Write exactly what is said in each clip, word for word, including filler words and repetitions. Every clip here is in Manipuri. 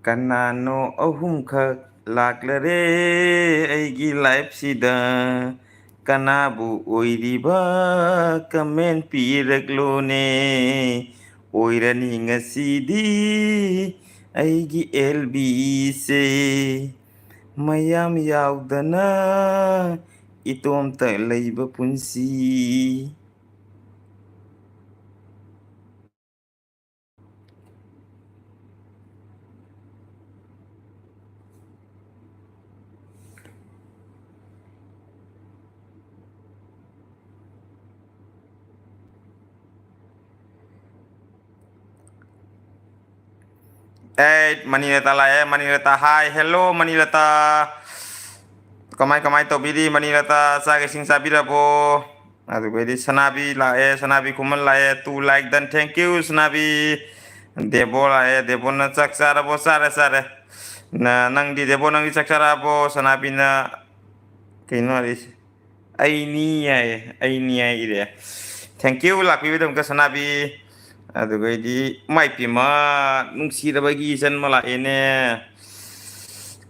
ꯀꯅꯥꯅꯣ ꯑꯍꯨꯝꯈꯛ ꯂꯥꯛꯂꯔꯦ ꯑꯩꯒꯤ liveꯁꯤꯗ? ꯀꯅꯥꯕꯨ ꯑꯣꯏꯔꯤꯕ? Comment ꯄꯤꯔꯛꯂꯣꯅꯦ꯫ ꯑꯣꯏꯔꯅꯤ ꯉꯁꯤꯗꯤ ꯑꯩꯒꯤ ꯑꯦꯜ ꯕꯤꯁꯦ꯫ ꯃꯌꯥꯝ ꯌꯥꯎꯗꯅ ꯏꯇꯣꯝꯇ ꯂꯩꯕ ꯄꯨꯟꯁꯤ꯫ ꯑꯦ, ꯃꯅꯤꯔꯇꯥ ꯂꯥꯛꯑꯦ, ꯃꯅꯤꯔꯇꯥ꯫ Hi, hello, ꯃꯅꯤꯔꯇꯥ꯫ ꯀꯃꯥꯏ, ꯀꯃꯥꯏ ꯇꯧꯕꯤꯔꯤ, ꯃꯅꯤꯔꯇꯥ? ꯆꯥꯛ ꯏꯁꯤꯡ ꯆꯥꯕꯤꯔꯕꯣ? ꯑꯗꯨꯒꯩꯗꯤ ꯁꯅꯥꯕꯤ ꯂꯥꯛꯑꯦ, ꯁꯅꯥꯕꯤ ꯈꯨꯃꯟ ꯂꯥꯛꯑꯦ, two like done, thank you, ꯁꯅꯥꯕꯤ꯫ ꯗꯦꯕꯣ ꯂꯥꯛꯑꯦ, ꯗꯦꯕꯣꯅ ꯆꯥꯛ ꯆꯥꯔꯕꯣ? ꯆꯥꯔꯦ, ꯆꯥꯔꯦ꯫ ꯅ-, ꯅꯪꯗꯤ, ꯗꯦꯕꯣ, ꯅꯪꯗꯤ ꯆꯥꯛ ꯆꯥꯔꯛꯑꯕꯣ? ꯁꯅꯥꯕꯤꯅ ꯀꯩꯅꯣ ꯍꯥꯏꯔꯤꯁꯦ? "ꯑꯩꯅꯤ" ꯍꯥꯏꯌꯦ, "ꯑꯩꯅꯤ" ꯍꯥꯏ ꯏꯔꯦ꯫ Thank you ꯂꯥꯛꯄꯤꯕꯩꯗꯃꯛꯇ, ꯁꯅꯥꯕꯤ꯫ ꯑꯗꯨꯒꯩꯗꯤ, ꯏꯃꯥꯏ ꯄꯦꯝꯃ, ꯅꯨꯡꯁꯤꯔꯕꯒꯤ ꯏꯆꯟ ꯑꯃ ꯂꯥꯛꯑꯦꯅꯦ꯫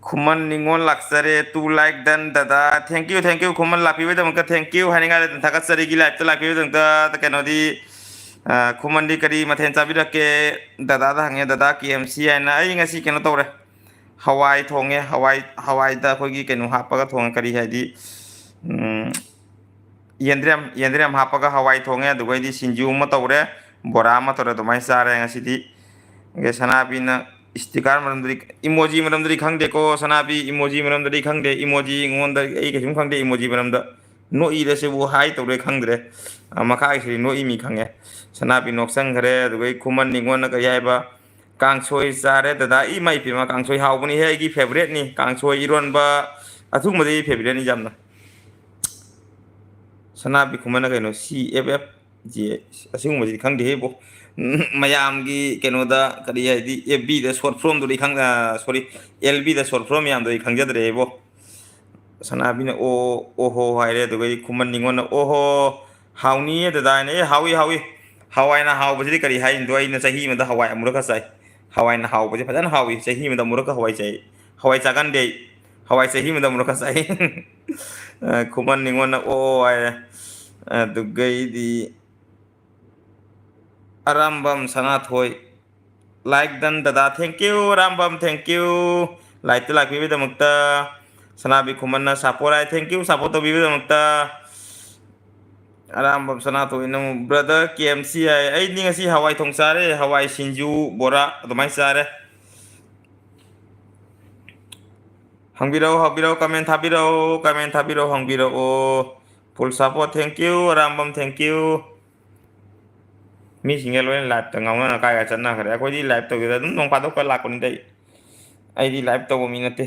ꯈꯨꯃꯟ ꯅꯤꯉꯣꯜ ꯂꯥꯛꯆꯔꯦ, two like done, ꯗꯗꯥ꯫ Thank you, thank you, Khuman ꯂꯥꯛꯄꯤꯕꯩꯗꯃꯛꯇ thank you ꯍꯥꯏꯅꯤꯡꯉꯥꯏ ꯂꯩꯇꯅ ꯊꯥꯒꯠꯆꯔꯤ, ꯒꯤ liveꯇ ꯂꯥꯛꯄꯤꯕꯩꯗꯃꯛꯇ꯫ ꯀꯩꯅꯣꯗꯤ, ꯑ, ꯈꯨꯃꯟꯗꯤ ꯀꯔꯤ ꯃꯊꯦꯜ ꯆꯥꯕꯤꯔꯛꯀꯦ? ꯗꯗꯥꯗ ꯍꯪꯉꯦ, ꯗꯗꯥ ꯀꯦ ꯑꯦꯝ ꯁꯤ ꯍꯥꯏꯅ꯫ ꯑꯩ ꯉꯁꯤ ꯀꯩꯅꯣ ꯇꯧꯔꯦ, ꯍꯋꯥꯏ ꯊꯣꯡꯉꯦ꯫ ꯍꯋꯥꯏ, ꯍꯋꯥꯏꯗ ꯑꯩꯈꯣꯏꯒꯤ ꯀꯩꯅꯣ ꯍꯥꯞꯄꯒ ꯊꯣꯡꯉꯦ, ꯀꯔꯤ ꯍꯥꯏꯗꯤ, ꯎꯝ, ꯌꯦꯟꯗ꯭ꯔꯦꯝ, ꯌꯦꯟꯗ꯭ꯔꯦꯝ ꯍꯥꯞꯄꯒ ꯍꯋꯥꯏ ꯊꯣꯡꯉꯦ꯫ ꯑꯗꯨꯒꯩꯗꯤ ꯁꯤꯡꯖꯨ ꯑꯃ ꯇꯧꯔꯦ, ꯕꯣꯔꯥ ꯑꯃ ꯇꯧꯔꯦ, ꯑꯗꯨꯃꯥꯏꯅ ꯆꯥꯔꯦ ꯉꯁꯤꯗꯤ꯫ ꯑꯗꯩ ꯁꯅꯥꯕꯤꯅ sticker ꯃꯔꯝꯗꯗꯤ, emoji ꯃꯔꯝꯗꯗꯤ ꯈꯪꯗꯦꯀꯣ, ꯁꯅꯥꯕꯤ, emoji ꯃꯔꯝꯗꯗꯤ ꯈꯪꯗꯦ꯫ Emoji ꯑꯩꯉꯣꯟꯗ, ꯑꯩ ꯀꯩꯁꯨꯝ ꯈꯪꯗꯦ emoji ꯃꯔꯝꯗ꯫ ꯅꯣꯛꯏꯔꯁꯤꯕꯨ ꯍꯥꯏ ꯇꯧꯔꯦ ꯈꯪꯗ꯭ꯔꯦ꯫ ꯑ, ꯃꯈꯥꯒꯤꯁꯤꯗꯤ ꯅꯣꯛꯏ ꯃꯤ ꯈꯪꯉꯦ꯫ ꯁꯅꯥꯕꯤ ꯅꯣꯛꯁꯟꯈ꯭ꯔꯦ꯫ ꯑꯗꯨꯒꯩ ꯈꯨꯃꯟ ꯅꯤꯉꯣꯟꯅ ꯀꯔꯤ ꯍꯥꯏꯕ? "ꯀꯥꯡꯁꯣꯏ ꯆꯥꯔꯦ ꯗꯗꯥ"꯫ ꯏꯃꯥꯏ ꯄꯦꯝꯃ, ꯀꯥꯡꯁꯣꯏ ꯍꯥꯎꯕꯅꯤꯍꯦ, ꯑꯩꯒꯤ favouriteꯅꯤ꯫ ꯀꯥꯡꯁꯣꯏ, ꯏꯔꯣꯟꯕ, ꯑꯊꯨꯝꯕꯗꯤ ꯑꯩ favouriteꯅꯤ ꯌꯥꯝꯅ꯫ ꯁꯅꯥꯕꯤ ꯈꯨꯃꯟꯅ ꯀꯩꯅꯣ, C F F ꯖꯤ, ꯑꯁꯤꯒꯨꯝꯕꯁꯤꯗꯤ ꯈꯪꯗꯦꯍꯦ ꯏꯕꯣ꯫ ꯃꯌꯥꯝꯒꯤ ꯀꯩꯅꯣꯗ, ꯀꯔꯤ ꯍꯥꯏꯗꯤ, F Bꯗ short formꯗꯨꯗꯤ ꯈꯪ-, ꯑ, sorry, L Bꯗ short form ꯃꯌꯥꯝꯗꯨꯗꯤ ꯈꯪꯖꯗ꯭ꯔꯦ ꯏꯕꯣ꯫ ꯁꯅꯥꯕꯤꯅ "ꯑꯣ, ꯑꯣꯍꯣ" ꯍꯥꯏꯔꯦ, ꯑꯗꯨꯒꯗꯤ ꯈꯨꯃꯟ ꯅꯤꯉꯣꯟꯅ "ꯑꯣꯍꯣ, ꯍꯥꯎꯅꯤꯌꯦ ꯗꯗꯥ" ꯍꯥꯏꯅ꯫ "ꯑꯦ, ꯍꯥꯎꯏ, ꯍꯥꯎꯏ꯫ ꯍꯋꯥꯏꯅ ꯍꯥꯎꯕꯁꯤꯗꯤ ꯀꯔꯤ ꯍꯥꯏꯅꯣ? ꯑꯩꯅ ꯆꯍꯤ ꯑꯃꯗ ꯍꯋꯥꯏ ꯑꯃꯨꯔꯛ ꯈꯛ ꯆꯥꯏ꯫ ꯍꯋꯥꯏꯅ ꯍꯥꯎꯕꯁꯦ ꯐꯖꯅ ꯍꯥꯎꯏ꯫ ꯆꯍꯤ ꯑꯃꯗ ꯑꯃꯨꯔꯛꯀ ꯍꯋꯥꯏ ꯆꯥꯏ꯫ ꯍꯋꯥꯏ ꯆꯥꯒꯟꯗꯦ ꯑꯩ꯫ ꯍꯋꯥꯏ ꯆꯍꯤ ꯑꯃꯗ ꯑꯃꯨꯔꯛꯀ ꯆꯥꯏ꯫ ꯑ, ꯈꯨꯃꯟ ꯅꯤꯉꯣꯟꯅ ꯑꯣ ꯍꯥꯏꯔꯦ꯫ ꯑꯗꯨꯒꯩꯗꯤ ꯑꯔꯥꯝꯕꯝ ꯁꯅꯥꯊꯣꯏ꯫ Like done ꯗꯗꯥ, thank you꯫ Arambam, thank you꯫ Live ꯇ ꯂꯥꯛꯄꯤꯕꯒꯤꯗꯃꯛꯇ, ꯁꯅꯥꯕꯤ ꯈꯨꯃꯟꯅ support high, thank you support ꯇꯧꯕꯤꯕꯒꯤꯗꯃꯛꯇ꯫ Arambam ꯁꯅꯥꯊꯣꯏꯅ ꯑꯃꯨꯛ, "Brother, K M C" ꯍꯥꯏ꯫ ꯑꯩꯗꯤ ꯉꯁꯤ ꯍꯋꯥꯏ ꯊꯣꯡ ꯆꯥꯔꯦ, ꯍꯋꯥꯏ, ꯁꯤꯡꯖꯨ, ꯕꯣꯔꯥ ꯑꯗꯨꯃꯥꯏꯅ ꯆꯥꯔꯦ꯫ ꯍꯪꯕꯤꯔꯛꯑꯣ, ꯍꯪꯕꯤꯔꯛꯑꯣ, comment ꯊꯥꯕꯤꯔꯛꯑꯣ, comment ꯊꯥꯕꯤꯔꯛꯑꯣ, ꯍꯪꯕꯤꯔꯛꯑꯣ꯫ Full support, thank you꯫ Arambam, thank you꯫ ꯃꯤꯁꯤꯡꯁꯦ ꯂꯣꯏꯅ live ꯇ ꯉꯥꯎꯅꯅ ꯀꯥꯏ ꯀꯥꯏ ꯆꯠꯅꯈ꯭ꯔꯦ꯫ ꯑꯩꯈꯣꯏꯗꯤ live ꯇꯧꯗꯦꯗ, ꯑꯗꯨꯝ ꯅꯣꯡ ꯐꯥꯗꯣꯛꯀ ꯂꯥꯛꯄꯅꯤꯗ ꯑꯩ꯫ ꯑꯩꯗꯤ live ꯇꯧꯕ ꯃꯤ ꯅꯠꯇꯦ꯫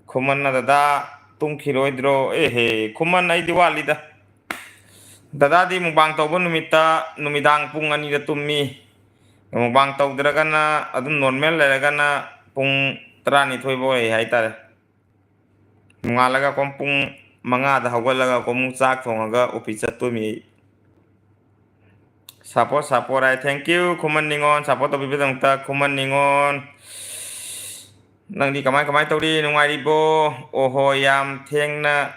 ꯈꯨꯃꯟꯅ, "ꯗꯗꯥ, ꯇꯨꯝꯈꯤꯔꯣꯏꯗ꯭ꯔꯣ?" ꯑꯦꯍꯦ, ꯈꯨꯃꯟ, ꯑꯩꯗꯤ ꯋꯥꯠꯂꯤꯗ꯫ ꯗꯗꯥꯗꯤ mukbang ꯇꯧꯕ ꯅꯨꯃꯤꯠꯇ ꯅꯨꯃꯤꯗꯥꯡ ꯄꯨꯡ ꯑꯅꯤꯗ ꯇꯨꯝꯃꯤ꯫ Mukbang ꯇꯧꯗ꯭ꯔꯒꯅ, ꯑꯗꯨꯝ normal ꯂꯩꯔꯒꯅ ꯄꯨꯡ ꯇꯔꯥꯅꯤꯊꯣꯏ ꯐꯥꯎ ꯂꯩ ꯍꯥꯏꯇꯥꯔꯦ꯫ ꯅꯣꯡꯉꯥꯜꯂꯒ ꯀꯣꯝ ꯄꯨꯡ ꯃꯉꯥꯗ ꯍꯧꯒꯠꯂꯒ ꯀꯣꯝ ꯆꯥꯛ ꯊꯣꯡꯉꯒ office ꯆꯠꯇꯣꯏꯅꯤ ꯑꯩ꯫ Support, support high. Thank you, ꯈꯨꯃꯟ ꯅꯤꯉꯣꯜ꯫ Support ꯇꯧꯕꯤꯕꯒꯤꯗꯃꯛꯇ ꯈꯨꯃꯟ ꯅꯤꯉꯣꯜ꯫ ꯅꯪꯗꯤ ꯀꯃꯥꯏ ꯀꯃꯥꯏ ꯇꯧꯔꯤ? ꯅꯨꯡꯉꯥꯏꯔꯤꯕꯣ? ꯑꯣꯍꯣ, ꯌꯥꯝ ꯊꯦꯡꯅ,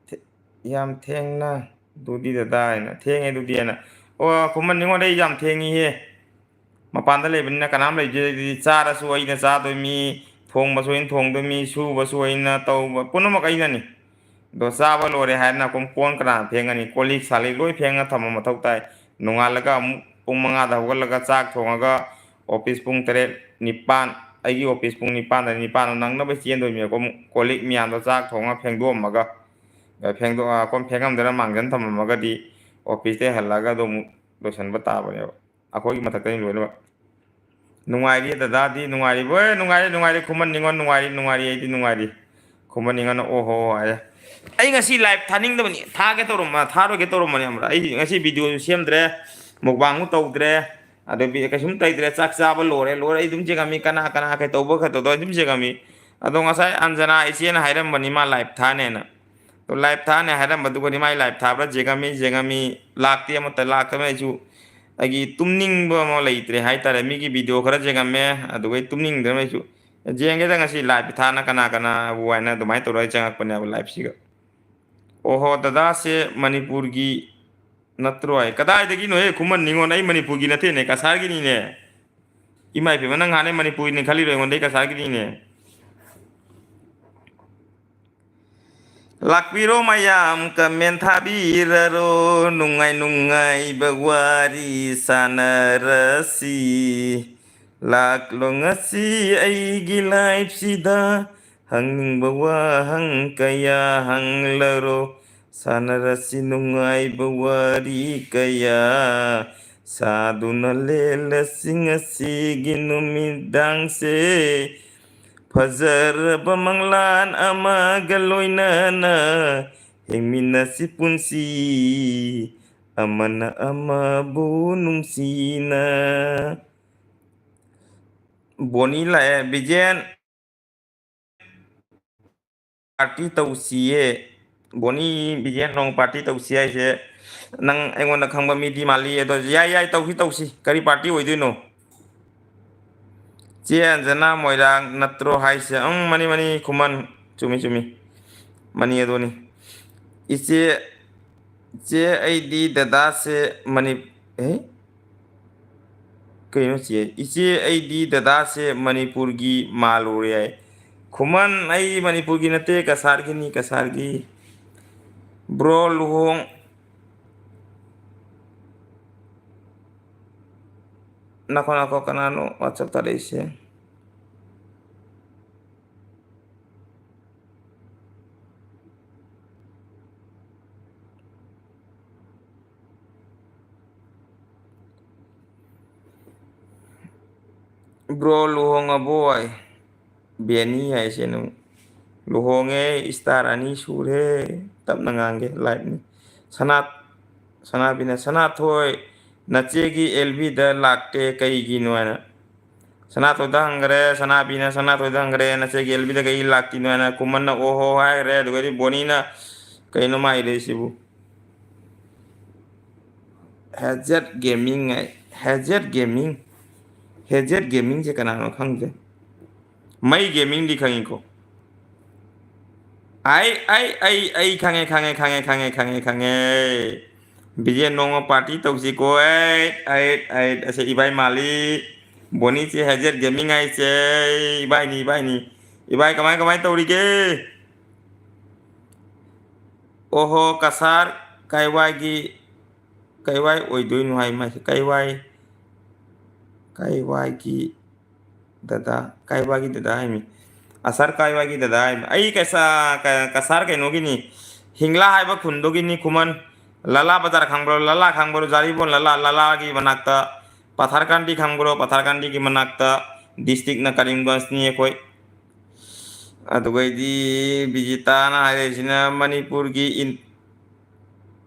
ꯊꯦ-, ꯌꯥꯝ ꯊꯦꯡꯅ ꯑꯗꯨꯗꯤ ꯗꯗꯥ ꯍꯥꯏꯅ, ꯊꯦꯡꯉꯦ ꯑꯗꯨꯗꯤ ꯍꯥꯏꯅ꯫ ꯑꯣ, ꯈꯨꯃꯟ ꯅꯤꯉꯣꯜ, ꯑꯩ ꯌꯥꯝ ꯊꯦꯡꯉꯤꯍꯦ꯫ ꯃꯄꯥꯟꯗ ꯂꯩꯕꯅꯤꯅ ꯀꯅꯥꯝ ꯂꯩꯇꯦ꯫ ꯑꯗꯨꯗꯤ ꯆꯥꯔꯁꯨ ꯑꯩꯅ ꯆꯥꯗꯣꯏꯃꯤ, ꯊꯣꯡꯕꯁꯨ ꯑꯩꯅ ꯊꯣꯡꯗꯣꯏꯃꯤ, ꯁꯨꯕꯁꯨ ꯑꯩꯅ ꯇꯧꯕ ꯄꯨꯝꯅꯃꯛ ꯑꯩꯅꯅꯤ꯫ ꯑꯗꯣ ꯆꯥꯕ ꯂꯣꯏꯔꯦ ꯍꯥꯏꯗꯅ ꯀꯣꯝ ꯀꯣꯟ ꯀꯅꯥꯅ ꯐꯦꯡꯒꯅꯤ? ꯀꯣꯜ ꯂꯤꯛ ꯁꯥ ꯂꯤꯛ ꯂꯣꯏ ꯐꯦꯡꯉ ꯊꯝꯕ ꯃꯊꯧ ꯇꯥꯏ꯫ ꯅꯣꯡꯉꯥꯜꯂꯒ ꯑꯃꯨꯛ ꯄꯨꯡ ꯃꯉꯥꯗ ꯍꯧꯒꯠꯂꯒ ꯆꯥꯛ ꯊꯣꯡꯉꯒ office ꯄꯨꯡ ꯇꯔꯦꯠ, ꯅꯤꯄꯥꯟ, ꯑꯩꯒꯤ office ꯄꯨꯡ ꯅꯤꯄꯥꯟꯗ, ꯅꯤꯄꯥꯟꯗ ꯅꯪꯅꯕ ꯆꯦꯟꯗꯣꯏꯅꯦꯕꯀꯣ꯫ ꯑꯃꯨꯛ ꯀꯣꯜ ꯂꯤꯛ ꯃꯌꯥꯝꯗꯣ ꯆꯥꯛ ꯊꯣꯡꯉ ꯐꯦꯡꯗꯣꯛꯑꯝꯃꯒ, ꯐꯦꯡꯗꯣꯛ-, ꯑ, ꯀꯣꯟ ꯐꯦꯡꯉꯝꯗꯅ ꯃꯥꯡꯖꯟ ꯊꯝꯃꯝꯃꯒꯗꯤ office ꯇꯩ ꯍꯜꯂꯛꯑꯒ ꯑꯗꯨ ꯑꯃꯨꯛ ꯂꯣꯏꯁꯟꯕ ꯇꯥꯕꯅꯦꯕ꯫ ꯑꯩꯈꯣꯏꯒꯤ ꯃꯊꯛꯇꯅꯤ ꯂꯣꯏꯅꯃꯛ꯫ ꯅꯨꯡꯉꯥꯏꯔꯤ ꯗꯗꯥꯗꯤ? ꯅꯨꯡꯉꯥꯏꯔꯤꯕꯣ? ꯑꯦ, ꯅꯨꯡꯉꯥꯏꯔꯤ, ꯅꯨꯡꯉꯥꯏꯔꯤ꯫ ꯈꯨꯃꯟ ꯅꯤꯉꯣꯜ, ꯅꯨꯡꯉꯥꯏꯔꯤ, ꯅꯨꯡꯉꯥꯏꯔꯤ, ꯑꯩꯗꯤ ꯅꯨꯡꯉꯥꯏꯔꯤ꯫ ꯈꯨꯃꯟ ꯅꯤꯉꯣꯜꯅ ꯑꯣ ꯍꯣ ꯍꯥꯏꯔꯦ꯫ ꯑꯩ ꯉꯁꯤ live ꯊꯥꯅꯤꯡꯗꯕꯅꯤ, ꯊꯥꯒꯦ ꯇꯧꯔꯝꯕ, ꯊꯥꯔꯣꯏꯒꯦ ꯇꯧꯔꯝꯕꯅꯦ, ꯈꯪꯕ꯭ꯔꯥ? ꯑꯩ ꯉꯁꯤ video ꯁꯨ ꯁꯦꯝꯗ꯭ꯔꯦ, mukbang ꯁꯨ ꯇꯧꯗ꯭ꯔꯦ, ꯑꯗꯨ ꯕꯤ-, ꯀꯩꯁꯨꯝ ꯇꯧꯗ꯭ꯔꯦ꯫ ꯆꯥꯛ ꯆꯥꯕ ꯂꯣꯏꯔꯦ, ꯂꯣꯏꯔꯦ꯫ ꯑꯩ ꯑꯗꯨꯝ ꯌꯦꯡꯉꯝꯃꯤ, ꯀꯅꯥ ꯀꯅꯥ ꯀꯩ ꯇꯧꯕ, ꯀꯩ ꯇꯧꯗꯕ ꯑꯗꯨꯝ ꯌꯦꯡꯉꯝꯃꯤ꯫ ꯑꯗꯣ ꯉꯁꯥꯏ ꯑꯟꯖꯅꯥ ꯏꯆꯦꯅ ꯍꯥꯏꯔꯝꯕꯅꯤ ꯃꯥ live ꯊꯥꯅꯦꯅ꯫ ꯑꯗꯣ live ꯊꯥꯅꯦ ꯍꯥꯏꯔꯝꯕꯗꯨꯒꯗꯤ ꯃꯥꯏ live ꯊꯥꯕ꯭ꯔꯥ ꯌꯦꯡꯉꯝꯃꯤ, ꯌꯦꯡꯉꯝꯃꯤ, ꯂꯥꯛꯇꯦ, ꯑꯃꯠꯇ ꯂꯥꯛꯇꯕꯅ ꯑꯩꯁꯨ ꯑꯩꯒꯤ ꯇꯨꯝꯅꯤꯡꯕ ꯑꯃ ꯂꯩꯇ꯭ꯔꯦ ꯍꯥꯏꯇꯥꯔꯦ꯫ ꯃꯤꯒꯤ video ꯈꯔ ꯌꯦꯡꯉꯝꯃꯦ, ꯑꯗꯨꯒ ꯑꯩ ꯇꯨꯝꯅꯤꯡꯗꯅ ꯑꯩꯁꯨ ꯌꯦꯡꯒꯦꯗ ꯉꯁꯤ live ꯊꯥꯅ ꯀꯅꯥ ꯀꯅꯥꯕꯨ ꯍꯥꯏꯅ ꯑꯗꯨꯃꯥꯏꯅ ꯇꯧꯔꯒ ꯑꯩ ꯆꯪꯉꯛꯄꯅꯦꯕ live ꯁꯤꯒ꯫ ꯑꯣꯍꯣ, ꯗꯗꯥꯁꯦ ꯃꯅꯤꯄꯨꯔꯒꯤ ꯅꯠꯇ꯭ꯔꯣ ꯍꯥꯏ? ꯀꯗꯥꯏꯗꯒꯤꯅꯣꯍꯦ ꯈꯨꯃꯟ ꯅꯤꯉꯣꯟ? ꯑꯩ ꯃꯅꯤꯄꯨꯔꯒꯤ ꯅꯠꯇꯦꯅꯦ, ꯀꯁꯥꯔꯒꯤꯅꯤꯅꯦ꯫ ꯏꯃꯥ ꯏꯕꯦꯝꯃ, ꯅꯪ ꯍꯥꯟꯅꯩ ꯃꯅꯤꯄꯨꯔꯤꯅꯤ ꯈꯜꯂꯤꯔꯣ? ꯑꯩꯉꯣꯟꯗ ꯑꯩ ꯀꯁꯥꯔꯒꯤꯅꯤꯅꯦ꯫ ꯂꯥꯛꯄꯤꯔꯣ ꯃꯌꯥꯝ, comment ꯊꯥꯕꯤꯔꯔꯣ, ꯅꯨꯡꯉꯥꯏ ꯅꯨꯡꯉꯥꯏꯕ ꯋꯥꯔꯤ ꯁꯥꯟꯅꯔꯁꯤ꯫ ꯂꯥꯛꯂꯣ ꯉꯁꯤ ꯑꯩꯒꯤ live ꯁꯤꯗ, ꯍꯪꯅꯤꯡꯕ ꯋꯥꯍꯪ ꯀꯌꯥ ꯍꯪꯂꯔꯣ, ꯁꯥꯟꯅꯔꯁꯤ ꯅꯨꯡꯉꯥꯏꯕ ꯋꯥꯔꯤ ꯀꯌꯥ, ꯁꯥꯗꯨꯅ ꯂꯦꯜꯂꯁꯤ ꯉꯁꯤꯒꯤ ꯅꯨꯃꯤꯗꯥꯡꯁꯦ꯫ ꯐꯖꯔꯕ ꯃꯪꯂꯥꯟ ꯑꯃꯒ ꯂꯣꯏꯅꯅ ꯍꯤꯡꯃꯤꯟꯅꯁꯤ ꯄꯨꯟꯁꯤ ꯑꯃꯅ ꯑꯃꯕꯨ ꯅꯨꯡꯁꯤꯅ꯫ ꯕꯣꯅꯤ ꯂꯥꯛꯑꯦ, ꯕꯤꯖꯦꯟ꯫ Party ꯇꯧꯁꯤꯌꯦ꯫ ꯕꯣꯅꯤ ꯕꯤꯖꯦꯟ ꯅꯣꯡ party ꯇꯧꯁꯤ ꯍꯥꯏꯁꯦ ꯅꯪ ꯑꯩꯉꯣꯟꯗ ꯈꯪꯕ ꯃꯤꯗꯤ ꯃꯥꯜꯂꯤ꯫ ꯑꯗꯣ ꯌꯥꯏ, ꯌꯥꯏ, ꯇꯧꯁꯤ, ꯇꯧꯁꯤ꯫ ꯀꯔꯤ party ꯑꯣꯏꯗꯣꯏꯅꯣ? ꯆꯦ ꯑꯟꯖꯅꯥ ꯃꯣꯏꯔꯥꯡ ꯅꯠꯇ꯭ꯔꯣ ꯍꯥꯏꯁꯦ? ꯎꯝ, ꯃꯅꯤ, ꯃꯅꯤ, ꯈꯨꯃꯟ꯫ ꯆꯨꯝꯃꯤ, ꯆꯨꯝꯃꯤ꯫ ꯃꯅꯤ ꯑꯗꯨꯅꯤ꯫ ꯏꯆꯦ, ꯏꯆꯦ, ꯑꯩꯗꯤ ꯗꯗꯥꯁꯦ ꯃꯅꯤ-, ꯑꯦ? ꯀꯩꯅꯣ ꯆꯦ? ꯏꯆꯦ, ꯑꯩꯗꯤ ꯗꯗꯥꯁꯦ ꯃꯅꯤꯄꯨꯔꯒꯤ ꯃꯥꯜꯂꯨꯔꯦ ꯍꯥꯏ꯫ ꯈꯨꯃꯟ, ꯑꯩ ꯃꯅꯤꯄꯨꯔꯒꯤ ꯅꯠꯇꯦ, ꯀꯁꯥꯔꯒꯤꯅꯤ, ꯀꯁꯥꯔꯒꯤ꯫ Bro, ꯂꯨꯍꯣꯡ-, ꯅꯈꯣ, ꯅꯈꯣ, ꯀꯅꯥꯅꯣ WhatsApp ꯇ ꯂꯩꯁꯦ? Bro, ꯂꯨꯍꯣꯡꯉꯕꯣ ꯍꯥꯏ? ꯕꯦꯅꯤ ꯍꯥꯏꯁꯦ ꯅꯪ꯫ ꯂꯨꯍꯣꯡꯉꯦ, star ꯑꯅꯤ ꯁꯨꯔꯦ꯫ ꯇꯞꯅ ꯉꯥꯡꯒꯦ, live ꯅꯤ꯫ ꯁꯅꯥ-, ꯁꯅꯥꯕꯤꯅ, "ꯁꯅꯥꯊꯣꯏ, ꯅꯆꯦꯒꯤ L B ꯗ ꯂꯥꯛꯇꯦ ꯀꯩꯒꯤꯅꯣ?" ꯍꯥꯏꯅ꯫ ꯁꯅꯥꯊꯣꯏꯗ ꯍꯪꯈ꯭ꯔꯦ, ꯁꯅꯥꯕꯤꯅ ꯁꯅꯥꯊꯣꯏꯗ ꯍꯪꯈ꯭ꯔꯦ, "ꯅꯆꯦꯒꯤ L B ꯗ ꯀꯩ ꯂꯥꯛꯇꯤꯅꯣ?" ꯍꯥꯏꯅ꯫ ꯀꯨꯃꯟꯅ "ꯑꯣꯍꯣ" ꯍꯥꯏꯈ꯭ꯔꯦ꯫ ꯑꯗꯨꯒꯗꯤ ꯕꯣꯅꯤꯅ, "ꯀꯩꯅꯣ ꯃꯥ ꯏꯔꯛꯏꯁꯤꯕꯨ?" ꯍꯦꯖꯦꯠ ꯒꯦꯃꯤꯡ ꯍꯥꯏ꯫ ꯍꯦꯖꯦꯠ ꯒꯦꯃꯤꯡ꯫ ꯍꯦꯖꯦꯠ ꯒꯦꯃꯤꯡꯁꯦ ꯀꯅꯥꯅꯣ ꯈꯪꯗꯦ꯫ ꯃꯩ ꯒꯦꯃꯤꯡꯗꯤ ꯈꯪꯉꯤꯀꯣ꯫ ꯑꯩ ꯑꯩ ꯑꯩ ꯑꯩ ꯈꯪꯉꯦ, ꯈꯪꯉꯦ, ꯈꯪꯉꯦ, ꯈꯪꯉꯦ, ꯈꯪꯉꯦ, ꯈꯪꯉꯦ꯫ ꯕꯤꯖꯦ, ꯅꯣꯡꯃ ꯄꯥꯔꯇꯤ ꯇꯧꯁꯤꯀꯣ꯫ ꯑꯩ ꯑꯩ ꯑꯩ ꯑꯁꯦ ꯏꯕꯥꯏ ꯃꯥꯜꯂꯤ꯫ ꯕꯣꯅꯤꯁꯦ ꯍꯦꯖꯦꯠ ꯒꯦꯃꯤꯡ ꯍꯥꯏꯁꯦ꯫ ꯏꯕꯥꯏꯅꯤ, ꯏꯕꯥꯏꯅꯤ꯫ ꯏꯕꯥꯏ, ꯀꯃꯥꯏ ꯀꯃꯥꯏ ꯇꯧꯔꯤꯒꯦ? ꯑꯣꯍꯣ, ꯀꯁꯥꯔ꯫ ꯀꯥꯏꯋꯥꯏꯒꯤ, ꯀꯥꯏꯋꯥꯏ ꯑꯣꯏꯗꯣꯏꯅꯣ ꯍꯥꯏ ꯃꯥꯁꯦ? ꯀꯥꯏꯋꯥꯏ, ꯀꯥꯏꯋꯥꯏꯒꯤ ꯗꯗꯥ, ꯀꯥꯏꯋꯥꯏꯒꯤ ꯗꯗꯥ ꯍꯥꯏꯃꯤ? ꯑꯁꯥꯔ ꯀꯥꯏꯋꯥꯏꯒꯤ ꯗꯗꯥ ꯍꯥꯏꯃꯤ? ꯑꯩ ꯀꯁꯥ-, ꯀ-, ꯀꯁꯥꯔ ꯀꯩꯅꯣꯒꯤꯅꯤ, ꯍꯤꯡꯂꯥ ꯍꯥꯏꯕ ꯈꯨꯟꯗꯨꯒꯤꯅꯤ, ꯈꯨꯃꯟ꯫ ꯂꯂꯥ ꯕꯖꯥꯔ ꯈꯪꯕ꯭ꯔꯣ? ꯂꯂꯥ ꯈꯪꯕ꯭ꯔꯣ? ꯖꯥꯔꯤꯕꯣꯟ ꯂꯂꯥ, ꯂꯂꯥꯒꯤ ꯃꯅꯥꯛꯇ, ꯄꯊꯥꯔꯀꯥꯟꯗꯤ ꯈꯪꯕ꯭ꯔꯣ? ꯄꯊꯥꯔꯀꯥꯟꯗꯤꯒꯤ ꯃꯅꯥꯛꯇ, ꯗꯤꯁꯇ꯭ꯔꯤꯛꯅ ꯀꯔꯤꯝꯒꯟꯖꯅꯤ ꯑꯩꯈꯣꯏ꯫ ꯑꯗꯨꯒꯩꯗꯤ ꯕꯤꯖꯤꯇꯥꯅ ꯍꯥꯏꯔꯛꯏꯁꯤꯅ ꯃꯅꯤꯄꯨꯔꯒꯤ ꯏꯟ-,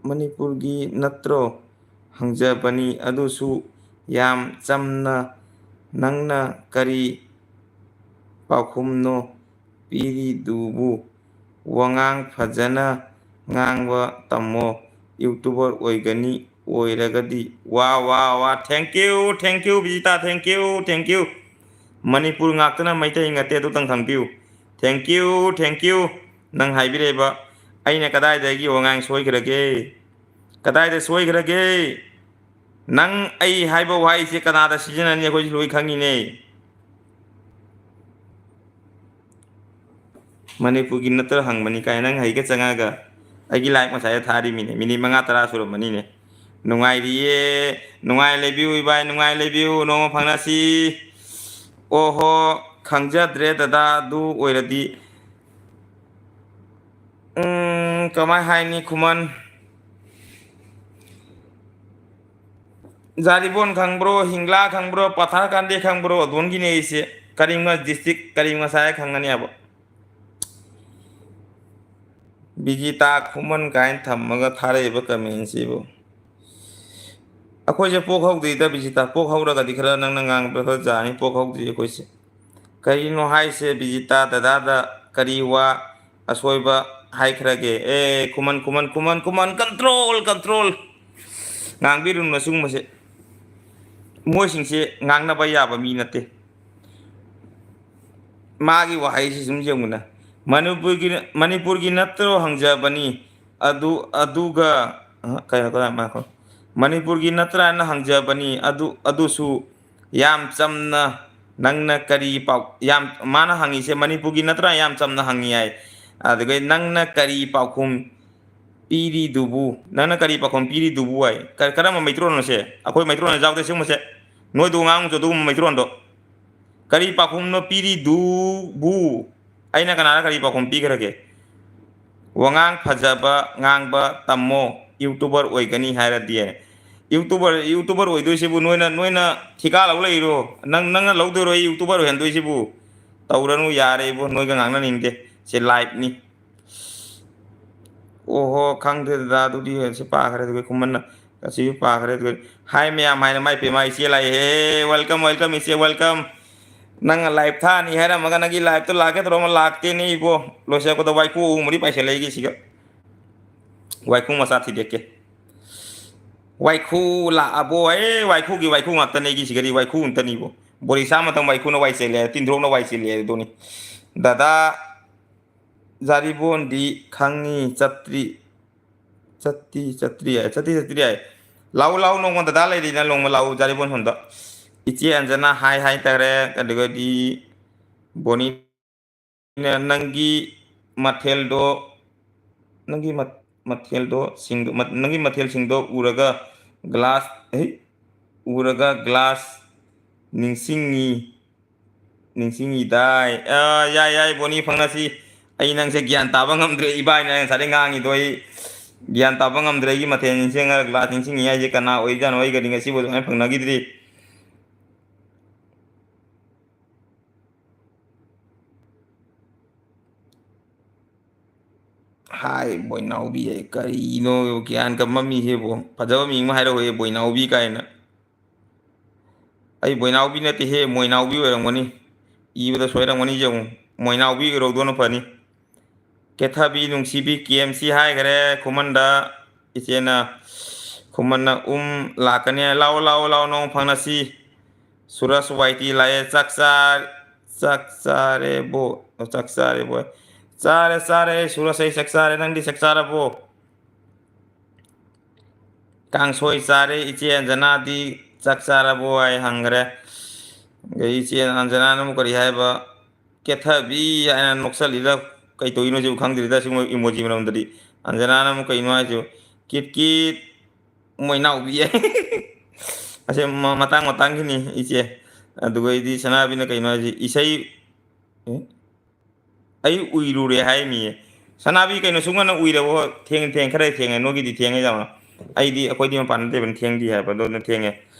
ꯃꯅꯤꯄꯨꯔꯒꯤ ꯅꯠꯇ꯭ꯔꯣ? ꯍꯪꯖꯕꯅꯤ, ꯑꯗꯨꯁꯨ ꯌꯥꯝ ꯆꯝꯅ꯫ ꯅꯪꯅ ꯀꯔꯤ ꯄꯥꯎꯈꯨꯝꯅꯣ ꯄꯤꯔꯤꯗꯨꯕꯨ? ꯋꯥꯉꯥꯡ ꯐꯖꯅ ꯉꯥꯡꯕ ꯇꯝꯃꯣ, YouTuber ꯑꯣꯏꯒꯅꯤ ꯑꯣꯏꯔꯒꯗꯤ꯫ ꯋꯥ, ꯋꯥ, ꯋꯥ, thank you, thank you, ꯕꯤꯖꯤꯇꯥ, thank you, thank you꯫ Manipur ꯉꯥꯛꯇꯅ ꯃꯩꯇꯩ ꯅꯠꯇꯦ, ꯑꯗꯨꯇꯪ ꯈꯪꯕꯤꯌꯨ꯫ Thank you, thank you꯫ ꯅꯪ ꯍꯥꯏꯕꯤꯔꯛꯏꯕ, ꯑꯩꯅ ꯀꯗꯥꯏꯗꯒꯤ ꯋꯥꯉꯥꯡ ꯁꯣꯏꯈ꯭ꯔꯒꯦ? ꯀꯗꯥꯏꯗ ꯁꯣꯏꯈ꯭ꯔꯒꯦ? ꯅꯪ ꯑꯩ ꯍꯥꯏꯕ ꯋꯥꯍꯩꯁꯦ ꯀꯅꯥꯗ ꯁꯤꯖꯤꯟꯅꯅꯤ? ꯑꯩꯈꯣꯏꯁꯨ ꯂꯣꯏ ꯈꯪꯉꯤꯅꯦ꯫ ꯃꯅꯤꯄꯨꯔꯒꯤ ꯅꯠꯇ꯭ꯔ ꯍꯪꯕꯅꯤ ꯀꯥꯏ, ꯅꯪ ꯍꯩꯒ ꯆꯪꯉꯒ ꯑꯩꯒꯤ live ꯉꯁꯥꯏꯗ ꯊꯥꯔꯤꯃꯤꯅꯦ, ꯃꯤꯅꯤꯠ ꯃꯉꯥ ꯇꯔꯥ ꯁꯨꯔꯝꯃꯅꯤꯅꯦ꯫ ꯅꯨꯡꯉꯥꯏꯔꯤꯌꯦ, ꯅꯨꯡꯉꯥꯏ ꯂꯩꯕꯤꯌꯨ ꯏꯕꯥꯏ, ꯅꯨꯡꯉꯥꯏ ꯂꯩꯕꯤꯌꯨ, ꯅꯣꯡꯃ ꯐꯪꯅꯁꯤ꯫ ꯑꯣꯍꯣ, ꯈꯪꯖꯗ꯭ꯔꯦ ꯗꯗꯥ, ꯑꯗꯨ ꯑꯣꯏꯔꯗꯤ꯫ ꯎꯝ, ꯀꯃꯥꯏ ꯍꯥꯏꯅꯤ, ꯈꯨꯃꯟ꯫ ꯖꯥꯔꯤꯕꯣꯟ ꯈꯪꯕ꯭ꯔꯣ? ꯍꯤꯡꯂꯥ ꯈꯪꯕ꯭ꯔꯣ? ꯄꯊꯥꯔꯀꯥꯟꯗꯦ ꯈꯪꯕ꯭ꯔꯣ? ꯑꯗꯣꯝꯒꯤꯅꯦ ꯑꯩꯁꯦ꯫ ꯀꯔꯤꯝꯒ district, ꯀꯔꯤꯝꯒ ꯁꯥꯏ ꯈꯪꯒꯅꯦꯕ꯫ ꯕꯤꯖꯤꯇꯥ ꯈꯨꯃꯟ ꯀꯥꯏꯅ ꯊꯝꯃꯒ ꯊꯥꯔꯛꯏꯕ commentꯁꯤꯕꯨ꯫ ꯑꯩꯈꯣꯏꯁꯦ ꯄꯣꯛ ꯍꯧꯗ꯭ꯔꯤꯗ ꯕꯤꯖꯤꯇꯥ꯫ ꯄꯣꯛ ꯍꯧꯔꯒꯗꯤ ꯈꯔ ꯅꯪꯅ ꯉꯥꯡꯕꯗ ꯈꯔ ꯌꯥꯅꯤ꯫ ꯄꯣꯛ ꯍꯧꯗ꯭ꯔꯤ ꯑꯩꯈꯣꯏꯁꯦ꯫ ꯀꯔꯤꯅꯣ ꯍꯥꯏꯁꯦ ꯕꯤꯖꯤꯇꯥ? ꯗꯗꯥꯗ ꯀꯔꯤ ꯋꯥ ꯑꯁꯣꯏꯕ ꯍꯥꯏꯈ꯭ꯔꯒꯦ? ꯑꯦ, ꯈꯨꯃꯟ, ꯈꯨꯃꯟ, ꯈꯨꯃꯟ, ꯈꯨꯃꯟ, control, control꯫ ꯉꯥꯡꯕꯤꯔꯨꯅꯨ ꯁꯤꯒꯨꯝꯕꯁꯦ꯫ ꯃꯣꯏꯁꯤꯡꯁꯦ ꯉꯥꯡꯅꯕ ꯌꯥꯕ ꯃꯤ ꯅꯠꯇꯦ꯫ ꯃꯥꯒꯤ ꯋꯥꯍꯩꯁꯤ ꯁꯨꯝ ꯌꯦꯡꯉꯨꯅꯦ꯫ ꯃꯅꯤꯄꯨꯔꯒꯤ, "ꯃꯅꯤꯄꯨꯔꯒꯤ ꯅꯠꯇ꯭ꯔꯣ ꯍꯪꯖꯕꯅꯤ, ꯑꯗꯨ, ꯑꯗꯨꯒ", ꯑ, ꯀꯩꯅꯣ, ꯀꯩꯅꯣ, ꯉꯥꯏꯈꯣ꯫ "ꯃꯅꯤꯄꯨꯔꯒꯤ ꯅꯠꯇ꯭ꯔꯥꯅ ꯍꯪꯖꯕꯅꯤ, ꯑꯗꯨ, ꯑꯗꯨꯁꯨ ꯌꯥꯝ ꯆꯝꯅ ꯅꯪꯅ ꯀꯔꯤ ꯄꯥꯎ-", ꯌꯥꯝ, ꯃꯥꯅ ꯍꯪꯉꯤꯁꯦ ꯃꯅꯤꯄꯨꯔꯒꯤ ꯅꯠꯇ꯭ꯔꯥ ꯌꯥꯝ ꯆꯝꯅ ꯍꯪꯉꯤ ꯍꯥꯏ꯫ ꯑꯗꯨꯒ "ꯅꯪꯅ ꯀꯔꯤ ꯄꯥꯎꯈꯨꯝ ꯄꯤꯔꯤꯗꯨꯕꯨ, ꯅꯪꯅ ꯀꯔꯤ ꯄꯥꯎꯈꯨꯝ ꯄꯤꯔꯤꯗꯨꯕꯨ" ꯍꯥꯏ꯫ ꯀ-, ꯀꯔꯝꯕ ꯃꯩꯇꯩꯂꯣꯟꯅꯣ ꯁꯦ? ꯑꯩꯈꯣꯏ ꯃꯩꯇꯩꯂꯣꯟꯗ ꯌꯥꯎꯗꯦ ꯁꯤꯒꯨꯝꯕꯁꯦ꯫ ꯅꯣꯏꯗꯨ ꯉꯥꯡꯉꯨꯆꯣ ꯑꯗꯨꯒꯨꯝꯕ ꯃꯩꯇꯩꯂꯣꯟꯗꯣ꯫ "ꯀꯔꯤ ꯄꯥꯎꯈꯨꯝꯅꯣ ꯄꯤꯔꯤꯗꯨꯕꯨ?" ꯑꯩꯅ ꯀꯅꯥꯗ ꯀꯔꯤ ꯄꯥꯎꯈꯨꯝ ꯄꯤꯈ꯭ꯔꯒꯦ? "ꯋꯥꯉꯥꯡ ꯐꯖꯕ ꯉꯥꯡꯕ ꯇꯝꯃꯣ, YouTuber ꯑꯣꯏꯒꯅꯤ ꯍꯥꯏꯔꯗꯤ"꯫ YouTuber, YouTuber ꯑꯣꯏꯗꯣꯏꯁꯤꯕꯨ ꯅꯣꯏꯅ, ꯅꯣꯏꯅ ꯊꯤꯀꯥ ꯂꯧ ꯂꯩꯔꯣ? ꯅꯪ, ꯅꯪꯅ ꯂꯧꯗꯣꯏꯔꯣ ꯑꯩ YouTuber ꯑꯣꯏꯍꯟꯗꯣꯏꯁꯤꯕꯨ? ꯇꯧꯔꯅꯨ, ꯌꯥꯔꯦ ꯏꯕꯣ, ꯅꯣꯏꯒ ꯉꯥꯡꯅꯅꯤꯡꯗꯦ꯫ ꯁꯤ live ꯅꯤ꯫ ꯑꯣꯍꯣ, ꯈꯪꯗꯦ ꯗꯗꯥ, ꯑꯗꯨꯗꯤ ꯁꯤ ꯄꯥꯈ꯭ꯔꯦ, ꯑꯗꯨꯒ ꯈꯨꯃꯟꯅ ꯑꯁꯤꯁꯨ ꯄꯥꯈ꯭ꯔꯦ꯫ ꯑꯗꯨꯒ "ꯍꯥꯏ ꯃꯌꯥꯝ" ꯍꯥꯏꯅ ꯃꯥꯏ ꯄꯦꯝꯃ ꯏꯆꯦ ꯂꯥꯛꯑꯦꯍꯦ꯫ Welcome, welcome, ꯏꯆꯦ, welcome꯫ ꯅꯪꯅ live ꯊꯥꯅꯤ ꯍꯥꯏꯔꯝꯃꯒ ꯅꯪꯒꯤ live ꯇꯣ ꯂꯥꯛꯀꯦ ꯇꯧꯔꯝꯃ ꯂꯥꯛꯇꯦꯅꯦ ꯏꯕꯣ꯫ ꯂꯣꯏꯁꯤꯜꯂꯛꯄꯗ ꯋꯥꯏꯈꯨ ꯑꯍꯨꯝ ꯃꯔꯤ ꯄꯥꯏꯁꯤꯜꯂꯛꯏꯒꯤ ꯁꯤꯒ꯫ ꯋꯥꯏꯈꯨ ꯃꯆꯥ ꯊꯤꯗꯦꯛꯀꯦ꯫ ꯋꯥꯏꯈꯨ ꯂꯥꯛꯑꯕꯣ? ꯑꯦ, ꯋꯥꯏꯈꯨꯒꯤ ꯋꯥꯏꯈꯨ ꯉꯥꯛꯇꯅꯦ ꯑꯩꯒꯤ ꯁꯤꯒꯗꯤ, ꯋꯥꯏꯈꯨ ꯉꯥꯛꯇꯅꯤꯕꯣ꯫ ꯕꯣꯔꯤꯁꯥ ꯃꯇꯝ ꯋꯥꯏꯈꯨꯅ ꯋꯥꯏ ꯆꯦꯜꯂꯦ, ꯇꯤꯟꯊ꯭ꯔꯣꯛꯅ ꯋꯥꯏ ꯆꯦꯜꯂꯦ ꯑꯗꯨꯅꯤ꯫ ꯗꯗꯥ ꯖꯥꯔꯤꯕꯣꯟꯗꯤ ꯈꯪꯉꯤ, ꯆꯠꯇ꯭ꯔꯤ, ꯆꯠꯇꯤ ꯆꯠꯇ꯭ꯔꯤ ꯍꯥꯏ, ꯆꯠꯇꯤ ꯆꯠꯇ꯭ꯔꯤ ꯍꯥꯏ꯫ ꯂꯥꯛꯎ, ꯂꯥꯛꯎ, ꯅꯣꯡꯃ ꯗꯗꯥ ꯂꯩꯔꯤꯅ, ꯅꯣꯡꯃ ꯂꯥꯛꯎ ꯖꯥꯔꯤꯕꯣꯟ ꯍꯣꯟꯗ꯫ ꯏꯆꯦ ꯑꯟꯖꯅꯥ ꯍꯥꯏ ꯍꯥꯏꯇꯥꯔꯦ, ꯑꯗꯨꯒꯗꯤ ꯕꯣꯅꯤ ꯅꯪꯒꯤ ꯃꯊꯦꯜꯗꯣ, ꯅꯪꯒꯤ ꯃꯠ-, ꯃꯊꯦꯜꯗꯣ ꯁꯤꯡꯗꯣ-, ꯃꯠ-, ꯅꯪꯒꯤ ꯃꯊꯦꯜꯁꯤꯡꯗꯣ ꯎꯔꯒ glass, ꯑꯩ, ꯎꯔꯒ glass ꯅꯤꯡꯁꯤꯡꯉꯤ, ꯅꯤꯡꯁꯤꯡꯉꯤꯗꯥꯏ꯫ ꯑ, ꯌꯥꯏ, ꯌꯥꯏ, ꯕꯣꯅꯤ ꯐꯪꯅꯁꯤ꯫ ꯑꯩ ꯅꯪꯁꯦ ꯒ꯭ꯌꯥꯟ ꯇꯥꯕ ꯉꯝꯗ꯭ꯔꯦ, ꯏꯕꯥꯏꯅ ꯉꯁꯥꯏꯗꯩ ꯉꯥꯡꯉꯤꯗꯣ ꯑꯩ ꯒ꯭ꯌꯥꯟ ꯇꯥꯕ ꯉꯝꯗ꯭ꯔꯦ꯫ ꯑꯩꯒꯤ ꯃꯊꯦꯜ ꯅꯤꯡꯁꯤꯡꯉꯒ glass ꯅꯤꯡꯁꯤꯡꯉꯤ ꯍꯥꯏꯁꯦ ꯀꯅꯥ ꯑꯣꯏꯖꯥꯠꯅꯣ? ꯑꯩꯒꯗꯤ ꯉꯁꯤꯕꯨ ꯑꯗꯨꯃꯥꯏꯅ ꯐꯪꯅꯈꯤꯗ꯭ꯔꯤ꯫ ꯍꯥꯏ, ꯕꯣꯏꯅꯥꯎꯕꯤ ꯍꯥꯏ, ꯀꯔꯤꯅꯣ ꯒ꯭ꯌꯥꯟꯒ ꯃꯝꯃꯤꯁꯤꯕꯣ? ꯐꯖꯕ ꯃꯤꯡ ꯑꯃ ꯍꯥꯏꯔꯛꯑꯣꯍꯦ, ꯕꯣꯏꯅꯥꯎꯕꯤ ꯀꯥꯏꯅ꯫ ꯑꯩ ꯕꯣꯏꯅꯥꯎꯕꯤ ꯅꯠꯇꯦꯍꯦ, ꯃꯣꯏꯅꯥꯎꯕꯤ ꯑꯣꯏꯔꯝꯒꯅꯤ꯫ ꯏꯕꯗ ꯁꯣꯏꯔꯝꯒꯅꯤ ꯌꯦꯡꯉꯨ꯫ ꯃꯣꯏꯅꯥꯎꯕꯤ ꯑꯣꯏꯔꯧꯗꯣꯅ ꯐꯅꯤ꯫ ꯀꯦꯊꯕꯤ ꯅꯨꯡꯁꯤꯕꯤ ꯀꯦ ꯑꯦꯝ ꯁꯤ ꯍꯥꯏꯈꯔꯦ ꯈꯨꯃꯟꯗ ꯏꯆꯦꯅ꯫ ꯈꯨꯃꯟꯅ ꯎꯝ ꯂꯥꯛꯀꯅꯤ ꯍꯥꯏ꯫ ꯂꯥꯛꯑꯣ, ꯂꯥꯛꯑꯣ, ꯂꯥꯛꯑꯣ, ꯅꯣꯡ ꯐꯪꯅꯁꯤ꯫ ꯁꯨꯔꯖ ꯋꯥꯏ ꯇꯤ ꯂꯥꯛꯑꯦ꯫ ꯆꯥꯛ ꯆꯥ-, ꯆꯥꯛ ꯆꯥꯔꯦꯕꯣ? ꯑꯣ, ꯆꯥꯛ ꯆꯥꯔꯦꯕꯣ꯫ ꯆꯥꯔꯦ, ꯆꯥꯔꯦ, ꯁꯨꯔꯖ, ꯑꯩ ꯆꯥꯛ ꯆꯥꯔꯦ꯫ ꯅꯪꯗꯤ ꯆꯥꯛ ꯆꯥꯔꯕꯣ? ꯀꯥꯡꯁꯣꯏ ꯆꯥꯔꯦ꯫ ꯏꯆꯦ ꯑꯟꯖꯅꯥꯗꯤ ꯆꯥꯛ ꯆꯥꯔꯕꯣ ꯍꯥꯏ ꯍꯪꯈ꯭ꯔꯦ꯫ ꯑꯗꯩ ꯏꯆꯦ ꯑꯟꯖꯅꯥꯅ ꯑꯃꯨꯛ ꯀꯔꯤ ꯍꯥꯏꯕ? ꯀꯦꯊꯕꯤ ꯍꯥꯏꯅ ꯅꯣꯛꯆꯜꯂꯤꯗ꯫ ꯀꯩ ꯇꯧꯔꯤꯅꯣ ꯁꯤꯕꯨ ꯈꯪꯗ꯭ꯔꯤꯗ ꯁꯤꯒꯨꯝꯕ emoji ꯃꯔꯝꯗꯗꯤ꯫ ꯑꯟꯖꯅꯥꯅ ꯑꯃꯨꯛ ꯀꯩꯅꯣ ꯍꯥꯏꯁꯤꯕꯨ? ꯀꯤꯠ ꯀꯤꯠ꯫ ꯃꯣꯏꯅꯥꯎꯕꯤ꯫ ꯑꯁꯤ ꯃ-, ꯃꯇꯥꯡ ꯃꯇꯥꯡꯒꯤꯅꯤ ꯏꯆꯦ꯫ ꯑꯗꯨꯒꯩꯗꯤ ꯁꯅꯥꯕꯤꯅ ꯀꯩꯅꯣ ꯍꯥꯏꯁꯤ? ꯏꯁꯩ, ꯑꯦ? ꯑꯩ ꯎꯏꯔꯨꯔꯦ ꯍꯥꯏꯃꯤꯌꯦ꯫ ꯁꯅꯥꯕꯤ ꯀꯩꯅꯣ ꯁꯨꯡꯉꯟꯅ ꯎꯏꯔꯕꯣ? ꯊꯦꯡ-, ꯊꯦꯡ-, ꯈꯔ ꯊꯦꯡꯉꯦ꯫ ꯅꯣꯏꯒꯤꯗꯤ ꯊꯦꯡꯉꯦ ꯌꯥꯝꯅ꯫ ꯑꯩꯗꯤ, ꯑꯩꯈꯣꯏꯗꯤ ꯃꯄꯥꯟꯗ ꯂꯩꯕꯅ ꯊꯦꯡꯗꯤ ꯍꯥꯏꯕ, ꯑꯗꯣ ꯑꯗꯨꯝ ꯊꯦꯡꯉꯦ꯫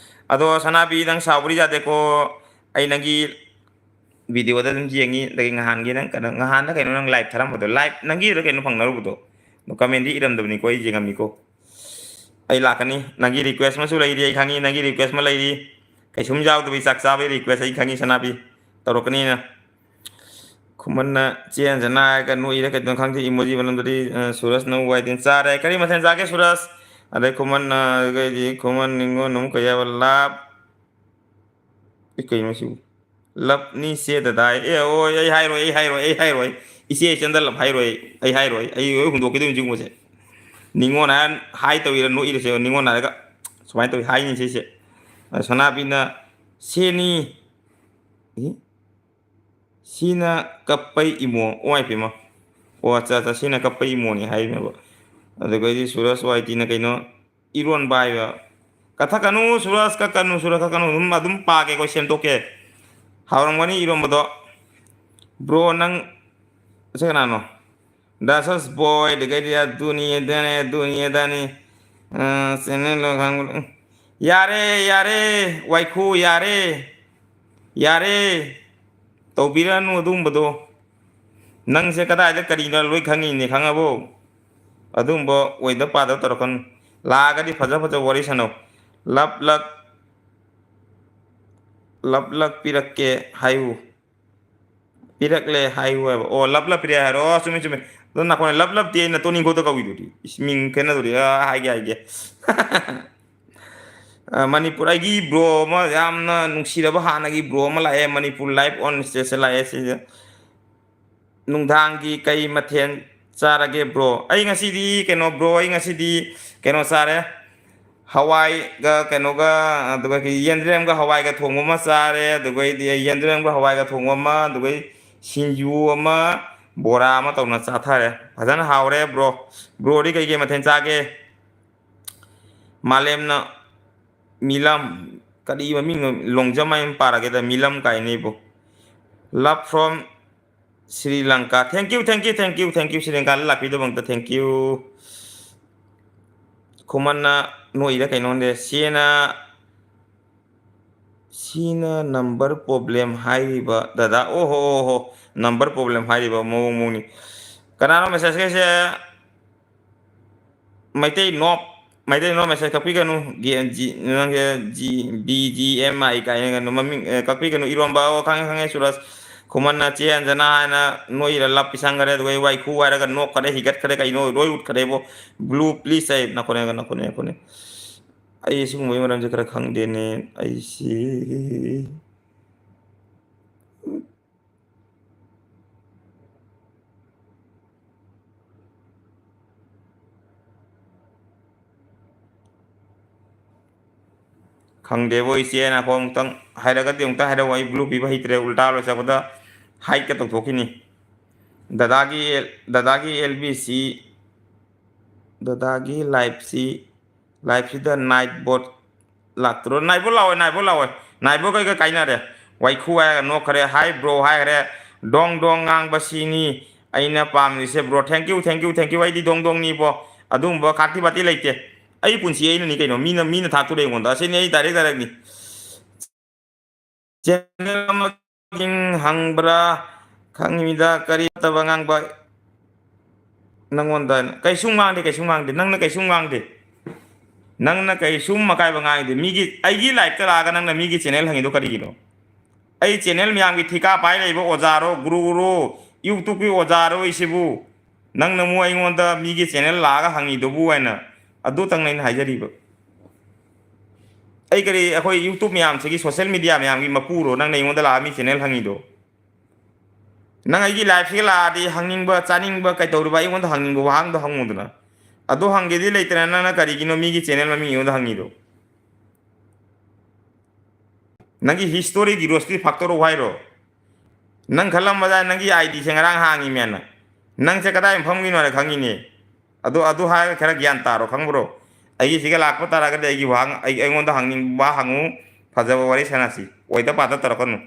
ꯑꯗꯣ ꯁꯅꯥꯕꯤ ꯅꯪ ꯁꯥꯎꯕꯗꯤ ꯌꯥꯗꯦꯀꯣ꯫ ꯑꯩ ꯅꯪꯒꯤ videoꯗ ꯑꯗꯨꯝ ꯌꯦꯡꯉꯤ꯫ ꯑꯗꯒꯤ ꯅꯍꯥꯟꯒꯤ ꯅꯪ ꯀꯩꯅꯣ, ꯅꯍꯥꯟꯗ ꯀꯩꯅꯣ ꯅꯪ live ꯊꯥꯔꯝꯕꯗꯣ, live ꯅꯪꯒꯤꯗ ꯀꯩꯅꯣ ꯐꯪꯅꯔꯨꯕꯗꯣ? Commentꯗꯤ ꯏꯔꯝꯗꯕꯅꯤꯀꯣ, ꯑꯩ ꯌꯦꯡꯉꯝꯃꯤꯀꯣ꯫ ꯑꯩ ꯂꯥꯛꯀꯅꯤ꯫ ꯅꯪꯒꯤ request ꯑꯃꯁꯨ ꯂꯩꯔꯤ, ꯑꯩ ꯈꯪꯉꯤ꯫ ꯅꯪꯒꯤ request ꯑꯃ ꯂꯩꯔꯤ꯫ ꯀꯩꯁꯨꯝ ꯌꯥꯎꯗꯕꯤ ꯆꯥꯛ ꯆꯥꯕꯒꯤ request ꯑꯩ ꯈꯪꯉꯤ, ꯁꯅꯥꯕꯤ꯫ ꯇꯧꯔꯛꯀꯅꯤꯅ꯫ ꯈꯨꯃꯟꯅ ꯆꯦꯟꯖꯅ ꯍꯥꯏꯔꯒ ꯅꯣꯛꯏꯔ ꯀꯩꯅꯣ ꯈꯪꯗꯦ꯫ Emoji ꯃꯅꯨꯡꯗꯗꯤ, ꯑ, ꯁꯨꯔꯖꯅ ꯋꯥꯏꯗꯤꯟ ꯆꯥꯔꯦ꯫ ꯀꯔꯤ ꯃꯊꯦꯜ ꯆꯥꯒꯦ, ꯁꯨꯔꯖ? ꯑꯗꯩ ꯈꯨꯃꯟꯅ, ꯑꯗꯒꯤꯗꯤ ꯈꯨꯃꯟ ꯅꯤꯉꯣꯟ ꯑꯃꯨꯛ ꯀꯩ ꯍꯥꯏꯕ? ꯂꯥꯞ-, ꯑꯦ, ꯀꯩꯅꯣ ꯁꯤꯕꯨ? ꯂꯞꯅꯤ ꯆꯦ ꯗꯗꯥ꯫ ꯑꯦ, ꯑꯣꯏ, ꯑꯩ ꯍꯥꯏꯔꯣꯏ, ꯑꯩ ꯍꯥꯏꯔꯣꯏ, ꯑꯩ ꯍꯥꯏꯔꯣꯏ꯫ ꯏꯆꯦ ꯏꯆꯟꯗ ꯂꯞ ꯍꯥꯏꯔꯣꯏ, ꯑꯩ ꯍꯥꯏꯔꯣꯏ꯫ ꯑꯩ ꯂꯣꯏ ꯍꯨꯟꯗꯣꯛꯈꯤꯗꯣꯏꯅꯤ ꯁꯤꯒꯨꯝꯕꯁꯦ꯫ ꯅꯤꯉꯣꯟ ꯍꯥꯏ, ꯍꯥꯏ ꯇꯧꯔꯤꯔ ꯅꯣꯛꯏꯔꯁꯦ, ꯅꯤꯉꯣꯟ ꯍꯥꯏꯔꯒ ꯁꯨꯃꯥꯏꯅ ꯇꯧꯋꯤ ꯍꯥꯏꯅꯤ ꯁꯤꯁꯦ꯫ ꯑ, ꯁꯅꯥꯕꯤꯅ ꯁꯦꯅꯤ꯫ ꯏ? ꯁꯤꯅ ꯀꯞꯄꯩ ꯏꯃꯣ꯫ ꯑꯣ, ꯏꯃꯥꯏ ꯄꯦꯝꯃ꯫ ꯑꯣ, ꯑꯠꯆꯥ, ꯑꯠꯆꯥ, ꯁꯤꯅ ꯀꯞꯄꯩ ꯏꯃꯣꯅꯤ ꯍꯥꯏꯔꯤꯅꯦꯕ꯫ ꯑꯗꯨꯒꯩꯗꯤ ꯁꯨꯔꯖ ꯋꯥꯏ ꯇꯤꯅ ꯀꯩꯅꯣ? ꯏꯔꯣꯟꯕ ꯍꯥꯏꯕ꯫ ꯀꯛꯊꯠꯀꯅꯨ ꯁꯨꯔꯖ, ꯀꯛꯀꯅꯨ ꯁꯨꯔꯖ, ꯀꯛꯀꯅꯨ꯫ ꯑꯗꯨꯝ, ꯑꯗꯨꯝ ꯄꯥꯒꯦ ꯑꯩꯈꯣꯏ ꯁꯦꯝꯗꯣꯛꯀꯦ꯫ ꯍꯥꯎꯔꯝꯒꯅꯤ ꯏꯔꯣꯟꯕꯗꯣ꯫ Bro, ꯅꯪ, ꯁꯤ ꯀꯅꯥꯅꯣ? ꯗꯥꯁꯁ ꯕꯣꯏ, ꯑꯗꯨꯗꯒꯤꯗꯤ ꯑꯗꯨꯅꯤ ꯑꯗꯥꯅꯤ, ꯑꯗꯨꯅꯤ ꯑꯗꯥꯅꯤ꯫ ꯑ, channelꯗꯣ ꯈꯪꯕ-, ꯎꯝ꯫ ꯌꯥꯔꯦ, ꯌꯥꯔꯦ, ꯋꯥꯏꯈꯨ, ꯌꯥꯔꯦ꯫ ꯌꯥꯔꯦ꯫ ꯇꯧꯕꯤꯔꯅꯨ ꯑꯗꯨꯒꯨꯝꯕꯗꯣ꯫ ꯅꯪꯁꯦ ꯀꯗꯥꯏꯗ ꯀꯔꯤꯅꯣ ꯂꯣꯏ ꯈꯪꯉꯤꯅꯦ, ꯈꯪꯉꯕꯣ? ꯑꯗꯨꯒꯨꯝꯕ ꯑꯣꯏꯗ ꯄꯥꯗꯕ ꯇꯧꯔꯛꯀꯅꯨ꯫ ꯂꯥꯛꯑꯒꯗꯤ ꯐꯖ ꯐꯖ ꯋꯥꯔꯤ ꯁꯥꯟꯅꯧ꯫ ꯂꯞ ꯂꯛ, ꯂꯞ ꯂꯛ ꯄꯤꯔꯛꯀꯦ ꯍꯥꯏꯌꯨ꯫ ꯄꯤꯔꯛꯂꯦ ꯍꯥꯏꯌꯨ ꯍꯥꯏꯕ꯫ ꯑꯣ, ꯂꯞ ꯂꯞ ꯄꯤꯔꯛꯑꯦ ꯍꯥꯏꯔꯣ꯫ ꯑꯣ, ꯆꯨꯝꯃꯤ, ꯆꯨꯝꯃꯤ꯫ ꯑꯗꯣ ꯅꯈꯣꯏꯅ ꯂꯞ ꯂꯞꯇꯤ ꯑꯩꯅ ꯇꯣꯅꯤꯡꯈꯣꯛꯇ ꯀꯧꯏꯗꯨꯗꯤ꯫ ꯏꯁ, ꯃꯤꯡ ꯈꯦꯠꯅꯗꯣꯔꯤ꯫ ꯑ, ꯍꯥꯏꯒꯦ, ꯍꯥꯏꯒꯦ꯫ ꯑ, ꯃꯅꯤꯄꯨꯔ, ꯑꯩꯒꯤ bro ꯑꯃ, ꯌꯥꯝꯅ ꯅꯨꯡꯁꯤꯔꯕ ꯍꯥꯟꯅꯒꯤ bro ꯑꯃ ꯂꯥꯛꯑꯦ, ꯃꯅꯤꯄꯨꯔ live on stageꯇ ꯂꯥꯛꯑꯦ ꯁꯤꯗ꯫ ꯅꯨꯡꯗꯥꯡꯒꯤ ꯀꯩ ꯃꯊꯦꯜ ꯆꯥꯔꯒꯦ bro? ꯑꯩ ꯉꯁꯤꯗꯤ ꯀꯩꯅꯣ bro, ꯑꯩ ꯉꯁꯤꯗꯤ ꯀꯩꯅꯣ ꯆꯥꯔꯦ꯫ ꯍꯋꯥꯏꯒ ꯀꯩꯅꯣꯒ, ꯑꯗꯨꯒ ꯌꯦꯟꯗ꯭ꯔꯦꯝꯒ ꯍꯋꯥꯏꯒ ꯊꯣꯡꯕ ꯑꯃ ꯆꯥꯔꯦ, ꯑꯗꯨꯒꯩꯗꯤ ꯌꯦꯟꯗ꯭ꯔꯦꯝꯒ ꯍꯋꯥꯏꯒ ꯊꯣꯡꯕ ꯑꯃ, ꯑꯗꯨꯒꯩ ꯁꯤꯡꯖꯨ ꯑꯃ, ꯕꯣꯔꯥ ꯑꯃ ꯇꯧꯅ ꯆꯥꯊꯔꯦ꯫ ꯐꯖꯅ ꯍꯥꯎꯔꯦ bro꯫ Broꯗꯤ ꯀꯩꯀꯩ ꯃꯊꯦꯜ ꯆꯥꯒꯦ? ꯃꯥꯂꯦꯝꯅ ꯃꯤꯂꯝ, ꯀꯔꯤ ꯃꯃꯤꯡꯅꯣ? ꯂꯣꯡꯖꯝ ꯍꯥꯏꯅ ꯄꯥꯔꯒꯦꯗ, ꯃꯤꯂꯝ ꯀꯥꯏꯅꯦꯕꯣ꯫ Love from Sri Lanka꯫ Thank you, thank you, thank you, thank you, Shri ꯂꯪꯀꯥꯗ ꯂꯥꯛꯄꯤꯗꯕꯃꯛꯇ thank you꯫ ꯈꯨꯃꯟꯅ ꯅꯣꯛꯏꯔ ꯀꯩꯅꯣ ꯈꯪꯗꯦ꯫ ꯁꯤꯅ, ꯁꯤꯅ number problem ꯍꯥꯏꯔꯤꯕ ꯗꯗꯥ꯫ ꯑꯣ ꯍꯣ, ꯑꯣ ꯍꯣ, number problem ꯍꯥꯏꯔꯤꯕ ꯃꯑꯣꯡ ꯃꯑꯣꯡꯅꯤ꯫ ꯀꯅꯥꯅꯣ message ꯈꯩꯁꯦ? ꯃꯩꯇꯩ ꯅꯣꯞ, ꯃꯩꯇꯩ ꯅꯣꯞ message ꯀꯛꯄꯤꯒꯅꯨ꯫ ꯒꯤ-, ꯖꯤ-, ꯅꯪꯁꯦ ꯖꯤ-, ꯕꯤ ꯖꯤ ꯑꯦꯝ ꯑꯥꯏ ꯀꯥꯏꯅ ꯀꯩꯅꯣ ꯃꯃꯤꯡ, ꯑꯦ, ꯀꯛꯄꯤꯒꯅꯨ꯫ ꯏꯔꯣꯝꯕ, ꯑꯣ, ꯈꯪꯉꯦ, ꯈꯪꯉꯦ, ꯁꯨꯔꯖ꯫ ꯈꯨꯃꯟꯅ ꯆꯦ ꯑꯟꯖꯅꯥ ꯍꯥꯏꯅ ꯅꯣꯏꯔ ꯂꯞ ꯄꯤꯁꯟꯈꯔꯦ, ꯑꯗꯨꯒ ꯑꯩ ꯋꯥꯏꯈꯨ ꯍꯥꯏꯔꯒ ꯅꯣꯛꯈꯔꯦ, ꯍꯤꯒꯠꯈꯔꯦ, ꯀꯩꯅꯣ ꯂꯣꯏ ꯎꯠꯈꯔꯦꯕꯣ꯫ Blue please ꯑꯩ ꯅꯈꯣꯅꯦ, ꯅꯈꯣꯅꯦ, ꯅꯈꯣꯅꯦ꯫ ꯑꯩ ꯁꯤꯒꯨꯝꯕꯒꯤ ꯃꯔꯝꯁꯦ ꯈꯔ ꯈꯪꯗꯦꯅꯦ꯫ ꯑꯩꯁꯤ ꯈꯪꯗꯦꯕꯣ ꯏꯆꯦ, ꯅꯈꯣ ꯑꯃꯨꯛꯇꯪ ꯍꯥꯏꯔꯒꯗꯤ ꯑꯃꯨꯛꯇꯪ ꯍꯥꯏꯔꯛꯑꯣ, ꯑꯩ blue ꯄꯤꯕ ꯍꯩꯇ꯭ꯔꯦ, ꯎꯜꯇꯥ ꯂꯣꯏ ꯆꯠꯄꯗ ꯍꯥꯏꯠꯀ ꯇꯧꯊꯣꯛꯈꯤꯅꯤ꯫ ꯗꯗꯥꯒꯤ L-, ꯗꯗꯥꯒꯤ L B C, ꯗꯗꯥꯒꯤ liveꯁꯤ, liveꯁꯤꯗ night boat ꯂꯥꯛꯇ꯭ꯔꯣ? Night boat ꯂꯥꯛꯑꯣꯏ, night boat ꯂꯥꯛꯑꯣꯏ, night boat ꯀꯩꯒ ꯀꯥꯏꯅꯔꯦ꯫ ꯋꯥꯏꯈꯨ ꯍꯥꯏꯔꯒ ꯅꯣꯛꯈ꯭ꯔꯦ, hi bro ꯍꯥꯏꯈ꯭ꯔꯦ, ꯗꯣꯡ ꯗꯣꯡ ꯉꯥꯡꯕ ꯁꯤꯅꯤ ꯑꯩꯅ ꯄꯥꯝꯂꯤꯁꯦ bro꯫ Thank you, thank you, thank you꯫ ꯑꯩꯗꯤ ꯗꯣꯡ ꯗꯣꯡꯅꯤꯕꯣ, ꯑꯗꯨꯒꯨꯝꯕ ꯈꯥꯛꯇꯤ ꯄꯥꯇꯤ ꯂꯩꯇꯦ꯫ ꯑꯩ ꯄꯨꯟꯁꯤ ꯑꯩꯅꯅꯤ ꯀꯩꯅꯣ, ꯃꯤꯅ, ꯃꯤꯅ ꯊꯥꯛꯇꯣꯔꯦ ꯑꯩꯉꯣꯟꯗ, ꯑꯁꯤꯅꯤ ꯑꯩ direct directꯅꯤ꯫ Channel ꯑꯃꯒꯤ ꯍꯪꯕ꯭ꯔꯥ? ꯈꯪꯉꯤꯗ, ꯀꯔꯤ ꯐꯠꯇꯕ ꯉꯥꯡꯕ? ꯅꯪꯉꯣꯟꯗ ꯀꯩꯁꯨꯝ ꯉꯥꯡꯗꯦ, ꯀꯩꯁꯨꯝ ꯉꯥꯡꯗꯦ, ꯅꯪꯅ ꯀꯩꯁꯨꯝ ꯉꯥꯡꯗꯦ꯫ ꯅꯪꯅ ꯀꯩꯁꯨꯝ ꯑꯀꯥꯏꯕ ꯉꯥꯡꯗꯦ꯫ ꯃꯤꯒꯤ, ꯑꯩꯒꯤ liveꯇ ꯂꯥꯛꯑꯒ ꯅꯪꯅ ꯃꯤꯒꯤ channel ꯍꯪꯉꯤꯗꯣ ꯀꯔꯤꯒꯤꯅꯣ? ꯑꯩ channel ꯃꯌꯥꯝꯒꯤ ꯊꯤꯀꯥ ꯄꯥꯏ ꯂꯩꯕ ꯑꯣꯖꯥꯔꯣ, ꯒꯨꯔꯨꯔꯣ, YouTubeꯀꯤ ꯑꯣꯖꯥꯔꯣ ꯑꯩꯁꯤꯕꯨ? ꯅꯪꯅ ꯑꯃꯨꯛ ꯑꯩꯉꯣꯟꯗ ꯃꯤꯒꯤ channel ꯂꯥꯛꯑꯒ ꯍꯪꯉꯤꯗꯨꯕꯨ ꯍꯥꯏꯅ꯫ ꯑꯗꯨꯇꯪꯅ ꯑꯩꯅ ꯍꯥꯏꯖꯔꯤꯕ꯫ ꯑꯩ ꯀꯔꯤ, ꯑꯩꯈꯣꯏ YouTube ꯃꯌꯥꯝꯁꯤꯒꯤ, social media ꯃꯌꯥꯝꯒꯤ ꯃꯄꯨꯔꯣ? ꯅꯪꯅ ꯑꯩꯉꯣꯟꯗ ꯂꯥꯛꯑ ꯃꯤ channel ꯍꯪꯉꯤꯗꯣ? ꯅꯪ ꯑꯩꯒꯤ live ꯁꯤꯒ ꯂꯥꯛꯑꯗꯤ ꯍꯪꯅꯤꯡꯕ, ꯆꯥꯅꯤꯡꯕ, ꯀꯩꯗꯧꯔꯤꯕ, ꯑꯩꯉꯣꯟꯗ ꯍꯪꯅꯤꯡꯕ ꯋꯥꯍꯪꯗꯣ ꯍꯪꯉꯨꯗꯅ꯫ ꯑꯗꯨ ꯍꯪꯒꯦꯗꯤ ꯂꯩꯇꯅ ꯅꯪꯅ ꯀꯔꯤꯒꯤꯅꯣ ꯃꯤꯒꯤ channel ꯃꯃꯤꯡ ꯑꯩꯉꯣꯟꯗ ꯍꯪꯉꯤꯗꯣ? ꯅꯪꯒꯤ history ꯒꯤ ꯔꯣꯁꯇꯤ ꯐꯥꯛꯇꯣꯔꯛꯎ ꯍꯥꯏꯔꯣ? ꯅꯪ ꯈꯜꯂꯝꯕꯗ ꯅꯪꯒꯤ ID ꯁꯦ ꯉꯔꯥꯡ ꯍꯥꯡꯉꯤꯃꯦꯅ꯫ ꯅꯪꯁꯦ ꯀꯗꯥꯏ ꯃꯐꯝꯒꯤꯅꯣ ꯍꯥꯏꯅ ꯈꯪꯉꯤꯅꯦ꯫ ꯑꯗꯨ, ꯑꯗꯨ ꯍꯥꯏꯔꯒ ꯈꯔ ꯒ꯭ꯌꯥꯟ ꯇꯥꯔꯣ, ꯈꯪꯕ꯭ꯔꯣ? ꯑꯩꯒꯤ ꯁꯤꯒ ꯂꯥꯛꯄ ꯇꯥꯔꯒꯗꯤ ꯑꯩꯒꯤ ꯋꯥꯍꯪ, ꯑꯩ, ꯑꯩꯉꯣꯟꯗ ꯍꯪꯅꯤꯡꯕ ꯍꯪꯉꯨ, ꯐꯖꯕ ꯋꯥꯔꯤ ꯁꯥꯟꯅꯁꯤ꯫ ꯑꯣꯏꯗ ꯄꯥꯗ ꯇꯧꯔꯛꯀꯅꯨ꯫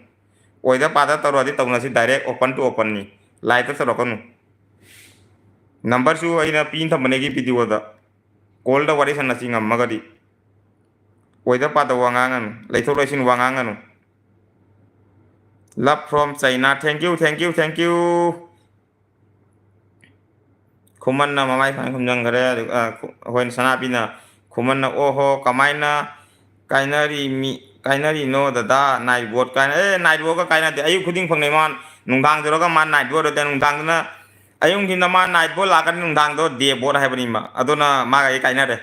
ꯑꯣꯏꯗ ꯄꯥꯗ ꯇꯧꯔꯛꯑꯗꯤ ꯇꯧꯅꯁꯤ, direct open to open ꯅꯤ꯫ Live ꯇ ꯇꯧꯔꯛꯀꯅꯨ꯫ Number ꯁꯨ ꯑꯩꯅ ꯄꯤ ꯊꯝꯕꯅꯦ ꯑꯩꯒꯤ video ꯗ꯫ Call ꯗ ꯋꯥꯔꯤ ꯁꯥꯟꯅꯁꯤ ꯉꯝꯃꯒꯗꯤ꯫ ꯑꯣꯏꯗ ꯄꯥꯗ ꯋꯥ ꯉꯥꯡꯒꯅꯨ, ꯂꯩꯊꯣꯛ ꯂꯩꯁꯤꯟ ꯋꯥ ꯉꯥꯡꯒꯅꯨ꯫ Love from China, thank you, thank you, thank you꯫ ꯈꯨꯃꯟꯅ ꯃꯃꯥꯏ ꯁꯨꯃꯥꯏꯅ ꯈꯨꯝꯖꯟꯈ꯭ꯔꯦ꯫ ꯑꯗꯨꯒ, ꯑ, ꯈꯨ-, ꯑꯩꯈꯣꯏꯅ ꯁꯅꯥꯄꯤꯅ, ꯈꯨꯃꯟꯅ, "ꯑꯣꯍꯣ, ꯀꯃꯥꯏꯅ ꯀꯥꯏꯅꯔꯤ ꯃꯤ, ꯀꯥꯏꯅꯔꯤꯅꯣ ꯗꯗꯥ? Night boat ꯀꯥꯏꯅ, ꯑꯦ, night boat ꯀ ꯀꯥꯏꯅꯗꯦ꯫ ꯑꯌꯨꯛ ꯈꯨꯗꯤꯡ ꯐꯪꯅꯩ ꯃꯥ꯫ ꯅꯨꯡꯗꯥꯡꯗꯨꯔꯒ ꯃꯥ night boat ꯑꯣꯏꯗꯦ, ꯅꯨꯡꯗꯥꯡꯗꯨꯅ, ꯑꯌꯨꯛ ꯅꯨꯡꯊꯤꯟꯗ ꯃꯥ night boat ꯂꯥꯛꯀꯅꯤ, ꯅꯨꯡꯗꯥꯡꯗꯣ day boat ꯍꯥꯏꯕꯅꯤ ꯃꯥ꯫ ꯑꯗꯨꯅ ꯃꯥꯒ ꯑꯩ ꯀꯥꯏꯅꯔꯦ꯫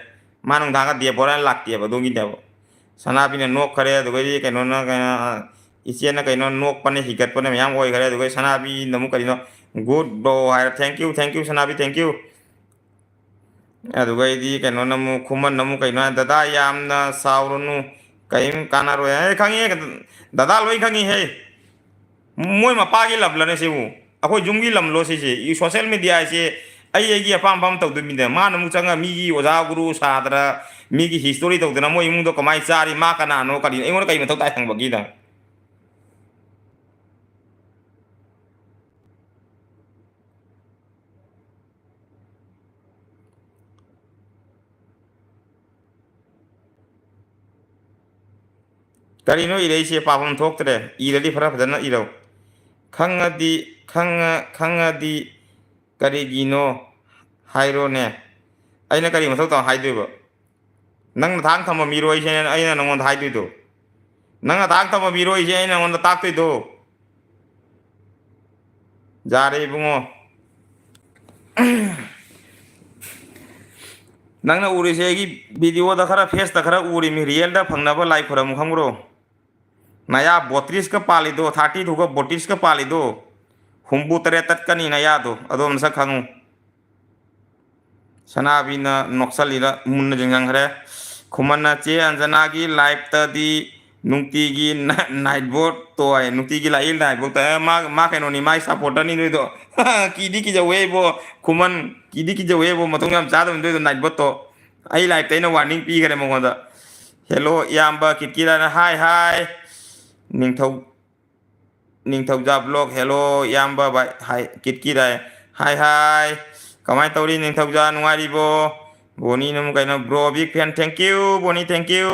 ꯃꯥ ꯅꯨꯡꯗꯥꯡꯒ day boat ꯍꯥꯏꯅ ꯂꯥꯛꯇꯦꯕ, ꯑꯗꯨꯒꯤꯅꯦꯕ꯫" ꯁꯅꯥꯄꯤꯅ ꯅꯣꯛꯈꯔꯦ꯫ ꯑꯗꯨꯒꯗꯤ ꯀꯩꯅꯣꯅ, ꯀꯩꯅꯣ, ꯏꯆꯦꯅ ꯀꯩꯅꯣ ꯅꯣꯛꯄꯅ ꯍꯤꯒꯠꯄꯅ ꯃꯌꯥꯝ ꯑꯣꯏꯈꯔꯦ꯫ ꯑꯗꯨꯒ ꯁꯅꯥꯄꯤꯅ ꯑꯃꯨꯛ ꯀꯔꯤꯅꯣ, "Good bro" ꯍꯥꯏꯔ, "Thank you, thank you, ꯁꯅꯥꯄꯤ, thank you"꯫ ꯑꯗꯨꯒ ꯑꯩꯗꯤ ꯀꯩꯅꯣꯅ ꯑꯃꯨꯛ, ꯈꯨꯃꯟꯅ ꯑꯃꯨꯛ ꯀꯩꯅꯣ ꯍꯥꯏ, "ꯗꯗꯥ, ꯌꯥꯝꯅ ꯁꯥꯎꯔꯨꯅꯨ, ꯀꯔꯤꯝ ꯀꯥꯟꯅꯔꯣꯏ"꯫ ꯑꯦ, ꯈꯪꯉꯦ, ꯗꯗꯥ ꯂꯣꯏ ꯈꯪꯉꯤꯍꯦ꯫ ꯃꯣꯏ ꯃꯄꯥꯒꯤ ꯂꯝꯂꯅꯦ ꯁꯤꯕꯨ? ꯑꯩꯈꯣꯏ ꯌꯨꯝꯒꯤ ꯂꯝꯂꯣ ꯁꯤꯁꯦ? ꯁꯣꯁꯦꯜ ꯃꯤꯗꯤꯌꯥ ꯍꯥꯏꯁꯦ ꯑꯩ ꯑꯩꯒꯤ ꯑꯄꯥꯝ ꯑꯄꯥꯝꯕ ꯇꯧꯗꯣꯏ ꯃꯤꯗ, ꯃꯥꯅ ꯑꯃꯨꯛ ꯆꯪꯉ ꯃꯤꯒꯤ ꯑꯣꯖꯥ, ꯒꯨꯔꯨ, ꯁꯥꯇ꯭ꯔ, ꯃꯤꯒꯤ ꯍꯤꯁꯇꯣꯔꯤ ꯇꯧꯗꯅ ꯃꯣꯏ ꯏꯃꯨꯡꯗꯣ ꯀꯃꯥꯏꯅ ꯆꯥꯔꯤ, ꯃꯥ ꯀꯅꯥꯅꯣ, ꯀꯔꯤꯅꯣ, ꯑꯩꯉꯣꯟꯗ ꯀꯔꯤ ꯃꯊꯧ ꯇꯥꯏ ꯍꯪꯕꯒꯤꯗ? ꯀꯔꯤꯅꯣ ꯏꯔꯛꯏꯁꯦ? ꯄꯥꯐꯝ ꯊꯣꯛꯇ꯭ꯔꯦ꯫ ꯏꯔꯗꯤ ꯈꯔ ꯐꯖꯅ ꯏꯔꯧ꯫ ꯈꯪꯉꯗꯤ, ꯈꯪꯉ-, ꯈꯪꯉꯗꯤ ꯀꯔꯤꯒꯤꯅꯣ ꯍꯥꯏꯔꯣꯅꯦ꯫ ꯑꯩꯅ ꯀꯔꯤ ꯃꯊꯧ ꯇꯧ ꯍꯥꯏꯗꯣꯏꯕ? ꯅꯪ ꯅꯊꯥꯡ ꯊꯝꯕ ꯃꯤꯔꯣ ꯑꯩꯁꯦ ꯑꯩꯅ ꯅꯪꯉꯣꯟꯗ ꯍꯥꯏꯗꯣꯏꯗꯣ? ꯅꯪ ꯅꯊꯥꯡ ꯊꯝꯕ ꯃꯤꯔꯣ ꯑꯩꯁꯦ ꯑꯩꯅ ꯅꯪꯉꯣꯟꯗ ꯇꯥꯛꯇꯣꯏꯗꯣ? ꯌꯥꯔꯦ ꯏꯕꯨꯡꯉꯣ꯫ ꯅꯪꯅ ꯎꯔꯤꯁꯦ ꯑꯩꯒꯤ videoꯗ ꯈꯔ, faceꯇ ꯈꯔ ꯎꯔꯤꯃꯤ, realꯗ ꯐꯪꯅꯕ ꯂꯥꯏ ꯈꯨꯔꯝꯃꯨ ꯈꯪꯕ꯭ꯔꯣ? ꯅꯌꯥ ꯕꯣꯇ꯭ꯔꯤꯁꯀ ꯄꯥꯜꯂꯤꯗꯣ, thirty twoꯒ ꯕꯣꯇ꯭ꯔꯤꯁꯀ ꯄꯥꯜꯂꯤꯗꯣ, ꯍꯨꯝꯐꯨ ꯇꯔꯦꯠ ꯇꯠꯀꯅꯤ ꯅꯌꯥꯗꯣ, ꯑꯗꯣ ꯃꯁꯛ ꯈꯪꯉꯨ꯫ ꯁꯅꯥꯕꯤꯅ ꯅꯣꯛꯁꯜꯂꯤꯔ ꯃꯨꯟꯅ ꯌꯦꯡꯁꯤꯟꯈ꯭ꯔꯦ꯫ ꯈꯨꯃꯟꯅ ꯆꯦ ꯑꯟꯖꯅꯥꯒꯤ liveꯇꯗꯤ ꯅꯨꯡꯇꯤꯒꯤ night vote ꯇꯣ ꯍꯥꯏ, ꯅꯨꯡꯇꯤꯒꯤ ꯂꯥꯛꯏ night vote ꯇꯣ꯫ ꯑꯦ, ꯃꯥ, ꯃꯥ ꯀꯩꯅꯣꯅꯤ, ꯃꯥꯏ supporterꯅꯤ ꯅꯣꯏꯗꯣ꯫ ꯀꯤꯗꯤ ꯀꯤꯖꯧꯍꯦ ꯏꯕꯣ, ꯈꯨꯃꯟ, ꯀꯤꯗꯤ ꯀꯤꯖꯧꯍꯦ ꯏꯕꯣ, ꯃꯇꯨꯡ ꯌꯥꯝ ꯆꯥꯗꯕꯅꯤ ꯅꯣꯏꯗꯣ night vote ꯇꯣ꯫ ꯑꯩ liveꯇ ꯑꯩꯅ warning ꯄꯤꯈꯔꯦ ꯃꯉꯣꯟꯗ꯫ Hello ꯏꯌꯥꯝꯕ ꯀꯤꯠꯀꯤꯔꯥꯅ, hi hi꯫ ꯅꯤꯡꯊꯧ ꯅꯤꯡꯊꯧꯖꯥ vlog, hello ꯏꯌꯥꯝꯕ ꯚꯥꯏ, ꯍꯥꯏ, ꯀꯤꯠꯀꯤꯠ ꯍꯥꯏ, hi hi꯫ ꯀꯃꯥꯏꯅ ꯇꯧꯔꯤ ꯅꯤꯡꯊꯧꯖꯥ, ꯅꯨꯡꯉꯥꯏꯔꯤꯕꯣ? ꯕꯣꯅꯤꯅ ꯑꯃꯨꯛ ꯀꯩꯅꯣ, bro big fan, thank you Boni, thank you꯫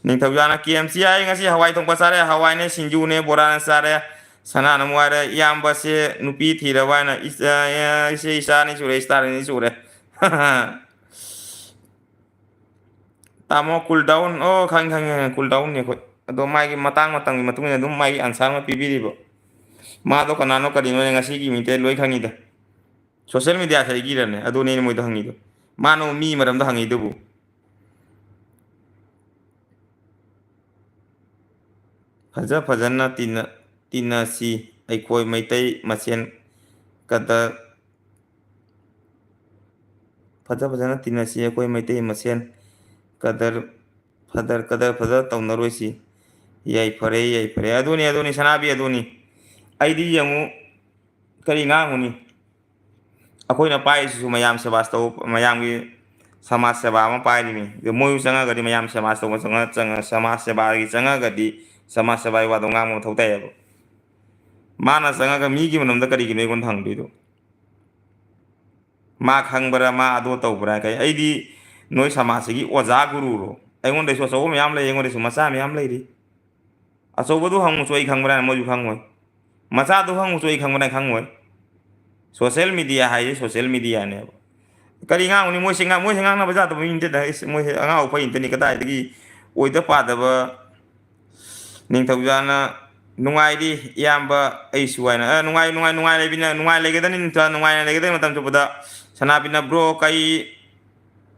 ꯅꯤꯡꯊꯧꯖꯥꯅ, "ꯀꯦ ꯑꯦꯝ ꯁꯤ ꯍꯥꯏ, ꯉꯁꯤ ꯍꯋꯥꯏ ꯊꯣꯡꯕ ꯆꯥꯔꯦ, ꯍꯋꯥꯏꯅꯦ, ꯁꯤꯡꯖꯨꯅꯦ, ꯕꯣꯔꯥꯅꯦ ꯆꯥꯔꯦ"꯫ ꯁꯅꯥꯅ ꯑꯃꯨꯛ ꯍꯥꯏꯔꯦ, "ꯏꯌꯥꯝꯕꯁꯦ ꯅꯨꯄꯤ ꯊꯤꯔꯕ ꯍꯥꯏꯅ, ꯏꯆ-, ꯑ, ꯏꯆꯦ ꯏꯆꯥ ꯑꯅꯤ ꯁꯨꯔꯦ, star ꯑꯅꯤ ꯁꯨꯔꯦ"꯫ ꯇꯥꯃꯣ cool down, ꯑꯣ, ꯈꯪꯉꯤ, ꯈꯪꯉꯤ, ꯈꯪꯉꯤ, cool downꯅꯤ ꯑꯩꯈꯣꯏ꯫ ꯑꯗꯣ ꯃꯥꯒꯤ ꯃꯇꯥꯡ ꯃꯇꯝꯒꯤ ꯃꯇꯨꯡ ꯏꯟꯅ ꯑꯗꯨꯝ ꯃꯥꯒꯤ answer ꯑꯃ ꯄꯤꯕꯤꯔꯤꯕ꯫ ꯃꯥꯗꯣ ꯀꯅꯥꯅꯣ ꯀꯔꯤꯅꯣ ꯉꯁꯤꯒꯤ ꯃꯤꯡꯗꯩ ꯂꯣꯏ ꯈꯪꯉꯤꯗ꯫ Social media ꯁꯥꯏꯒꯤꯔꯅꯦ, ꯑꯗꯨꯅꯦ ꯑꯩꯅ ꯃꯣꯏꯗ ꯍꯪꯉꯤꯗꯣ꯫ ꯃꯥꯅ ꯃꯤ ꯃꯔꯝꯗ ꯍꯪꯉꯤꯗꯨꯕꯨ꯫ ꯐꯖ ꯐꯖꯅ ꯇꯤꯟꯅ-, ꯇꯤꯟꯅꯁꯤ ꯑꯩꯈꯣꯏ ꯃꯩꯇꯩ ꯃꯁꯦꯟ꯫ ꯀꯗꯔ ꯐꯖ ꯐꯖꯅ ꯇꯤꯟꯅꯁꯤ ꯑꯩꯈꯣꯏ ꯃꯩꯇꯩ ꯃꯁꯦꯟ꯫ ꯀꯗꯔ ꯐꯗꯔ, ꯀꯗꯔ ꯐꯗꯔ ꯇꯧꯅꯔꯣꯏꯁꯤ꯫ ꯌꯥꯏꯐꯔꯦ, ꯌꯥꯏꯐꯔꯦ꯫ ꯑꯗꯨꯅꯤ, ꯑꯗꯨꯅꯤ, ꯁꯅꯥꯕꯤ, ꯑꯗꯨꯅꯤ꯫ ꯑꯩꯗꯤ ꯌꯦꯡꯉꯨ, ꯀꯔꯤ ꯉꯥꯡꯉꯨꯅꯤ? ꯑꯩꯈꯣꯏꯅ ꯄꯥꯏꯔꯤꯁꯤꯁꯨ ꯃꯌꯥꯝ ꯁꯦꯕꯥ ꯇꯧ-, ꯃꯌꯥꯝꯒꯤ ꯁꯃꯥꯖ ꯁꯦꯕꯥ ꯑꯃ ꯄꯥꯏꯔꯤꯅꯤ꯫ ꯑꯗꯨ ꯃꯣꯏꯁꯨ ꯆꯪꯉꯒꯗꯤ ꯃꯌꯥꯝ ꯁꯦꯕꯥ ꯇꯧꯕ ꯆꯪꯉ-, ꯆꯪꯉ-, ꯁꯃꯥꯖ ꯁꯦꯕꯥꯒꯤ ꯆꯪꯉꯒꯗꯤ ꯁꯃꯥꯖ ꯁꯦꯕꯥꯒꯤ ꯋꯥꯗꯣ ꯉꯥꯡꯕ ꯃꯊꯧ ꯇꯥꯏꯌꯦꯕ꯫ ꯃꯥꯅ ꯆꯪꯉꯒ ꯃꯤꯒꯤ ꯃꯔꯝꯗ ꯀꯔꯤꯒꯤꯅꯣ ꯑꯩꯉꯣꯟꯗ ꯍꯪꯗꯣꯏꯗꯣ? ꯃꯥ ꯈꯪꯕ꯭ꯔꯥ, ꯃꯥ ꯑꯗꯨ ꯇꯧꯕ꯭ꯔꯥ? ꯀꯩ, ꯑꯩꯗꯤ ꯅꯣꯏ ꯁꯃꯥꯖꯁꯤꯒꯤ ꯑꯣꯖꯥ ꯒꯨꯔꯨꯔꯣ? ꯑꯩꯉꯣꯟꯗꯩꯁꯨ ꯑꯆꯧꯕ ꯃꯌꯥꯝ ꯂꯩ, ꯑꯩꯉꯣꯟꯗꯩꯁꯨ ꯃꯆꯥ ꯃꯌꯥꯝ ꯂꯩꯔꯤ꯫ ꯑꯆꯧꯕꯗꯨ ꯍꯪꯉꯨꯁꯨ ꯑꯩ ꯈꯪꯕ꯭ꯔꯥ ꯍꯥꯏꯅ ꯃꯣꯏꯁꯨ ꯈꯪꯉꯣꯏ꯫ ꯃꯆꯥꯗꯨ ꯍꯪꯉꯨꯁꯨ ꯑꯩ ꯈꯪꯕ꯭ꯔꯥ ꯍꯥꯏꯅ ꯈꯪꯉꯣꯏ꯫ Social media ꯍꯥꯏꯁꯦ social mediaꯅꯦꯕ꯫ ꯀꯔꯤ ꯉꯥꯡꯉꯨꯅꯤ? ꯃꯣꯏꯁꯦ ꯉꯥ-, ꯃꯣꯏꯁꯦ ꯉꯥꯡꯅꯕ ꯌꯥꯗꯕ ꯃꯤ ꯅꯠꯇꯦꯗ꯫ ꯏꯁ, ꯃꯣꯏꯁꯦ ꯑꯉꯥꯎ ꯑꯐꯩ ꯅꯠꯇꯅꯤ꯫ ꯀꯗꯥꯏꯗꯒꯤ ꯑꯣꯏꯗ ꯄꯥꯗꯕ ꯅꯤꯡꯊꯧꯖꯥꯅ ꯅꯨꯡꯉꯥꯏꯔꯤ ꯏꯌꯥꯝꯕ꯫ ꯑꯩꯁꯨ ꯍꯥꯏꯅ, ꯑ, ꯅꯨꯡꯉꯥꯏ, ꯅꯨꯡꯉꯥꯏ, ꯅꯨꯡꯉꯥꯏ ꯂꯩꯕꯤꯅ-, ꯅꯨꯡꯉꯥꯏ ꯂꯩꯒꯗꯕꯅꯤ, ꯅꯨꯡꯉꯥꯏꯅ ꯂꯩꯒꯗꯕꯅꯤ ꯃꯇꯝ ꯆꯨꯞꯄꯗ꯫ ꯁꯅꯥꯕꯤꯅ, "Bro, ꯀꯩ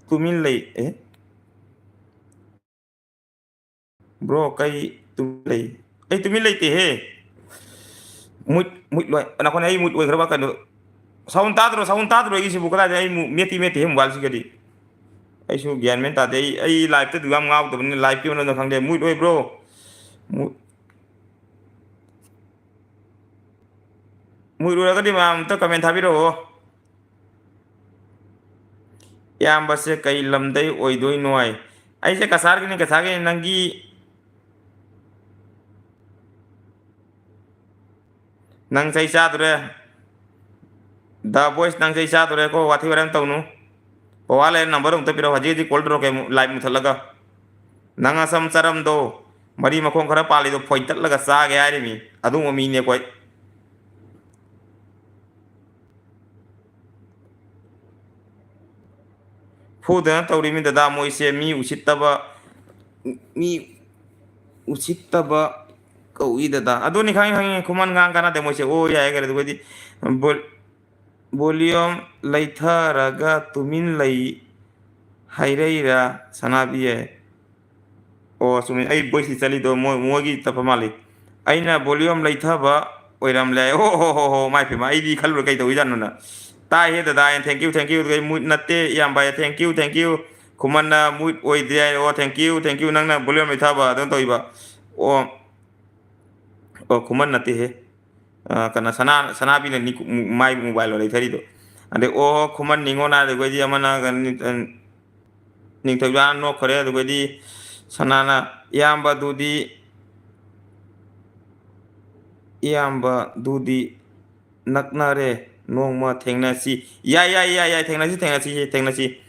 ꯇꯨꯃꯤꯟ ꯂꯩ?" ꯑꯦ? "Bro, ꯀꯩ ꯇꯨꯃꯤꯟ ꯂꯩ?" ꯑꯩ ꯇꯨꯃꯤꯟ ꯂꯩꯇꯦꯍꯦ꯫ ꯃꯨꯠ, ꯃꯨꯠ ꯂꯣꯏ-, ꯅꯈꯣꯏꯅ ꯑꯩ ꯃꯨꯠ ꯑꯣꯏꯈ꯭ꯔꯕ ꯀꯩꯅꯣ? Sound ꯇꯥꯗ꯭ꯔꯣ? Sound ꯇꯥꯗ꯭ꯔꯣ? ꯑꯩꯒꯤꯁꯤꯕꯨ ꯀꯗꯥꯏꯗ ꯑꯩ ꯃꯨ-, ꯃꯦꯠꯇꯤ ꯃꯦꯠꯇꯦꯍꯦ mobileꯁꯤꯒꯗꯤ꯫ ꯑꯩꯁꯨ ꯒ꯭ꯌꯥꯟ ꯃꯦꯟ ꯇꯥꯗꯦ꯫ ꯑꯩ, ꯑꯩ liveꯇ ꯑꯗꯨ ꯌꯥꯝ ꯉꯥꯎꯗꯕꯅꯤꯅ liveꯀꯤ ꯃꯔꯝꯗ ꯈꯪꯗꯦ꯫ ꯃꯨꯠ ꯑꯣꯏꯕ꯭ꯔꯣ? ꯃꯨꯠ, ꯃꯨꯠ ꯑꯣꯏꯔꯒꯗꯤ ꯃꯌꯥꯝ ꯑꯝꯇ comment ꯊꯥꯕꯤꯔꯛꯑꯣ꯫ ꯏꯌꯥꯝꯕꯁꯦ ꯀꯩ ꯂꯝꯗꯩ ꯑꯣꯏꯗꯣꯏꯅꯣ ꯍꯥꯏ? ꯑꯩꯁꯦ ꯀꯁꯥꯔꯒꯤꯅꯤ, ꯀꯁꯥꯔꯒꯤꯅꯤ꯫ ꯅꯪꯒꯤ, ꯅꯪ ꯆꯩ ꯆꯥꯗꯣꯔꯦ꯫ The Voice, ꯅꯪ ꯆꯩ ꯆꯥꯗꯣꯔꯦꯀꯣ, ꯋꯥꯊꯤ ꯋꯥꯔꯦꯝ ꯇꯧꯅꯨ꯫ ꯄꯋꯥ ꯂꯩꯔ number ꯑꯝꯇ ꯄꯤꯔꯛꯑꯣ, ꯍꯧꯖꯤꯛ ꯍꯧꯖꯤꯛ call ꯇꯧꯔꯛꯀꯦ ꯑꯃꯨꯛ, live ꯃꯨꯊꯠꯂꯒ꯫ ꯅꯪ ꯑꯁꯝ ꯆꯔꯝꯗꯣ, ꯃꯔꯤ ꯃꯈꯣꯡ ꯈꯔ ꯄꯥꯜꯂꯤꯗꯣ ꯐꯣꯏꯇꯠꯂꯒ ꯆꯥꯒꯦ ꯍꯥꯏꯔꯤꯃꯤ꯫ ꯑꯗꯨꯒꯨꯝꯕ ꯃꯤꯅꯦ ꯑꯩꯈꯣꯏ꯫ ꯐꯨꯗꯅ ꯇꯧꯔꯤꯃꯤ ꯗꯗꯥ, ꯃꯣꯏꯁꯦ ꯃꯤ ꯎꯁꯤꯠꯇꯕ, ꯃꯤ ꯎꯁꯤꯠꯇꯕ ꯀꯧꯏ ꯗꯗꯥ꯫ ꯑꯗꯨꯅꯤ, ꯈꯪꯉꯤ, ꯈꯪꯉꯤ, ꯈꯨꯃꯟ ꯉꯥꯡ ꯀꯥꯟꯅꯗꯦ ꯃꯣꯏꯁꯦ꯫ ꯑꯣ, ꯌꯥꯏ, ꯀꯔꯤ ꯑꯗꯨꯒꯗꯤ ꯕꯣꯜ-, volume ꯂꯩꯊꯔꯒ ꯇꯨꯃꯤꯟ ꯂꯩ ꯍꯥꯏꯔꯩꯔꯥ ꯁꯅꯥꯕꯤ? ꯑꯣ, ꯆꯨꯝꯃꯤ, ꯑꯩ voiceꯇꯤ ꯆꯠꯂꯤꯗꯣ ꯃꯣꯏ, ꯃꯣꯏꯒꯤ ꯇꯞꯄ ꯃꯥꯜꯂꯤ꯫ ꯑꯩꯅ volume ꯂꯩꯊꯕ ꯑꯣꯏꯔꯝꯂꯦ꯫ ꯑꯣ ꯍꯣ ꯍꯣ ꯍꯣ, ꯃꯥꯏ ꯄꯦꯝꯃ, ꯑꯩꯗꯤ ꯈꯜꯂꯨꯔꯦ ꯀꯩ ꯇꯧꯔꯤꯖꯥꯠꯅꯣꯅ꯫ ꯇꯥꯏꯍꯦ ꯗꯗꯥ, thank you, thank you꯫ ꯑꯗꯨꯒ ꯑꯩ ꯃꯨꯠ ꯅꯠꯇꯦ ꯏꯌꯥꯝꯕ, thank you, thank you꯫ ꯈꯨꯃꯟꯅ ꯃꯨꯠ ꯑꯣꯏꯗꯦ ꯍꯥꯏ꯫ ꯑꯣ, thank you, thank you꯫ ꯅꯪꯅ volume ꯂꯩꯊꯕ ꯑꯗꯨꯝ ꯇꯧꯏꯕ꯫ ꯑꯣ, ꯑꯣ, ꯈꯨꯃꯟ ꯅꯠꯇꯦꯍꯦ꯫ ꯑ, ꯀꯩꯅꯣ, ꯁꯅꯥ-, ꯁꯅꯥꯕꯤꯅ ꯅꯤꯀꯨ-, ꯃꯥꯏ mobileꯂꯣ ꯂꯩꯊꯔꯤꯗꯣ꯫ ꯑꯗꯩ, ꯑꯣ, ꯈꯨꯃꯟ ꯅꯤꯉꯣꯟ ꯍꯥꯏꯔꯦ, ꯑꯩꯈꯣꯏꯗꯤ ꯑꯃꯅ ꯀꯩꯅꯣ, ꯅꯤꯡꯊꯧꯖꯥꯅ ꯅꯣꯛꯈ꯭ꯔꯦ꯫ ꯑꯗꯨꯒꯗꯤ ꯁꯅꯥꯅ, "ꯏꯌꯥꯝꯕꯗꯨꯗꯤ, ꯏꯌꯥꯝꯕꯗꯨꯗꯤ ꯅꯛꯅꯔꯦ, ꯅꯣꯡꯃ ꯊꯦꯡꯅꯁꯤ꯫" ꯌꯥꯏ, ꯌꯥꯏ, ꯌꯥꯏ, ꯌꯥꯏ, ꯊꯦꯡꯅꯁꯤ, ꯊꯦꯡꯅꯁꯤ, ꯊꯦꯡꯅꯁꯤ꯫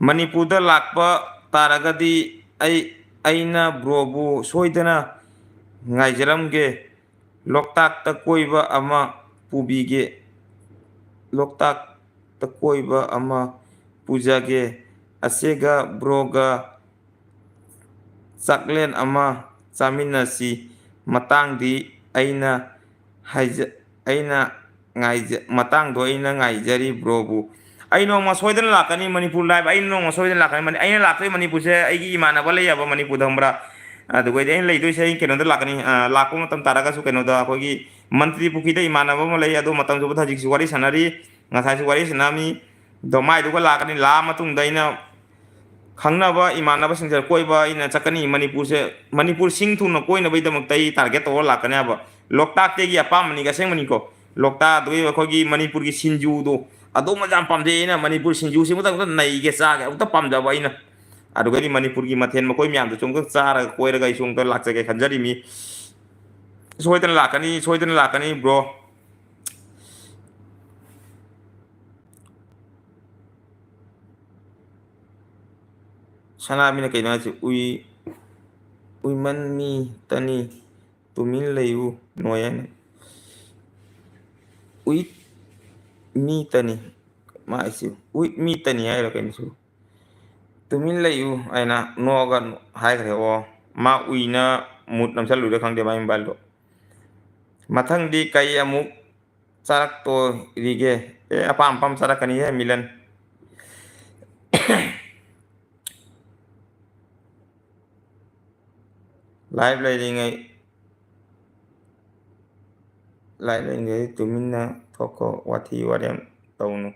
ꯃꯅꯤꯄꯨꯔꯗ ꯂꯥꯛꯄ ꯇꯥꯔꯒꯗꯤ ꯑꯩ, ꯑꯩꯅ broꯕꯨ ꯁꯣꯏꯗꯅ ꯉꯥꯏꯖꯔꯝꯒꯦ꯫ ꯂꯣꯛꯇꯥꯛꯇ ꯀꯣꯏꯕ ꯑꯃ ꯄꯨꯕꯤꯒꯦ꯫ ꯂꯣꯛꯇꯥꯛꯇ ꯀꯣꯏꯕ ꯑꯃ ꯄꯨꯖꯒꯦ꯫ ꯑꯁꯦꯒ broꯒ ꯆꯥꯛꯂꯦꯟ ꯑꯃ ꯆꯥꯃꯤꯟꯅꯁꯤ꯫ ꯃꯇꯥꯡꯗꯤ ꯑꯩꯅ ꯍꯥꯏꯖ-, ꯑꯩꯅ ꯉꯥꯏꯖ-, ꯃꯇꯥꯡꯗꯣ ꯑꯩꯅ ꯉꯥꯏꯖꯔꯤ ꯕ꯭ꯔꯣꯕꯨ꯫ ꯑꯩ ꯅꯣꯡꯃ ꯁꯣꯏꯗꯅ ꯂꯥꯛꯀꯅꯤ ꯃꯅꯤꯄꯨꯔ ꯂꯥꯏꯚ, ꯑꯩ ꯅꯣꯡꯃ ꯁꯣꯏꯗꯅ ꯂꯥꯛꯀꯅꯤ꯫ ꯃꯅꯤ-, ꯑꯩꯅ ꯂꯥꯛꯇꯣꯏ ꯃꯅꯤꯄꯨꯔꯁꯦ ꯑꯩꯒꯤ ꯏꯃꯥꯟꯅꯕ ꯂꯩꯌꯦꯕ ꯃꯅꯤꯄꯨꯔꯗ, ꯈꯪꯕ꯭ꯔꯥ? ꯑꯗꯨꯒꯩꯗꯤ ꯑꯩꯅ ꯂꯩꯗꯣꯏꯁꯦ ꯑꯩ ꯀꯩꯅꯣꯗ ꯂꯥꯛꯀꯅꯤ, ꯑ, ꯂꯥꯛꯄ ꯃꯇꯝ ꯇꯥꯔꯒꯁꯨ ꯀꯩꯅꯣꯗ ꯑꯩꯈꯣꯏꯒꯤ ꯃꯟꯇ꯭ꯔꯤ ꯄꯨꯈ꯭ꯔꯤꯗ ꯏꯃꯥꯟꯅꯕ ꯑꯃ ꯂꯩ, ꯑꯗꯣ ꯃꯇꯝ ꯆꯨꯞꯄꯗ ꯍꯧꯖꯤꯛꯁꯨ ꯋꯥꯔꯤ ꯁꯥꯟꯅꯔꯤ, ꯉꯁꯥꯏꯁꯨ ꯋꯥꯔꯤ ꯁꯥꯟꯅꯔꯝꯃꯤ꯫ ꯑꯗꯣ ꯃꯥꯏꯗꯨꯒ ꯂꯥꯛꯀꯅꯤ, ꯂꯥꯛꯑ ꯃꯇꯨꯡꯗ ꯑꯩꯅ ꯈꯪꯅꯕ ꯏꯃꯥꯟꯅꯕꯁꯤꯡꯁꯦ ꯀꯣꯏꯕ ꯑꯩꯅ ꯆꯠꯀꯅꯤ꯫ ꯃꯅꯤꯄꯨꯔꯁꯦ, ꯃꯅꯤꯄꯨꯔ ꯁꯤꯡ ꯊꯨꯡꯅ ꯀꯣꯏꯅꯕꯒꯤꯗꯃꯛꯇ ꯑꯩ target ꯇꯧꯔ ꯂꯥꯛꯀꯅꯤ ꯍꯥꯏꯕ꯫ ꯂꯣꯛꯇꯥꯛꯇꯒꯤ ꯑꯄꯥꯝꯕꯅꯤꯒ ꯑꯁꯦꯡꯕꯅꯤꯀꯣ꯫ ꯂꯣꯛꯇꯥꯛ, ꯑꯗꯨꯒꯤ ꯑꯩꯈꯣꯏꯒꯤ ꯃꯅꯤꯄꯨꯔꯒꯤ ꯁꯤꯡꯖꯨꯗꯣ, ꯑꯗꯨꯃ ꯌꯥꯝ ꯄꯥꯝꯖꯩ꯫ ꯑꯩꯅ ꯃꯅꯤꯄꯨꯔ ꯁꯤꯡꯖꯨꯁꯤ ꯑꯃꯨꯛꯇꯪ, ꯑꯝꯇ ꯅꯩꯒꯦ, ꯆꯥꯒꯦ, ꯑꯃꯨꯛꯇ ꯄꯥꯝꯖꯕ ꯑꯩꯅ꯫ ꯑꯗꯨꯒꯗꯤ ꯃꯅꯤꯄꯨꯔꯒꯤ ꯃꯊꯦꯜ ꯃꯈꯣꯏ ꯃꯌꯥꯝꯗꯨꯁꯨ ꯑꯃꯨꯛꯇꯪ ꯆꯥꯔꯒ ꯀꯣꯏꯔꯒ ꯑꯩꯁꯨ ꯑꯃꯨꯛꯇ ꯂꯥꯛꯆꯒꯦ ꯈꯟꯖꯔꯤꯃꯤ꯫ ꯁꯣꯏꯗꯅ ꯂꯥꯛꯀꯅꯤ, ꯁꯣꯏꯗꯅ ꯂꯥꯛꯀꯅꯤ bro꯫ ꯁꯅꯥꯕꯤꯅ ꯀꯩꯅꯣ ꯍꯥꯏꯁꯦ? ꯎꯏ, ꯎꯏꯃꯟ ꯃꯤ ꯇꯅꯤ, ꯇꯨꯃꯤꯟ ꯂꯩꯌꯨ ꯅꯣꯏ ꯍꯥꯏꯅ꯫ ꯎꯏ ꯃꯤ ꯇꯅꯤ, ꯃꯥ ꯍꯥꯏꯁꯤ ꯎꯏ ꯃꯤ ꯇꯅꯤ ꯍꯥꯏꯔꯣ ꯀꯩꯅꯣ ꯁꯤꯕꯨ? ꯇꯨꯃꯤꯟ ꯂꯩꯌꯨ ꯍꯥꯏꯅ ꯅꯣꯛꯑꯒ ꯍꯥꯏꯈ꯭ꯔꯦ꯫ ꯑꯣ, ꯃꯥ ꯎꯏꯅ ꯃꯨꯠ ꯅꯝꯁꯜꯂꯨꯏꯔꯥ ꯈꯪꯗꯦ ꯃꯥꯏ ꯃꯣꯕꯥꯏꯜꯗꯣ꯫ ꯃꯊꯪꯗꯤ ꯀꯩ ꯑꯃꯨꯛ ꯆꯥꯔꯛꯇꯣꯔꯤꯒꯦ? ꯑꯦ, ꯑꯄꯥꯝ ꯑꯄꯥꯝ ꯆꯥꯔꯛꯀꯅꯤꯍꯦ ꯃꯤꯂꯟ꯫ Live ꯂꯩꯔꯤꯉꯩ, live ꯂꯩꯔꯤꯉꯩ ꯇꯨꯃꯤꯟꯅ ꯊꯣꯛꯈꯣ, ꯋꯥꯊꯤ ꯋꯥꯔꯦꯝ ꯇꯧꯅꯨ꯫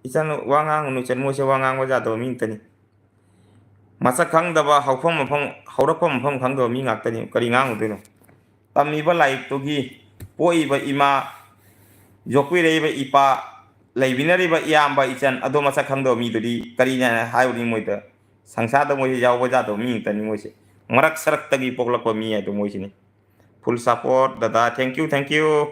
ꯏꯆꯟ, ꯋꯥ ꯉꯥꯡꯒꯅꯨ ꯏꯆꯟ, ꯃꯣꯏꯁꯦ ꯋꯥ ꯉꯥꯡꯕ ꯌꯥꯗꯕ ꯃꯤ ꯉꯥꯛꯇꯅꯤ꯫ ꯃꯁꯛ ꯈꯪꯗꯕ, ꯍꯧꯐꯝ ꯃꯐꯝ, ꯍꯧꯔꯛꯐꯝ ꯃꯐꯝ ꯈꯪꯗꯕ ꯃꯤ ꯉꯥꯛꯇꯅꯤ꯫ ꯀꯔꯤ ꯉꯥꯡꯉꯨꯗꯣꯏꯅꯣ? ꯇꯝꯃꯤꯕ ꯂꯥꯏꯔꯤꯛꯇꯨꯒꯤ, ꯄꯣꯛꯏꯕ ꯏꯃꯥ, ꯌꯣꯛꯄꯤꯔꯛꯏꯕ ꯏꯄꯥ, ꯂꯩꯃꯤꯟꯅꯔꯤꯕ ꯏꯌꯥꯝꯕ ꯏꯆꯟ ꯑꯗꯣ ꯃꯁꯛ ꯈꯪꯗꯕ ꯃꯤꯗꯨꯗꯤ ꯀꯔꯤꯅ ꯍꯥꯏꯔꯨꯅꯤ ꯃꯣꯏꯗ? ꯁꯪꯁꯥꯔꯗ ꯃꯣꯏꯁꯦ ꯌꯥꯎꯕ ꯌꯥꯗꯕ ꯃꯤ ꯉꯥꯛꯇꯅꯤ ꯃꯣꯏꯁꯦ꯫ ꯃꯔꯛ ꯁꯔꯛꯇꯒꯤ ꯄꯣꯛꯂꯛꯄ ꯃꯤ ꯍꯥꯏꯗꯣ ꯃꯣꯏꯁꯤꯅꯤ꯫ Full support ꯗꯗꯥ, thank you, thank you꯫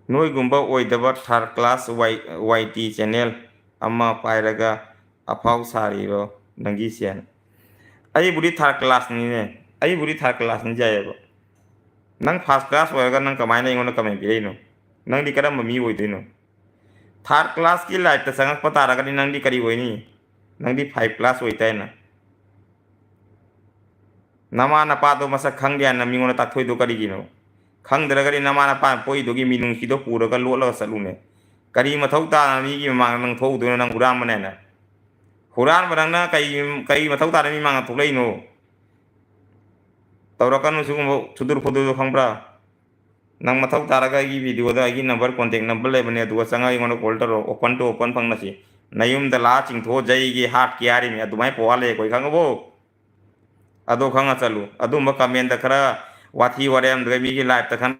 ꯅꯣꯏꯒꯨꯝꯕ ꯑꯣꯏꯗꯕ third class ꯋꯥꯏ-, ꯋꯥꯏ ꯇꯤ channel ꯑꯃ ꯄꯥꯏꯔꯒ ꯑꯐꯥꯎ ꯁꯥꯔꯤꯔꯣ ꯅꯪꯒꯤ ꯁꯦꯟ? ꯑꯩꯕꯨꯗꯤ third class ꯅꯤꯅꯦ, ꯑꯩꯕꯨꯗꯤ third class ꯅꯤ ꯌꯥꯏꯑꯕ꯫ ꯅꯪ first class ꯑꯣꯏꯔꯒ ꯅꯪ ꯀꯃꯥꯏꯅ ꯑꯩꯉꯣꯟꯗ comment ꯄꯤꯔꯛꯏꯅꯣ? ꯅꯪꯗꯤ ꯀꯔꯝꯕ ꯃꯤ ꯑꯣꯏꯗꯣꯏꯅꯣ? Third class ꯀꯤ life ꯇ ꯆꯪꯉꯛꯄ ꯇꯥꯔꯒꯗꯤ ꯅꯪꯗꯤ ꯀꯔꯤ ꯑꯣꯏꯅꯤ? ꯅꯪꯗꯤ five class ꯑꯣꯏꯇꯥꯏꯅ꯫ ꯅꯃꯥ ꯅꯄꯥꯗꯣ ꯃꯁꯛ ꯈꯪꯗꯦ ꯍꯥꯏꯅ ꯃꯤꯉꯣꯟꯗ ꯇꯥꯛꯊꯣꯛꯏꯗꯣ ꯀꯔꯤꯒꯤꯅꯣ? ꯈꯪꯗ꯭ꯔꯒꯗꯤ ꯅꯃꯥ ꯅꯄꯥꯅ ꯄꯣꯛꯏꯗꯨꯒꯤ ꯃꯤꯅꯨꯡꯁꯤꯗꯣ ꯄꯨꯔꯒ ꯂꯣꯠꯂꯒ ꯆꯠꯂꯨꯅꯦ꯫ ꯀꯔꯤ ꯃꯊꯧ ꯇꯥꯅ ꯃꯤꯒꯤ ꯃꯃꯥꯡꯗ ꯅꯪ ꯊꯣꯛꯎꯗꯣꯏꯅꯣ, ꯅꯪ ꯍꯨꯔꯥꯟꯕꯅꯦꯅ? ꯍꯨꯔꯥꯟꯕ ꯅꯪꯅ ꯀꯩ, ꯀꯩ ꯃꯊꯧ ꯇꯥꯅ ꯃꯤ ꯃꯃꯥꯡꯗ ꯊꯣꯛꯂꯛꯏꯅꯣ? ꯇꯧꯔꯛꯀꯅꯨ ꯁꯤꯒꯨꯝꯕ ꯁꯨꯗꯨꯔ ꯐꯨꯗꯨꯔꯗꯣ, ꯈꯪꯕ꯭ꯔꯥ? ꯅꯪ ꯃꯊꯧ ꯇꯥꯔꯒ ꯑꯩꯒꯤ video ꯗ ꯑꯩꯒꯤ number, contact number ꯂꯩꯕꯅꯦ, ꯑꯗꯨꯒ ꯆꯪꯉꯒ ꯑꯩꯉꯣꯟꯗ call ꯇꯧꯔꯣ, open to open ꯐꯪꯅꯁꯤ꯫ ꯅꯌꯨꯝꯗ ꯂꯥꯛꯑ ꯆꯤꯡꯊꯣꯛꯑ ꯖꯩꯒꯤ ꯍꯥꯠꯀꯦ ꯍꯥꯏꯔꯤꯃꯤ, ꯑꯗꯨꯃꯥꯏꯅ ꯄꯋꯥ ꯂꯩ ꯑꯩꯈꯣꯏ, ꯈꯪꯉꯕꯣ? ꯑꯗꯣ ꯈꯪꯉ ꯆꯠꯂꯨ꯫ ꯑꯗꯨꯝꯕ comment ꯈꯔ ꯋꯥꯊꯤ ꯋꯥꯔꯦꯝ, ꯑꯗꯨꯒ ꯃꯤꯒꯤ life ꯇ ꯈꯟ-,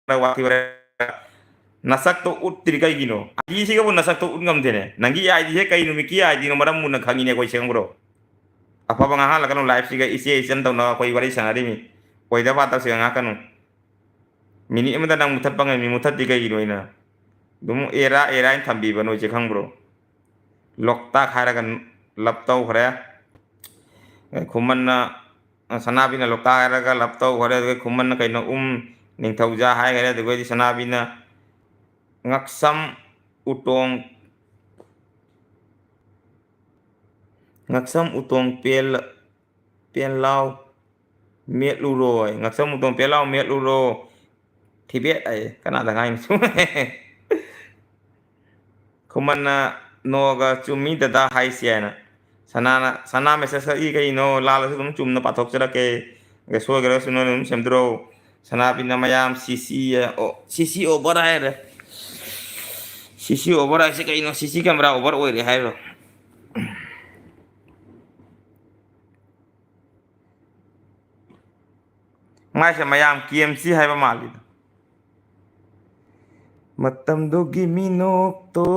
ꯋꯥꯊꯤ ꯋꯥꯔꯦꯝ꯫ ꯅꯁꯛꯇꯣ ꯎꯠꯇ꯭ꯔꯤ ꯀꯩꯒꯤꯅꯣ? ID ꯁꯤꯒꯕꯨ ꯅꯁꯛꯇꯣ ꯎꯠ ꯉꯝꯗꯦꯅꯦ꯫ ꯅꯪꯒꯤ ID ꯁꯦ ꯀꯩ ꯅꯨꯃꯤꯠꯀꯤ ID ꯅꯣ? ꯃꯔꯝ ꯃꯨꯟꯅ ꯈꯪꯉꯤꯅꯦ ꯑꯩꯈꯣꯏ, ꯁꯦꯡꯕ꯭ꯔꯣ? ꯑꯐꯕ ꯉꯥꯡꯍꯜꯂꯛꯀꯅꯨ꯫ Live ꯁꯤꯒ ꯏꯆꯦ ꯏꯆꯟ ꯇꯧꯅ ꯑꯩꯈꯣꯏ ꯋꯥꯔꯤ ꯁꯥꯟꯅꯔꯤꯃꯤ꯫ ꯑꯣꯏꯗ ꯄꯥꯗꯕ ꯁꯤꯒ ꯉꯥꯡꯉꯛꯀꯅꯨ꯫ Minute ꯑꯃꯗ ꯅꯪ ꯃꯨꯊꯠꯄ ꯉꯝꯃꯤ, ꯃꯨꯊꯠꯇꯤ ꯀꯩꯒꯤꯅꯣ ꯑꯩꯅ? ꯑꯗꯨꯝ ꯑꯦꯔꯥ, ꯑꯦꯔꯥ ꯍꯥꯏꯅ ꯊꯝꯕꯤꯕ ꯅꯣꯏꯁꯦ, ꯈꯪꯕ꯭ꯔꯣ? ꯂꯣꯛꯇꯥꯛ ꯍꯥꯏꯔꯒ ꯂꯞ ꯇꯧꯈ꯭ꯔꯦ꯫ ꯈꯨꯃꯟꯅ, ꯁꯅꯥꯕꯤꯅ ꯂꯣꯛꯇꯥꯛ ꯍꯥꯏꯔꯒ ꯂꯞ ꯇꯧꯈ꯭ꯔꯦ꯫ ꯑꯗꯨꯒ ꯈꯨꯃꯟꯅ ꯀꯩꯅꯣ, ꯎꯝ, ꯅꯤꯡꯊꯧꯖꯥ ꯍꯥꯏꯈ꯭ꯔꯦ꯫ ꯑꯗꯨꯒꯗꯤ ꯁꯅꯥꯕꯤꯅ ꯉꯛꯁꯝ ꯎꯇꯣꯡ, ꯉꯛꯁꯝ ꯎꯇꯣꯡ ꯄꯦꯜ-, ꯄꯦꯟꯂꯥꯎ ꯃꯦꯠꯂꯨꯔꯣꯏ꯫ ꯉꯛꯁꯝ ꯎꯇꯣꯡ ꯄꯦꯟꯂꯥꯎ ꯃꯦꯠꯂꯨꯔꯣ꯫ ꯊꯤꯕꯦꯠ ꯍꯥꯏꯌꯦ꯫ ꯀꯅꯥꯗ ꯉꯥꯡꯉꯤꯅꯣ? ꯈꯨꯃꯟꯅ ꯅꯣꯛꯑꯒ, "ꯆꯨꯝꯃꯤ ꯗꯗꯥ ꯍꯥꯏꯁꯦ" ꯍꯥꯏꯅ꯫ ꯁꯅꯥꯅ, "ꯁꯅꯥ message ꯁꯛꯏ ꯀꯩꯅꯣ? ꯂꯥꯜꯂꯁꯨ ꯑꯗꯨꯝ ꯆꯨꯝꯅ ꯄꯥꯊꯣꯛꯆꯔꯛꯀꯦ꯫ ꯑꯗ ꯁꯣꯏꯈ꯭ꯔꯒꯁꯨ ꯅꯣꯏꯅ ꯑꯗꯨꯝ ꯁꯦꯝꯗꯣꯔꯛꯑꯣ"꯫ ꯁꯅꯥꯕꯤꯅ, "ꯃꯌꯥꯝ ꯁꯤ ꯁꯤ, ꯑꯣ, ꯁꯤ ꯁꯤ over" ꯍꯥꯏꯔꯦ꯫ ꯁꯤ ꯁꯤ over ꯍꯥꯏꯁꯦ ꯀꯩꯅꯣ? ꯁꯤ ꯁꯤ camera over ꯑꯣꯏꯔꯦ ꯍꯥꯏꯔꯣ? ꯃꯥꯏꯁꯦ ꯃꯌꯥꯝ ꯀꯦ ꯑꯦꯝ ꯁꯤ ꯍꯥꯏꯕ ꯃꯥꯜꯂꯤꯗ꯫ ꯃꯇꯝꯗꯨꯒꯤ ꯃꯤꯅꯣꯛꯇꯣ꯫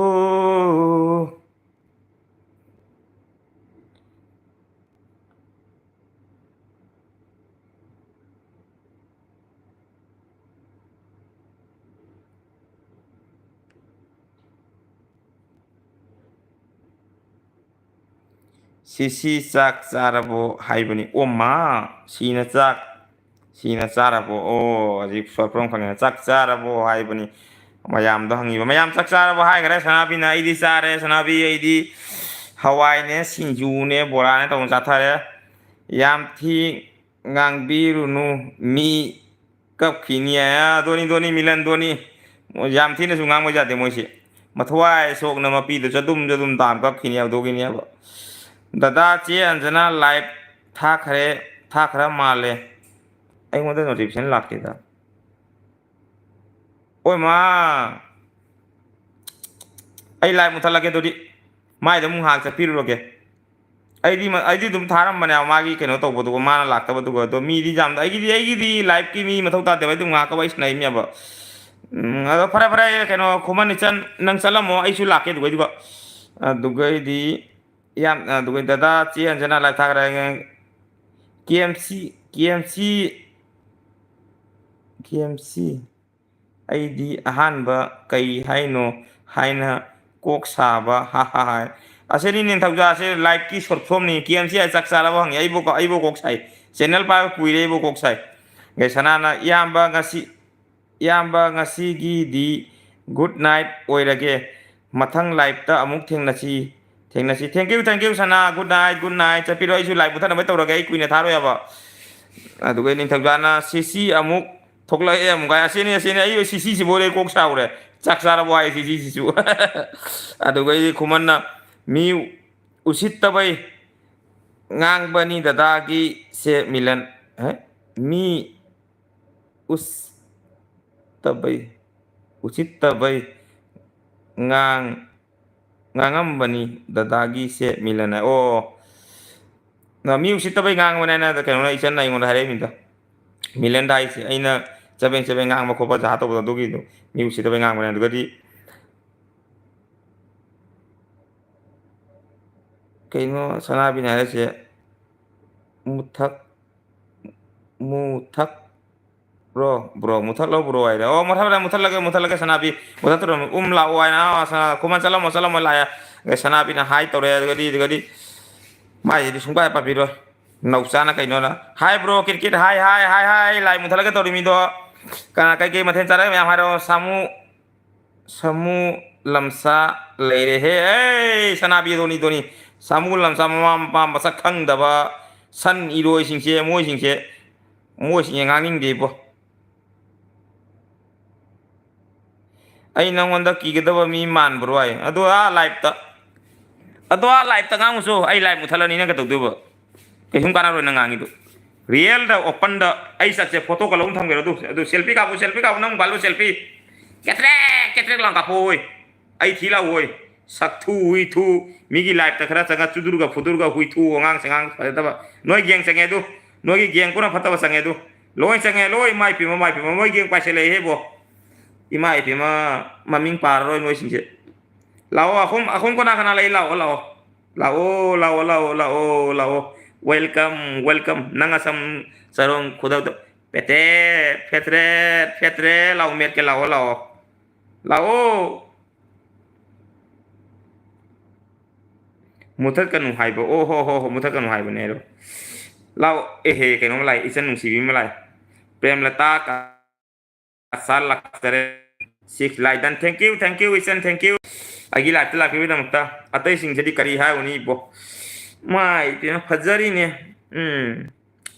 "ꯁꯤꯁꯤ ꯆꯥꯛ ꯆꯥꯔꯕꯣ?" ꯍꯥꯏꯕꯅꯤ꯫ ꯑꯣ ꯃꯥ, ꯁꯤꯅ ꯆꯥꯛ, ꯁꯤꯅ ꯆꯥꯔꯕꯣ? ꯑꯣ, ꯍꯧꯖꯤꯛ short form ꯈꯪꯉꯦ꯫ "ꯆꯥꯛ ꯆꯥꯔꯕꯣ?" ꯍꯥꯏꯕꯅꯤ꯫ ꯃꯌꯥꯝꯗꯣ ꯍꯪꯉꯤꯕ꯫ ꯃꯌꯥꯝ ꯆꯥꯛ ꯆꯥꯔꯕ ꯍꯥꯏꯈ꯭ꯔꯦ꯫ ꯁꯅꯥꯕꯤꯅ "ꯑꯩꯗꯤ ꯆꯥꯔꯦ ꯁꯅꯥꯕꯤ, ꯑꯩꯗꯤ ꯍꯋꯥꯏꯅꯦ, ꯁꯤꯡꯖꯨꯅꯦ, ꯕꯣꯔꯥꯅꯦ ꯇꯧꯅ ꯆꯥꯊꯔꯦ꯫ ꯌꯥꯝ ꯊꯤ ꯉꯥꯡꯕꯤꯔꯨꯅꯨ, ꯃꯤ ꯀꯞꯈꯤꯅꯤ"꯫ ꯑ, ꯗꯣꯅꯤ, ꯗꯣꯅꯤ, ꯃꯤꯂꯟ, ꯗꯣꯅꯤ꯫ ꯌꯥꯝ ꯊꯤꯅꯁꯨ ꯉꯥꯡꯕ ꯌꯥꯗꯦ ꯃꯣꯏꯁꯦ꯫ ꯃꯊ꯭ꯋꯥꯏ ꯁꯣꯛꯅ ꯃꯄꯤꯗꯨ ꯆꯗꯨꯝ ꯆꯗꯨꯝ ꯇꯥꯝ ꯀꯞꯈꯤꯅꯤ ꯍꯧꯗꯣꯛꯈꯤꯅꯤ ꯍꯥꯏꯕ꯫ "ꯗꯗꯥ, ꯆꯦ ꯑꯟꯖꯅꯥ live ꯊꯥꯈ꯭ꯔꯦ, ꯊꯥꯈ꯭ꯔ ꯃꯥꯜꯂꯦ꯫ ꯑꯩꯉꯣꯟꯗ notification ꯂꯥꯛꯇꯦꯗ꯫ ꯑꯣꯏ ꯃꯥ, ꯑꯩ live ꯃꯨꯊꯠꯂꯒꯦ ꯑꯗꯨꯗꯤ꯫ ꯃꯥꯏꯗ ꯑꯃꯨꯛ ꯉꯥꯏꯍꯥꯛ ꯆꯠꯄꯤꯔꯨꯔꯒꯦ꯫ ꯑꯩꯗꯤ ꯃ-, ꯑꯩꯗꯤ ꯑꯗꯨꯝ ꯊꯥꯔꯝꯕꯅꯦꯕ ꯃꯥꯒꯤ ꯀꯩꯅꯣ ꯇꯧꯕꯗꯨꯒ, ꯃꯥꯅ ꯂꯥꯛꯇꯕꯗꯨꯒ꯫ ꯑꯗꯣ ꯃꯤꯗꯤ ꯌꯥꯝꯗ-, ꯑꯩꯒꯤꯗꯤ, ꯑꯩꯒꯤꯗꯤ live ꯀꯤ ꯃꯤ ꯃꯊꯧ ꯇꯥꯗꯦꯕ, ꯑꯩ ꯑꯗꯨꯝ ꯉꯥꯏꯍꯥꯛꯀ ꯋꯥꯔꯤ ꯁꯥꯟꯅꯔꯤꯅꯦꯕ꯫ ꯎꯝ, ꯑꯗꯣ ꯐꯔꯦ, ꯐꯔꯦ, ꯀꯩꯅꯣ, ꯈꯨꯃꯟ ꯏꯆꯟ, ꯅꯪ ꯆꯠꯂꯝꯃꯣ, ꯑꯩꯁꯨ ꯂꯥꯛꯀꯦ ꯑꯗꯨꯒꯩꯗꯨꯒ꯫ ꯑꯗꯨꯒꯩꯗꯤ ꯌꯥꯝ, ꯑꯗꯨꯒ ꯗꯗꯥ ꯆꯦ ꯑꯟꯖꯅꯥ live ꯊꯥꯈ꯭ꯔꯦ꯫ ꯀꯦ ꯑꯦꯝ ꯁꯤ, ꯀꯦ ꯑꯦꯝ ꯁꯤ, ꯀꯦ ꯑꯦꯝ ꯁꯤ꯫ ꯑꯩꯗꯤ ꯑꯍꯥꯟꯕ ꯀꯩ ꯍꯥꯏꯅꯣ ꯍꯥꯏꯅ ꯀꯣꯛ ꯁꯥꯕ, ꯍꯥ ꯍꯥ ꯍꯥꯏ꯫ ꯑꯁꯤꯅꯤ ꯅꯤꯡꯊꯧꯖꯥꯁꯦ live ꯀꯤ short form ꯅꯤ꯫ ꯀꯦ ꯑꯦꯝ ꯁꯤ ꯍꯥꯏ ꯆꯥꯛ ꯆꯥꯔꯕ ꯍꯪꯉꯤ꯫ ꯑꯩꯕꯨ ꯀꯣ-, ꯑꯩꯕꯨ ꯀꯣꯛ ꯁꯥꯏ꯫ Channel ꯄꯥꯏꯕ ꯀꯨꯏꯔꯦ, ꯑꯩꯕꯨ ꯀꯣꯛ ꯁꯥꯏ꯫ ꯒꯩ ꯁꯅꯥꯅ, "ꯏꯌꯥꯝꯕ ꯉꯁꯤ, ꯏꯌꯥꯝꯕ ꯉꯁꯤꯒꯤꯗꯤ good night ꯑꯣꯏꯔꯒꯦ꯫ ꯃꯊꯪ live ꯇ ꯑꯃꯨꯛ ꯊꯦꯡꯅꯁꯤ, ꯊꯦꯡꯅꯁꯤ"꯫ Thank you, thank you, ꯁꯅꯥ꯫ Good night, good night꯫ ꯆꯠꯄꯤꯔꯣ, ꯑꯩꯁꯨ live ꯃꯨꯊꯠꯅꯕ ꯇꯧꯔꯒꯦ, ꯑꯩ ꯀꯨꯏꯅ ꯊꯥꯔꯣꯏ ꯍꯥꯏꯕ꯫ ꯑꯗꯨꯒ ꯅꯤꯡꯊꯧꯖꯥꯅ, "ꯁꯤꯁꯤ ꯑꯃꯨꯛ ꯊꯣꯛꯂꯛꯑꯦ ꯑꯃꯨꯛ" ꯍꯥꯏ꯫ ꯑꯁꯤꯅꯤ, ꯑꯁꯤꯅꯤ, ꯑꯩ ꯁꯤꯁꯤꯁꯤꯕꯨ ꯑꯩ ꯀꯣꯛ ꯁꯥꯎꯔꯦ꯫ "ꯆꯥꯛ ꯆꯥꯔꯕꯣ?" ꯍꯥꯏ ꯁꯤꯁꯤꯁꯤꯁꯨ꯫ ꯑꯗꯨꯒ ꯑꯩ ꯈꯨꯃꯟꯅ, "ꯃꯤ ꯎꯁꯤꯠꯇꯕꯩ ꯉꯥꯡꯕꯅꯤ ꯗꯗꯥꯒꯤ ꯁꯦ ꯃꯤꯂꯟ"꯫ ꯍꯦ? "ꯃꯤ ꯎꯁꯤꯠꯇꯕꯩ, ꯎꯁꯤꯠꯇꯕꯩ ꯉꯥꯡ-, ꯉꯥꯡꯉꯝꯕꯅꯤ ꯗꯗꯥꯒꯤ ꯁꯦ ꯃꯤꯂꯟ" ꯍꯥꯏ꯫ ꯑꯣ, ꯅ-, ꯃꯤ ꯎꯁꯤꯠꯇꯕꯩ ꯉꯥꯡꯕꯅꯦ ꯍꯥꯏꯅ ꯀꯩꯅꯣꯅ, ꯏꯆꯟꯅ ꯑꯩꯉꯣꯟꯗ ꯍꯥꯏꯔꯛꯏꯅꯤꯗ꯫ ꯃꯤꯂꯟꯗ ꯍꯥꯏꯁꯦ ꯑꯩꯅ ꯆꯕꯦꯡ ꯆꯕꯦꯡ ꯉꯥꯡꯕ ꯈꯣꯠꯄ ꯖꯍꯥ ꯇꯧꯕꯗꯣ ꯑꯗꯨꯒꯤꯗꯣ꯫ ꯃꯤ ꯎꯁꯤꯠꯇꯕꯩ ꯉꯥꯡꯕꯅꯦ꯫ ꯑꯗꯨꯒꯗꯤ ꯀꯩꯅꯣ ꯁꯅꯥꯕꯤꯅ ꯍꯥꯏꯔꯤꯁꯦ? ꯃꯨꯊꯛ-, ꯃꯨꯊꯛ ꯕ꯭ꯔꯣ, ꯕ꯭ꯔꯣ, ꯃꯨꯊꯠꯂꯣ ꯕ꯭ꯔꯣ ꯍꯥꯏꯔꯦ꯫ ꯑꯣ, ꯃꯨꯊꯠꯂꯦ, ꯃꯨꯊꯠꯂꯒꯦ, ꯃꯨꯊꯠꯂꯒꯦ, ꯁꯅꯥꯕꯤ꯫ ꯃꯨꯊꯠꯇ꯭ꯔꯣ? ꯎꯝ, ꯂꯥꯛꯑꯣ ꯍꯥꯏꯅ꯫ ꯑꯥ, ꯁꯅꯥ-, ꯈꯨꯃꯟ ꯆꯠꯂꯝꯃꯣ, ꯆꯠꯂꯝꯃꯣ ꯂꯥꯛꯑꯦ꯫ ꯑꯗꯩ ꯁꯅꯥꯕꯤꯅ ꯍꯥꯏ ꯇꯧꯔꯦ꯫ ꯑꯗꯨꯒꯗꯤ, ꯑꯗꯨꯒꯗꯤ ꯃꯥꯏꯁꯤꯗꯤ ꯁꯨꯡꯄꯥꯏ ꯄꯥꯕꯤꯔꯣꯏ꯫ ꯅꯧꯆꯥꯅ ꯀꯩꯅꯣꯅ, "ꯍꯥꯏ ꯕ꯭ꯔꯣ, ꯀꯤꯠ ꯀꯤꯠ, ꯍꯥꯏ, ꯍꯥꯏ, ꯍꯥꯏ, ꯍꯥꯏ, ꯂꯥꯏ ꯃꯨꯊꯠꯂꯒꯦ ꯇꯧꯔꯤ ꯃꯤꯗꯣ꯫ ꯀꯅꯥ ꯀꯩꯀꯩ ꯃꯊꯦꯜ ꯆꯥꯔꯒꯦ ꯃꯌꯥꯝ ꯍꯥꯏꯔꯛꯑꯣ꯫ ꯁꯥꯃꯨ, ꯁꯥꯃꯨ ꯂꯝꯁꯥ ꯂꯩꯔꯦꯍꯦ꯫ ꯑꯦ, ꯁꯅꯥꯕꯤ ꯙꯣꯅꯤ, ꯙꯣꯅꯤ꯫ ꯁꯥꯃꯨ ꯂꯝꯁꯥ, ꯃꯃꯥ ꯃꯄꯥ ꯃꯁꯛ ꯈꯪꯗꯕ ꯁꯟ ꯏꯔꯣꯏꯁꯤꯡꯁꯦ, ꯃꯣꯏꯁꯤꯡꯁꯦ, ꯃꯣꯏꯁꯤꯡꯁꯦ ꯉꯥꯡꯅꯤꯡꯗꯦ ꯏꯕꯣ꯫ ꯑꯩ ꯅꯪꯉꯣꯟꯗ ꯀꯤꯒꯗꯕ ꯃꯤ ꯃꯥꯟꯕ꯭ꯔꯣ ꯍꯥꯏ? ꯑꯗꯣ ꯑꯥ live-ꯇ, ꯑꯗꯣ ꯑꯥ live-ꯇ ꯉꯥꯡꯉꯨꯁꯨ, ꯑꯩ live ꯃꯨꯊꯠꯂꯅꯤ, ꯅꯪ ꯀꯩꯗꯧꯗꯣꯏꯕ? ꯀꯩꯁꯨꯝ ꯀꯥꯟꯅꯔꯣꯏ ꯅꯪ ꯉꯥꯡꯉꯤꯗꯣ꯫ Real-ꯗ, open-ꯗ ꯑꯩ ꯁꯛꯁꯦ photo-ꯒ ꯂꯧ ꯊꯝꯒꯦꯔꯣ? ꯑꯗꯨ, ꯑꯗꯨ selfie ꯀꯥꯞꯄꯨ, selfie ꯀꯥꯞꯄꯨ, ꯅꯪ ꯃꯣꯕꯥꯏꯜꯗꯣ selfie꯫ ꯀꯦꯇ꯭ꯔꯦꯛ, ꯀꯦꯇ꯭ꯔꯦꯛ ꯂꯥꯎ ꯀꯥꯞꯄꯣ ꯍꯣꯏ꯫ ꯑꯩ ꯊꯤ ꯂꯥꯎ ꯍꯣꯏ꯫ ꯁꯛꯊꯨ, ꯍꯨꯏꯊꯨ, ꯃꯤꯒꯤ live-ꯇ ꯈꯔ ꯆꯪꯉ ꯆꯨꯗꯨꯔꯒ ꯐꯨꯗꯨꯔꯒ ꯍꯨꯏꯊꯨ, ꯑꯉꯥꯡ ꯁꯉꯥꯡ ꯐꯖꯗꯕ꯫ ꯅꯣꯏ gang ꯆꯪꯉꯦ ꯑꯗꯨ, ꯅꯣꯏꯒꯤ gang ꯄꯨꯟꯅ ꯐꯠꯇꯕ ꯆꯪꯉꯦ ꯑꯗꯨ꯫ ꯂꯣꯏ ꯆꯪꯉꯦ, ꯂꯣꯏ ꯃꯥꯏ ꯄꯤꯃ, ꯃꯥꯏ ꯄꯤꯃ, ꯃꯣꯏ gang ꯄꯥꯏꯁꯜꯂꯛꯑꯦꯍꯦ ꯕꯣ꯫ ꯏꯃꯥ ꯏꯄꯦꯝꯃ, ꯃꯃꯤꯡ ꯄꯥꯔꯔꯣꯏ ꯅꯣꯏꯁꯤꯡꯁꯦ꯫ ꯂꯥꯛꯑꯣ, ꯑꯍꯨꯝ, ꯑꯍꯨꯝ ꯀꯅꯥ ꯀꯅꯥ ꯂꯩ? ꯂꯥꯛꯑꯣ, ꯂꯥꯛꯑꯣ꯫ ꯂꯥꯛꯑꯣ, ꯂꯥꯛꯑꯣ, ꯂꯥꯛꯑꯣ, ꯂꯥꯛꯑꯣ, ꯂꯥꯛꯑꯣ꯫ Welcome, welcome꯫ ꯅꯪ ꯑꯁꯝ ꯆꯔꯣꯡ ꯈꯨꯗꯛꯇ ꯄꯦꯇ꯭ꯔꯦꯠ, ꯄꯦꯇ꯭ꯔꯦꯠ, ꯄꯦꯇ꯭ꯔꯦꯠ ꯂꯥꯎ ꯃꯦꯠꯀꯦ, ꯂꯥꯛꯑꯣ, ꯂꯥꯛꯑꯣ꯫ ꯂꯥꯛꯑꯣ꯫ ꯃꯨꯊꯠꯀꯅꯨ ꯍꯥꯏꯕ꯫ ꯑꯣ ꯍꯣ ꯍꯣ ꯍꯣ, ꯃꯨꯊꯠꯀꯅꯨ ꯍꯥꯏꯕꯅꯦ ꯑꯗꯣ꯫ ꯂꯥꯛꯑꯣ꯫ ꯑꯦꯍꯦ, ꯀꯩꯅꯣꯝ ꯂꯥꯛꯑꯦ, ꯏꯆꯟ ꯅꯨꯡꯁꯤꯕꯤ ꯑꯃ ꯂꯥꯛꯑꯦ꯫ ꯄ꯭ꯔꯦꯝꯂꯇꯥ ꯀ-, ꯀꯁꯥ ꯂꯥꯛꯆꯔꯦ꯫ Six like done꯫ Thank you, thank you, ꯏꯆꯟ, thank you꯫ ꯑꯩꯒꯤ live-ꯇ ꯂꯥꯛꯄꯤꯕꯒꯤꯗꯃꯛꯇ꯫ ꯑꯇꯩꯁꯤꯡꯁꯤꯗꯤ ꯀꯔꯤ ꯍꯥꯏꯔꯨꯅꯤ ꯏꯕꯣ? ꯃꯥꯏ ꯄꯦꯝꯃ, ꯐꯖꯔꯤꯅꯦ꯫ ꯎꯝ꯫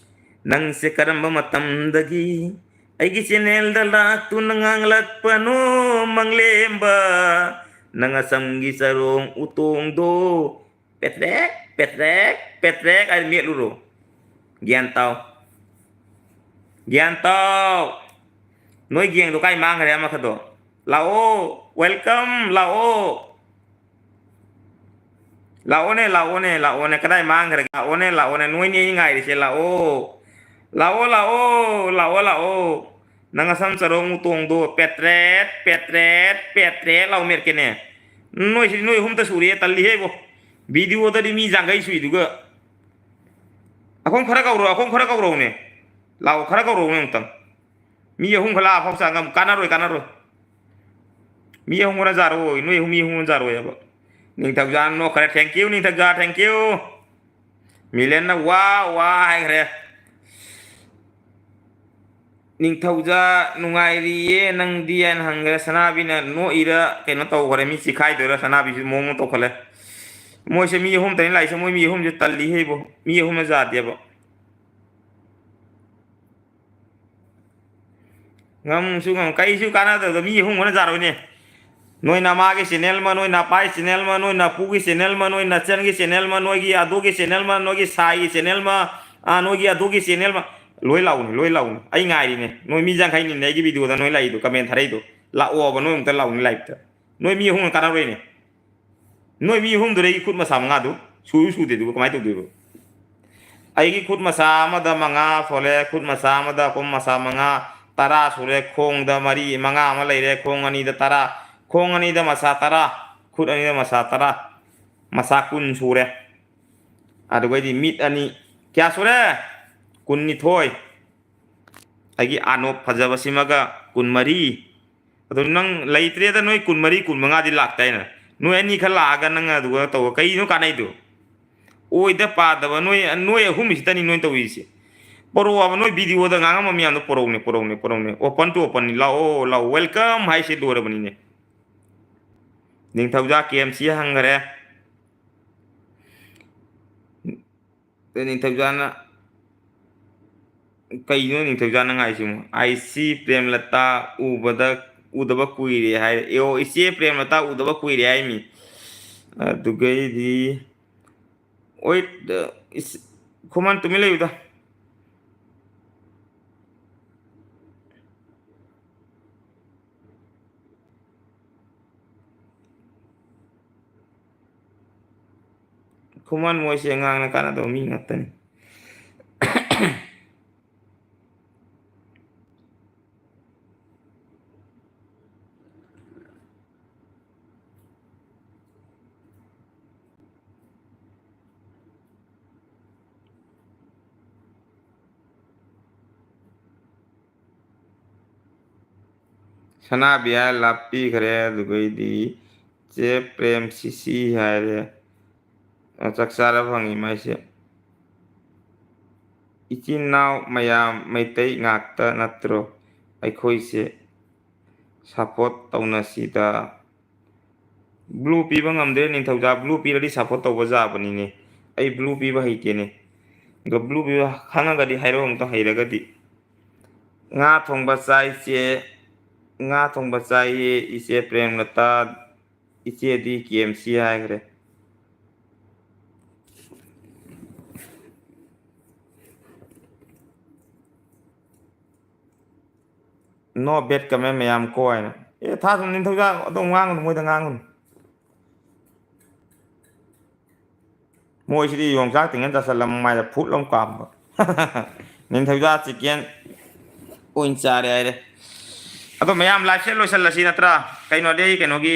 ꯅꯪꯁꯦ ꯀꯔꯝꯕ ꯃꯇꯝꯗꯒꯤ ꯑꯩꯒꯤ channel-ꯗ ꯂꯥꯛꯇꯨꯅ ꯉꯥꯡꯂꯛꯄꯅꯣ, ꯃꯪꯂꯦꯝꯕ? ꯅꯪ ꯑꯁꯝꯒꯤ ꯆꯔꯣꯡ ꯎꯇꯣꯡꯗꯣ ꯄꯦꯇ꯭ꯔꯦꯛ, ꯄꯦꯇ꯭ꯔꯦꯛ, ꯄꯦꯇ꯭ꯔꯦꯛ ꯍꯥꯏꯅ ꯃꯦꯠꯂꯨꯔꯣ꯫ ꯒ꯭ꯌꯥꯟ ꯇꯥꯎ꯫ ꯒ꯭ꯌꯥꯟ ꯇꯥꯎ꯫ ꯅꯣꯏ gang-ꯗꯣ ꯀꯥꯏ ꯃꯥꯡꯈ꯭ꯔꯦ ꯑꯃꯈꯛꯇꯣ? ꯂꯥꯛꯑꯣ, welcome, ꯂꯥꯛꯑꯣ꯫ ꯂꯥꯛꯑꯣꯅꯦ, ꯂꯥꯛꯑꯣꯅꯦ, ꯂꯥꯛꯑꯣꯅꯦ꯫ ꯀꯗꯥꯏ ꯃꯥꯡꯈ꯭ꯔꯒꯦ? ꯂꯥꯛꯑꯣꯅꯦ, ꯂꯥꯛꯑꯣꯅꯦ꯫ ꯅꯣꯏꯅꯦ ꯑꯩ ꯉꯥꯏꯔꯤꯁꯦ꯫ ꯂꯥꯛꯑꯣ꯫ ꯂꯥꯛꯑꯣ, ꯂꯥꯛꯑꯣ, ꯂꯥꯛꯑꯣ, ꯂꯥꯛꯑꯣ꯫ ꯅꯪ ꯑꯁꯝ ꯆꯔꯣꯡ ꯎꯇꯣꯡꯗꯣ ꯄꯦꯇ꯭ꯔꯦꯠ, ꯄꯦꯇ꯭ꯔꯦꯠ, ꯄꯦꯇ꯭ꯔꯦꯠ ꯂꯥꯎ ꯃꯦꯠꯀꯦꯅꯦ꯫ ꯅꯣꯏꯁꯤꯗꯤ ꯅꯣꯏ ꯑꯍꯨꯝꯇ ꯁꯨꯔꯦ, ꯇꯜꯂꯤꯍꯦ ꯏꯕꯣ꯫ Video-ꯗꯗꯤ ꯃꯤ ꯌꯥꯡꯈꯩ ꯁꯨꯏꯗꯨꯒ꯫ ꯑꯩꯈꯣꯏ ꯈꯔ ꯀꯧꯔꯣ, ꯑꯩꯈꯣꯏ ꯈꯔ ꯀꯧꯔꯧꯅꯦ꯫ ꯂꯥꯛꯑꯣ, ꯈꯔ ꯀꯧꯔꯧꯅꯦ ꯑꯃꯨꯛꯇꯪ꯫ ꯃꯤ ꯑꯍꯨꯝ ꯈꯛ ꯂꯥꯛꯑ ꯐꯥꯎ ꯆꯥ ꯉꯝ-, ꯀꯥꯟꯅꯔꯣꯏ, ꯀꯥꯟꯅꯔꯣꯏ꯫ ꯃꯤ ꯑꯍꯨꯝ ꯈꯛꯅ ꯆꯥꯔꯣꯏ, ꯅꯣꯏ ꯑꯍꯨꯝ, ꯃꯤ ꯑꯍꯨꯝꯅ ꯆꯥꯔꯣꯏ ꯍꯥꯏꯕ꯫ ꯅꯤꯡꯊꯧꯖꯥ ꯅꯣꯛꯈ꯭ꯔꯦ, thank you, ꯅꯤꯡꯊꯧꯖꯥ, thank you꯫ ꯃꯤꯂꯦꯟꯅ ꯋꯥ, ꯋꯥ ꯍꯥꯏꯈ꯭ꯔꯦ꯫ ꯅꯤꯡꯊꯧꯖꯥ, ꯅꯨꯡꯉꯥꯏꯔꯤꯌꯦ ꯅꯪꯗꯤ ꯍꯥꯏꯅ ꯍꯪꯈ꯭ꯔꯦ꯫ ꯁꯅꯥꯕꯤꯅ ꯅꯣꯛꯏꯔ ꯀꯩꯅꯣ ꯇꯧꯈ꯭ꯔꯦ, ꯃꯤ ꯆꯤꯈꯥꯏꯗꯣꯏꯔꯥ, ꯁꯅꯥꯕꯤꯁꯨ ꯃꯑꯣꯡ ꯑꯃ ꯇꯧꯈꯠꯂꯦ꯫ ꯃꯣꯏꯁꯦ ꯃꯤ ꯑꯍꯨꯝ ꯇꯅꯤ ꯂꯥꯛꯏꯁꯦ, ꯃꯣꯏ ꯃꯤ ꯑꯍꯨꯝꯁꯦ ꯇꯜꯂꯤ ꯍꯩꯕꯣ, ꯃꯤ ꯑꯍꯨꯝꯅ ꯌꯥꯗꯦꯕ꯫ ꯉꯝꯁꯨ ꯉꯝ-, ꯀꯩꯁꯨ ꯀꯥꯟꯅꯗꯕꯗ ꯃꯤ ꯑꯍꯨꯝ ꯈꯛꯅ ꯌꯥꯔꯣꯏꯅꯦ꯫ ꯅꯣꯏ ꯅꯃꯥꯒꯤ ꯆꯦꯅꯦꯜ ꯑꯃ, ꯅꯣꯏ ꯅꯄꯥꯒꯤ ꯆꯦꯅꯦꯜ ꯑꯃ, ꯅꯣꯏ ꯅꯄꯨꯒꯤ ꯆꯦꯅꯦꯜ ꯑꯃ, ꯅꯣꯏ ꯅꯆꯟꯒꯤ ꯆꯦꯅꯦꯜ ꯑꯃ, ꯅꯣꯏꯒꯤ ꯑꯗꯨꯒꯤ ꯆꯦꯅꯦꯜ ꯑꯃ, ꯅꯣꯏꯒꯤ ꯁꯥꯏꯒꯤ ꯆꯦꯅꯦꯜ ꯑꯃ, ꯑꯥ, ꯅꯣꯏꯒꯤ ꯑꯗꯨꯒꯤ ꯆꯦꯅꯦꯜ ꯑꯃ, ꯂꯣꯏ ꯂꯥꯛꯎꯅꯦ, ꯂꯣꯏ ꯂꯥꯛꯎꯅꯦ, ꯑꯩ ꯉꯥꯏꯔꯤꯅꯦ꯫ ꯅꯣꯏ ꯃꯤ ꯌꯥꯡꯈꯩꯅꯤꯅꯦ ꯑꯩꯒꯤ ꯚꯤꯗꯤꯑꯣꯗ ꯅꯣꯏ ꯂꯥꯛꯏꯗꯣ, ꯀꯃꯦꯟ ꯊꯥꯔꯛꯏꯗꯣ, ꯂꯥꯛꯑꯣꯕ, ꯅꯣꯏ ꯑꯃꯨꯛꯇ ꯂꯥꯛꯎꯅꯦ ꯂꯥꯏꯞꯇ꯫ ꯅꯣꯏ ꯃꯤ ꯑꯍꯨꯝꯅ ꯀꯥꯟꯅꯔꯣꯏꯅꯦ꯫ ꯅꯣꯏ ꯃꯤ ꯑꯍꯨꯝꯗꯨꯗ ꯑꯩꯒꯤ ꯈꯨꯠ ꯃꯁꯥ ꯃꯉꯥꯗꯨ ꯁꯨꯁꯨ ꯁꯨꯗꯦ, ꯑꯗꯨꯒ ꯀꯃꯥꯏꯅ ꯇꯧꯗꯣꯏꯕ? ꯑꯩꯒꯤ ꯈꯨꯠ ꯃꯁꯥ ꯑꯃꯗ ꯃꯉꯥ ꯁꯣꯜꯂꯦ, ꯈꯨꯠ ꯃꯁꯥ ꯑꯃꯗ ꯈꯣꯡ ꯃꯁꯥ ꯃꯉꯥ, ꯇꯔꯥ ꯁꯨꯔꯦ, ꯈꯣꯡꯗ ꯃꯔꯤ, ꯃꯉꯥ ꯑꯃ ꯂꯩꯔꯦ, ꯈꯣꯡ ꯑꯅꯤꯗ ꯇꯔꯥ, ꯈꯣꯡ ꯑꯅꯤꯗ ꯃꯁꯥ ꯇꯔꯥ, ꯈꯨꯠ ꯑꯅꯤꯗ ꯃꯁꯥ ꯇꯔꯥ, ꯃꯁꯥ ꯀꯨꯟ ꯁꯨꯔꯦ꯫ ꯑꯗꯨꯒꯩꯗꯤ ꯃꯤꯠ ꯑꯅꯤ, ꯀꯌꯥ ꯁꯨꯔꯦ? ꯀꯨꯟꯅꯤꯊꯣꯏ꯫ ꯑꯩꯒꯤ ꯑꯅꯣꯞ ꯐꯖꯕꯁꯤꯃꯒ ꯀꯨꯟꯃꯔꯤ꯫ ꯑꯗꯨ ꯅꯪ ꯂꯩꯇ꯭ꯔꯦꯗ, ꯅꯣꯏ ꯀꯨꯟꯃꯔꯤ, ꯀꯨꯟꯃꯉꯥꯗꯤ ꯂꯥꯛꯇꯥꯏꯅ꯫ ꯅꯣꯏ ꯑꯅꯤ ꯈꯔ ꯂꯥꯛꯑꯒ ꯅꯪ ꯑꯗꯨꯒ ꯇꯧꯕ ꯀꯩꯅꯣ ꯀꯥꯟꯅꯩꯗꯣ? ꯑꯣꯏꯗ ꯄꯥꯗꯕ ꯅꯣꯏ, ꯅꯣꯏ ꯑꯍꯨꯝꯁꯤꯗꯅꯤ ꯅꯣꯏ ꯇꯧꯔꯤꯁꯦ꯫ ꯄꯣꯔꯛꯑꯣꯕ, ꯅꯣꯏ ꯚꯤꯗꯤꯑꯣꯗ ꯉꯥꯡꯉꯝꯕ ꯃꯌꯥꯝꯗꯣ ꯄꯣꯔꯛꯎꯅꯦ, ꯄꯣꯔꯛꯎꯅꯦ, ꯄꯣꯔꯛꯎꯅꯦ꯫ Open to open ꯅꯤ, ꯂꯥꯛꯑꯣ, ꯂꯥꯛꯑꯣ, welcome ꯍꯥꯏꯁꯦ ꯂꯣꯏꯔꯕꯅꯤꯅꯦ꯫ ꯅꯤꯡꯊꯧꯖꯥ ꯀꯦ ꯑꯦꯝ ꯁꯤ ꯍꯪꯈꯔꯦ꯫ ꯑꯗꯩ ꯅꯤꯡꯊꯧꯖꯥꯅ, ꯀꯩꯅꯣ ꯅꯤꯡꯊꯧꯖꯥꯅ ꯉꯥꯏꯁꯤꯃꯣ? "ꯑꯥꯏ ꯁꯤ ꯄ꯭ꯔꯦꯝꯂꯇꯥ ꯎꯕꯗ, ꯎꯗꯕ ꯀꯨꯏꯔꯦ" ꯍꯥꯏꯔꯦ꯫ ꯑꯦ, ꯑꯣ, "ꯏꯆꯦ ꯄ꯭ꯔꯦꯝꯂꯇꯥ ꯎꯗꯕ ꯀꯨꯏꯔꯦ" ꯍꯥꯏꯃꯤ꯫ ꯑꯗꯨꯒꯩꯗꯤ, ꯑꯣꯏ, ꯏꯁ, ꯈꯨꯃꯟ ꯇꯨꯃꯤꯟ ꯂꯩꯌꯨꯗ꯫ ꯈꯨꯃꯟ ꯃꯣꯏꯁꯦ ꯑꯉꯥꯡꯅ ꯀꯥꯟꯅꯗꯕ ꯃꯤ ꯉꯥꯛꯇꯅꯤ꯫ ꯁꯅꯥꯕꯤ ꯍꯥꯏꯔ ꯂꯥꯞꯄꯤꯈ꯭ꯔꯦ꯫ ꯑꯗꯨꯒꯩꯗꯤ ꯆꯦ ꯄ꯭ꯔꯦꯝ ꯁꯤꯁꯤ ꯍꯥꯏꯔꯦ꯫ ꯑ, ꯆꯥꯛ ꯆꯥꯔ ꯐꯪꯉꯤ ꯃꯥꯏꯁꯦ꯫ ꯏꯆꯤꯟ ꯏꯅꯥꯎ ꯃꯌꯥꯝ ꯃꯩꯇꯩ ꯉꯥꯛꯇ ꯅꯠꯇ꯭ꯔꯣ? ꯑꯩꯈꯣꯏꯁꯦ ꯁꯞꯄꯣꯔꯠ ꯇꯧꯅꯁꯤꯗ꯫ ꯕ꯭ꯂꯨ ꯄꯤꯕ ꯉꯝꯗ꯭ꯔꯦ ꯅꯤꯡꯊꯧꯖꯥ, ꯕ꯭ꯂꯨ ꯄꯤꯔꯗꯤ ꯁꯞꯄꯣꯔꯠ ꯇꯧꯕ ꯌꯥꯕꯅꯤꯅꯦ꯫ ꯑꯩ ꯕ꯭ꯂꯨ ꯄꯤꯕ ꯍꯩꯇꯦꯅꯦ꯫ ꯑꯗꯣ ꯕ꯭ꯂꯨ ꯄꯤꯕ ꯈꯪꯉꯒꯗꯤ ꯍꯥꯏꯔꯛꯑꯣ ꯑꯝꯇ, ꯍꯩꯔꯒꯗꯤ꯫ ꯉꯥ ꯊꯣꯡꯕ ꯆꯥꯏ ꯆꯦ, ꯉꯥ ꯊꯣꯡꯕ ꯆꯥꯏꯌꯦ ꯏꯆꯦ ꯄ꯭ꯔꯦꯝꯂꯇꯥ, ꯏꯆꯦꯗꯤ ꯀꯦ ꯑꯦꯝ ꯁꯤ ꯍꯥꯏꯈ꯭ꯔꯦ꯫ No bad comment ꯃꯌꯥꯝ ꯀꯣ ꯍꯥꯏꯅ꯫ ꯑꯦ, ꯊꯥ ꯁꯨꯝ ꯅꯤꯡꯊꯧꯖꯥ ꯑꯗꯨꯝ ꯉꯥꯡꯒꯅꯨ, ꯃꯣꯏꯗ ꯉꯥꯡꯒꯅꯨ꯫ ꯃꯣꯏꯁꯤꯗꯤ ꯌꯣꯡꯆꯥꯛ ꯇꯤꯡꯉ ꯆꯥꯁꯤꯜꯂ ꯃꯃꯥꯏꯗ ꯐꯨꯠ ꯑꯃ ꯀꯥꯝꯕ꯫ ꯅꯤꯡꯊꯧꯖꯥ ꯆꯤꯀꯦꯟ ꯑꯣꯏꯅ ꯆꯥꯔꯦ ꯍꯥꯏꯔꯦ꯫ ꯑꯗꯣ ꯃꯌꯥꯝ ꯂꯥꯏꯐꯁꯦ ꯂꯣꯏꯁꯤꯜꯂꯁꯤ ꯅꯠꯇ꯭ꯔꯥ? ꯀꯩꯅꯣꯗꯤ ꯑꯩ ꯀꯩꯅꯣꯒꯤ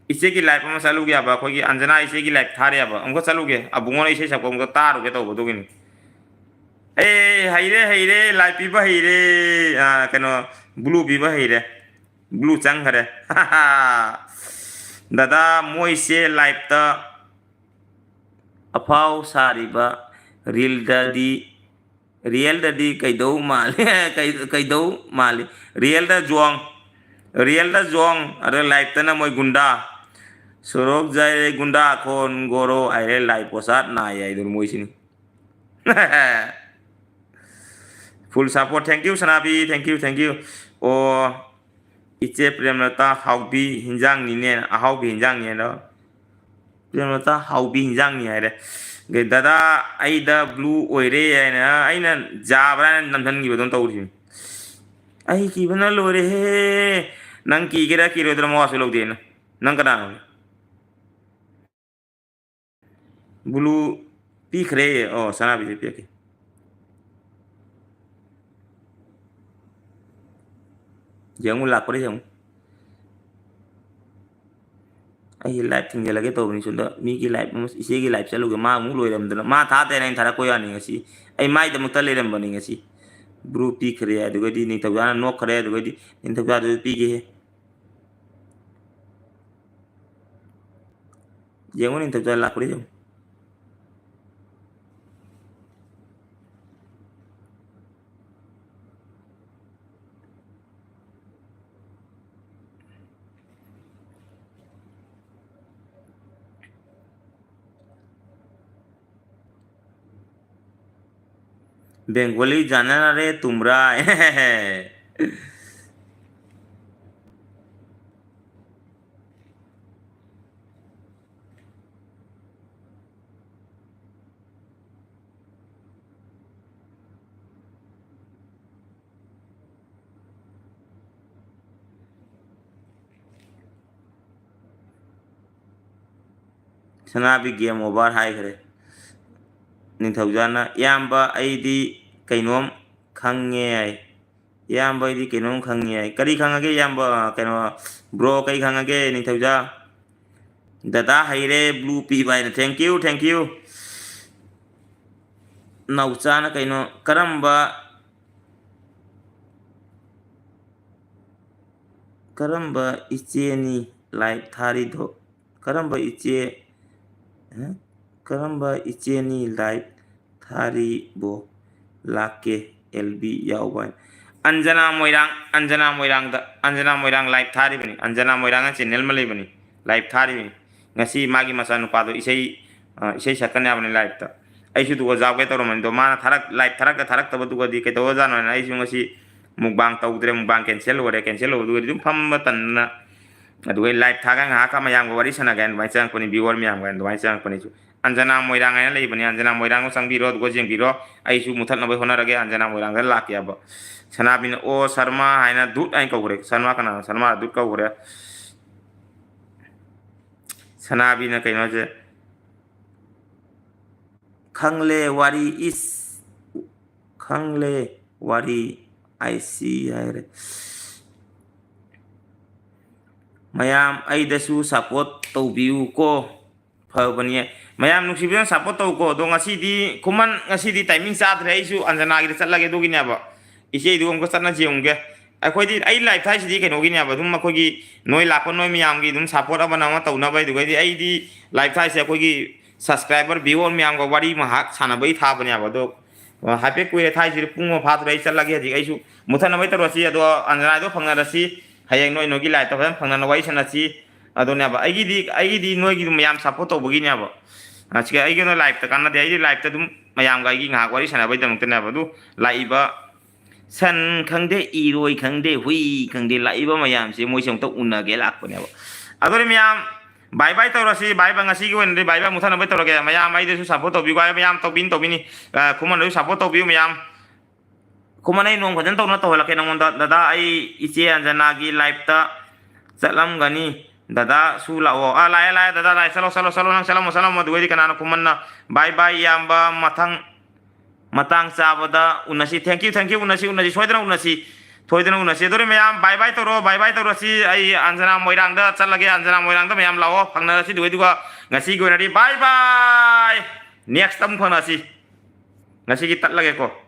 ꯏꯆꯦꯒꯤ ꯂꯥꯏꯐ ꯑꯃ ꯆꯠꯂꯨꯒꯦ ꯍꯥꯏꯕ, ꯑꯩꯈꯣꯏꯒꯤ ꯑꯟꯖꯅꯥ ꯏꯆꯦꯒꯤ ꯂꯥꯏꯐ ꯊꯥꯔꯦ ꯍꯥꯏꯕ, ꯑꯃꯨꯛꯀ ꯆꯠꯂꯨꯒꯦ꯫ ꯑꯕꯨꯡꯉꯣꯅ ꯏꯁꯩ ꯁꯛꯄ ꯑꯃꯨꯛꯀ ꯇꯥꯔꯨꯒꯦ ꯇꯧꯕ ꯑꯗꯨꯒꯤꯅꯤ꯫ ꯑꯦ, ꯍꯩꯔꯦ, ꯍꯩꯔꯦ, ꯂꯥꯏꯐ ꯄꯤꯕ ꯍꯩꯔꯦ꯫ ꯑꯥ, ꯀꯩꯅꯣ, ꯕ꯭ꯂꯨ ꯄꯤꯕ ꯍꯩꯔꯦ꯫ ꯕ꯭ꯂꯨ ꯆꯪꯈꯔꯦ꯫ ꯗꯗꯥ, ꯃꯣꯏꯁꯦ ꯂꯥꯏꯐꯇ ꯑꯐꯥꯎ ꯁꯥꯔꯤꯕ, ꯔꯤꯜꯗꯗꯤ, ꯔꯤꯌꯦꯜꯗꯗꯤ ꯀꯩꯗꯧ ꯃꯥꯜꯂꯤ? ꯀꯩ-, ꯀꯩꯗꯧ ꯃꯥꯜꯂꯤ? ꯔꯤꯌꯦꯜꯗ ꯖꯣꯡ, ꯔꯤꯌꯦꯜꯗ ꯖꯣꯡ, ꯑꯗ ꯂꯥꯏꯐꯇꯅ ꯃꯣꯏ ꯒꯨꯟꯗꯥ꯫ ꯁꯣꯔꯣꯛ ꯖꯥꯏꯔꯦ ꯒꯨꯟꯗꯥ ꯈꯣꯟ ꯒꯣꯔꯣ ꯍꯥꯏꯔꯦ, ꯂꯥꯏꯐ ꯄꯣꯁꯥꯠ ꯅꯥꯏ ꯍꯥꯏꯗꯨꯅ ꯃꯣꯏꯁꯤꯅꯤ꯫ Full support, thank you ꯁꯅꯥꯕꯤ, thank you, thank you꯫ ꯑꯣ, ꯏꯆꯦ ꯄ꯭ꯔꯦꯝꯂꯇꯥ, ꯍꯥꯎꯕꯤ ꯍꯤꯟꯖꯥꯡꯅꯤꯅꯦ, ꯑꯍꯥꯎꯕꯤ ꯍꯤꯟꯖꯥꯡꯅꯤꯅꯦ ꯑꯗꯣ꯫ ꯄ꯭ꯔꯦꯝꯂꯇꯥ, ꯍꯥꯎꯕꯤ ꯍꯤꯟꯖꯥꯡꯅꯤ ꯍꯥꯏꯔꯦ꯫ ꯑꯗꯩ ꯗꯗꯥ, ꯑꯩꯗ ꯕ꯭ꯂꯨ ꯑꯣꯏꯔꯦ ꯍꯥꯏꯅ ꯑꯩꯅ ꯖꯥꯕ꯭ꯔꯥ ꯍꯥꯏꯅ ꯅꯝꯁꯤꯟꯈꯤꯕꯗꯧꯅ ꯇꯧꯔꯤꯁꯤꯅꯤ꯫ ꯑꯩ ꯀꯤꯕꯅ ꯂꯣꯏꯔꯦꯍꯦ꯫ ꯅꯪ ꯀꯤꯒꯦꯔꯥ ꯀꯤꯔꯣꯏꯗ꯭ꯔꯥ ꯃꯋꯥꯁꯨ ꯂꯧꯗꯦꯅ꯫ ꯅꯪ ꯀꯅꯥꯅꯣ? ꯕ꯭ꯂꯨ ꯄꯤꯈ꯭ꯔꯦ꯫ ꯑꯣ, ꯁꯅꯥꯕꯤꯁꯦ ꯄꯤꯔꯛꯀꯦ꯫ ꯌꯦꯡꯉꯨ, ꯂꯥꯛꯄ꯭ꯔꯥ ꯌꯦꯡꯉꯨ꯫ ꯑꯩꯒꯤ ꯂꯥꯏꯐ ꯊꯤꯡꯖꯤꯜꯂꯒꯦ ꯇꯧꯕꯅꯤ ꯁꯣꯝꯗ꯫ ꯃꯤꯒꯤ ꯂꯥꯏꯐ ꯑꯃ, ꯏꯆꯦꯒꯤ ꯂꯥꯏꯐ ꯆꯠꯂꯨꯒꯦ꯫ ꯃꯥ ꯑꯃꯨꯛ ꯂꯣꯏꯔꯝꯗꯅ꯫ ꯃꯥ ꯊꯥꯗꯦꯅ ꯑꯩꯅ ꯊꯥꯔꯛꯄ ꯌꯥꯅꯤ ꯉꯁꯤ꯫ ꯑꯩ ꯃꯥꯏꯗꯃꯛꯇ ꯂꯩꯔꯝꯕꯅꯤ ꯉꯁꯤ꯫ ꯕ꯭ꯂꯨ ꯄꯤꯈ꯭ꯔꯦ꯫ ꯑꯗꯨꯒꯗꯤ ꯅꯤꯡꯊꯧꯖꯥꯅ ꯅꯣꯛꯈ꯭ꯔꯦ꯫ ꯑꯗꯨꯒꯗꯤ ꯅꯤꯡꯊꯧꯖꯥꯗꯨꯁꯨ ꯄꯤꯒꯦꯍꯦ꯫ ꯌꯦꯡꯉꯨ, ꯅꯤꯡꯊꯧꯖꯥ ꯂꯥꯛꯄ꯭ꯔꯥ ꯌꯦꯡꯉꯨ꯫ বেঙ্গলি জানা না রে তোমরা। ꯁꯅꯥꯕꯤ game over ꯍꯥꯏꯈ꯭ꯔꯦ꯫ ꯅꯤꯡꯊꯧꯖꯥꯅ, "ꯏꯌꯥꯝꯕ, ꯑꯩꯗꯤ ꯀꯩꯅꯣꯝ ꯈꯪꯉꯦ" ꯍꯥꯏ꯫ "ꯏꯌꯥꯝꯕ, ꯑꯩꯗꯤ ꯀꯩꯅꯣꯝ ꯈꯪꯉꯦ" ꯍꯥꯏ꯫ ꯀꯔꯤ ꯈꯪꯉꯒꯦ ꯏꯌꯥꯝꯕ? ꯀꯩꯅꯣ, bro, ꯀꯔꯤ ꯈꯪꯉꯒꯦ ꯅꯤꯡꯊꯧꯖꯥ? ꯗꯗꯥ ꯍꯩꯔꯦ blue ꯄꯤꯕ ꯍꯥꯏꯅ꯫ Thank you, thank you꯫ ꯅꯥꯎꯆꯥꯅ ꯀꯩꯅꯣ, ꯀꯔꯝꯕ, ꯀꯔꯝꯕ ꯏꯆꯦꯅꯤ live ꯊꯥꯔꯤꯗꯣ? ꯀꯔꯝꯕ ꯏꯆꯦ, ꯍ? ꯀꯔꯝꯕ ꯏꯆꯦꯅꯤ live ꯊꯥꯔꯤꯕꯣ? ꯂꯥꯛꯀꯦ, ꯑꯦꯜ ꯕꯤ ꯌꯥꯎꯕ ꯍꯥꯏꯅ꯫ ꯑꯟꯖꯅꯥ ꯃꯣꯏꯔꯥꯡ, ꯑꯟꯖꯅꯥ ꯃꯣꯏꯔꯥꯡꯗ, ꯑꯟꯖꯅꯥ ꯃꯣꯏꯔꯥꯡ live ꯊꯥꯔꯤꯕꯅꯤ꯫ ꯑꯟꯖꯅꯥ ꯃꯣꯏꯔꯥꯡ ꯍꯥꯏꯅ channel ꯑꯃ ꯂꯩꯕꯅꯤ, live ꯊꯥꯔꯤꯕꯅꯤ꯫ ꯉꯁꯤ ꯃꯥꯒꯤ ꯃꯆꯥꯅꯨꯄꯥꯗꯣ ꯏꯁꯩ, ꯑ, ꯏꯁꯩ ꯁꯛꯀꯅꯤ ꯍꯥꯏꯕꯅꯤ live ꯇ꯫ ꯑꯩꯁꯨ ꯑꯗꯨꯒ ꯌꯥꯎꯒꯦ ꯇꯧꯔꯝꯕꯅꯤ, ꯑꯗꯣ ꯃꯥꯅ ꯊꯥꯔꯛ-, live ꯊꯥꯔꯛꯇ ꯊꯥꯔꯛꯇꯕꯗꯨꯒꯗꯤ ꯀꯩꯗꯧꯔꯖꯥꯠꯅꯣ ꯍꯥꯏꯅ ꯑꯩꯁꯨ ꯉꯁꯤ mukbang ꯇꯧꯗ꯭ꯔꯦ, mukbang cancel ꯑꯣꯏꯔꯦ꯫ Cancel ꯑꯣꯏꯕꯗꯨꯒꯗꯤ ꯑꯗꯨꯝ ꯐꯝꯕ ꯇꯟꯗꯅ, ꯑꯗꯨꯒ ꯑꯩ live ꯊꯥꯒ ꯉꯥꯏꯍꯥꯛꯀ ꯃꯌꯥꯝꯒ ꯋꯥꯔꯤ ꯁꯥꯟꯅꯒꯦ ꯍꯥꯏꯅ ꯑꯗꯨꯃꯥꯏꯅ ꯆꯪꯉꯛꯄꯅꯤ, viewer ꯃꯌꯥꯝꯒ ꯑꯗꯨꯃꯥꯏꯅ ꯆꯪꯉꯛꯄꯅꯤ꯫ ꯑꯩꯁꯨ ꯑꯟꯖꯅꯥ ꯃꯣꯏꯔꯥꯡ ꯍꯥꯏꯅ ꯂꯩꯕꯅꯤ, ꯑꯟꯖꯅꯥ ꯃꯣꯏꯔꯥꯡꯗꯣ ꯆꯪꯕꯤꯔꯣ, ꯑꯗꯨꯒ ꯌꯦꯡꯕꯤꯔꯣ꯫ ꯑꯩꯁꯨ ꯃꯨꯊꯠꯅꯕ ꯍꯣꯠꯅꯔꯒꯦ, ꯑꯟꯖꯅꯥ ꯃꯣꯏꯔꯥꯡꯗ ꯂꯥꯛꯀꯦꯕ꯫ ꯁꯅꯥꯕꯤꯅ, "ꯑꯣ, ꯁꯔꯃꯥ ꯍꯥꯏꯅ ꯗꯨꯠ ꯍꯥꯏꯅ ꯀꯧꯈ꯭ꯔꯦ"꯫ ꯁꯔꯃꯥ ꯀꯅꯥꯅꯣ? ꯁꯔꯃꯥ ꯗꯨꯠ ꯀꯧꯈ꯭ꯔꯦ꯫ ꯁꯅꯥꯕꯤꯅ ꯀꯩꯅꯣꯁꯦ, "ꯈꯪꯂꯦ ꯋꯥꯔꯤ ꯏꯁ, ꯈꯪꯂꯦ ꯋꯥꯔꯤ ꯑꯥꯏ ꯁꯤ" ꯍꯥꯏꯔꯦ꯫ ꯃꯌꯥꯝ ꯑꯩꯗꯁꯨ support ꯇꯧꯕꯤꯌꯨꯀꯣ꯫ ꯐꯕꯅꯤ꯫ ꯃꯌꯥꯝ ꯅꯨꯡꯁꯤꯕꯤꯗꯨꯅ support ꯇꯧꯀꯣ꯫ ꯑꯗꯣ ꯉꯁꯤꯗꯤ ꯈꯨꯃꯟ, ꯉꯁꯤꯗꯤ timing ꯆꯥꯗ꯭ꯔꯦ꯫ ꯑꯩꯁꯨ ꯑꯟꯖꯅꯥꯒꯤꯗ ꯆꯠꯂꯒꯦ ꯑꯗꯨꯒꯤꯅꯦꯕ꯫ ꯏꯆꯦꯗꯨ ꯑꯃꯨꯛꯀ ꯆꯠꯅ ꯌꯦꯡꯉꯨꯒꯦ꯫ ꯑꯩꯈꯣꯏꯗꯤ, ꯑꯩ live ꯊꯥꯏꯁꯤꯗꯤ ꯀꯩꯅꯣꯒꯤꯅꯦꯕ, ꯑꯗꯨꯝ ꯑꯩꯈꯣꯏꯒꯤ ꯅꯣꯏ ꯂꯥꯛꯄ ꯅꯣꯏ ꯃꯌꯥꯝꯒꯤ ꯑꯗꯨꯝ support ꯑꯃꯅ ꯑꯃ ꯇꯧꯅꯕ꯫ ꯑꯗꯨꯒꯩꯗꯤ ꯑꯩꯗꯤ live ꯊꯥꯏꯁꯦ ꯑꯩꯈꯣꯏꯒꯤ subscriber, viewer ꯃꯌꯥꯝꯒ ꯋꯥꯔꯤ ꯉꯥꯏꯍꯥꯛ ꯁꯥꯟꯅꯕꯒꯤ ꯊꯥꯕꯅꯦꯕ꯫ ꯑꯗꯣ ꯍꯥꯏꯐꯦꯠ ꯀꯨꯏꯔꯦ ꯊꯥꯏꯁꯤꯗꯤ, ꯄꯨꯡ ꯑꯃ ꯐꯥꯗꯣꯔꯦ꯫ ꯑꯩ ꯆꯠꯂꯒꯦ ꯍꯧꯖꯤꯛ꯫ ꯑꯩꯁꯨ ꯃꯨꯊꯠꯅꯕꯩ ꯇꯧꯔꯁꯤ꯫ ꯑꯗꯣ ꯑꯟꯖꯅꯥꯗꯣ ꯐꯪꯅꯔꯁꯤ꯫ ꯍꯌꯦꯡ ꯅꯣꯏ ꯅꯣꯏꯒꯤ live ꯇ ꯐꯖꯅ ꯐꯪꯅꯅ ꯋꯥꯔꯤ ꯁꯥꯟꯅꯁꯤ꯫ ꯑꯗꯨꯅꯦꯕ ꯑꯩꯒꯤꯗꯤ, ꯑꯩꯒꯤꯗꯤ ꯅꯣꯏꯒꯤ ꯃꯌꯥꯝ support ꯇꯧꯕꯒꯤꯅꯦꯕ꯫ ꯑꯁꯤꯒ ꯑꯩꯒꯤ ꯑꯣꯏꯅ ꯂꯥꯏꯐꯇ ꯀꯥꯟꯅꯗꯦ꯫ ꯑꯩꯗꯤ ꯂꯥꯏꯐꯇ ꯑꯗꯨꯝ ꯃꯌꯥꯝꯒ ꯑꯩꯒꯤ ꯉꯥꯏꯍꯥꯛ ꯋꯥꯔꯤ ꯁꯥꯟꯅꯕꯩꯗꯃꯛꯇꯅꯦꯕ꯫ ꯑꯗꯨ ꯂꯥꯛꯏꯕ ꯁꯟ ꯈꯪꯗꯦ, ꯏꯔꯣꯏ ꯈꯪꯗꯦ, ꯍꯨꯏ ꯈꯪꯗꯦ, ꯂꯥꯛꯏꯕ ꯃꯌꯥꯝꯁꯦ ꯃꯣꯏꯁꯦ ꯑꯃꯨꯛꯇ ꯎꯅꯒꯦ ꯂꯥꯛꯄꯅꯦꯕ꯫ ꯑꯗꯨꯅꯤ ꯃꯌꯥꯝ, ꯕꯥꯏ ꯕꯥꯏ ꯇꯧꯔꯁꯤ꯫ ꯕꯥꯏ ꯕꯥꯏ, ꯉꯁꯤꯒꯤ ꯑꯣꯏꯅꯗꯤ ꯕꯥꯏ ꯕꯥꯏ ꯃꯨꯊꯠꯅꯕ ꯇꯧꯔꯒꯦ꯫ ꯃꯌꯥꯝ ꯑꯩꯗꯁꯨ ꯁꯞꯄꯣꯔꯠ ꯇꯧꯕꯤꯌꯨ ꯍꯥꯏ꯫ ꯃꯌꯥꯝ ꯇꯧꯕꯤꯅꯤ, ꯇꯧꯕꯤꯅꯤ꯫ ꯑ, ꯈꯨꯃꯟꯗꯁꯨ ꯁꯞꯄꯣꯔꯠ ꯇꯧꯕꯤꯌꯨ ꯃꯌꯥꯝ꯫ ꯈꯨꯃꯟ, ꯑꯩ ꯅꯣꯡ ꯐꯖꯅ ꯇꯧꯅ ꯇꯧꯍꯜꯂꯛꯀꯦ ꯅꯪꯉꯣꯟꯗ꯫ ꯗꯗꯥ, ꯑꯩ ꯏꯆꯦ ꯑꯟꯖꯅꯥꯒꯤ ꯂꯥꯏꯐꯇ ꯆꯠꯂꯝꯒꯅꯤ꯫ ꯗꯗꯥꯁꯨ ꯂꯥꯛꯑꯣ꯫ ꯑꯥ, ꯂꯥꯛꯑꯦ, ꯂꯥꯛꯑꯦ, ꯗꯗꯥ ꯂꯥꯛꯑꯦ꯫ ꯆꯠꯂꯣ, ꯆꯠꯂꯣ, ꯆꯠꯂꯣ, ꯅꯪ ꯆꯠꯂꯝꯃꯣ, ꯆꯠꯂꯝꯃꯣ꯫ ꯑꯗꯨꯒꯩꯗꯤ ꯀꯅꯥꯅꯣ? ꯈꯨꯃꯟꯅ, ꯕꯥꯏ ꯕꯥꯏ ꯏꯌꯥꯝꯕ, ꯃꯊꯪ ꯃꯇꯥꯡ ꯆꯥꯕꯗ ꯎꯅꯁꯤ꯫ Thank you, thank you, ꯎꯅꯁꯤ, ꯎꯅꯁꯤ, ꯁꯣꯏꯗꯅ ꯎꯅꯁꯤ, ꯁꯣꯏꯗꯅ ꯎꯅꯁꯤ꯫ ꯑꯗꯨꯗꯤ ꯃꯌꯥꯝ ꯕꯥꯏ ꯕꯥꯏ ꯇꯧꯔꯣ, ꯕꯥꯏ ꯕꯥꯏ ꯇꯧꯔꯁꯤ꯫ ꯑꯩ ꯑꯟꯖꯅꯥ ꯃꯣꯏꯔꯥꯡꯗ ꯆꯠꯂꯒꯦ, ꯑꯟꯖꯅꯥ ꯃꯣꯏꯔꯥꯡꯗ ꯃꯌꯥꯝ ꯂꯥꯛꯑꯣ, ꯐꯪꯅꯔꯁꯤ꯫ ꯑꯗꯨꯒꯩꯗꯨꯒ ꯉꯁꯤꯒꯤ ꯑꯣꯏꯅꯗꯤ ꯕꯥꯏ ꯕꯥꯏ, ꯅꯦꯛꯁꯇ ꯑꯃꯨꯛ ꯐꯪꯅꯁꯤ꯫ ꯉꯁꯤꯒꯤ ꯇꯠꯂꯒꯦꯀꯣ꯫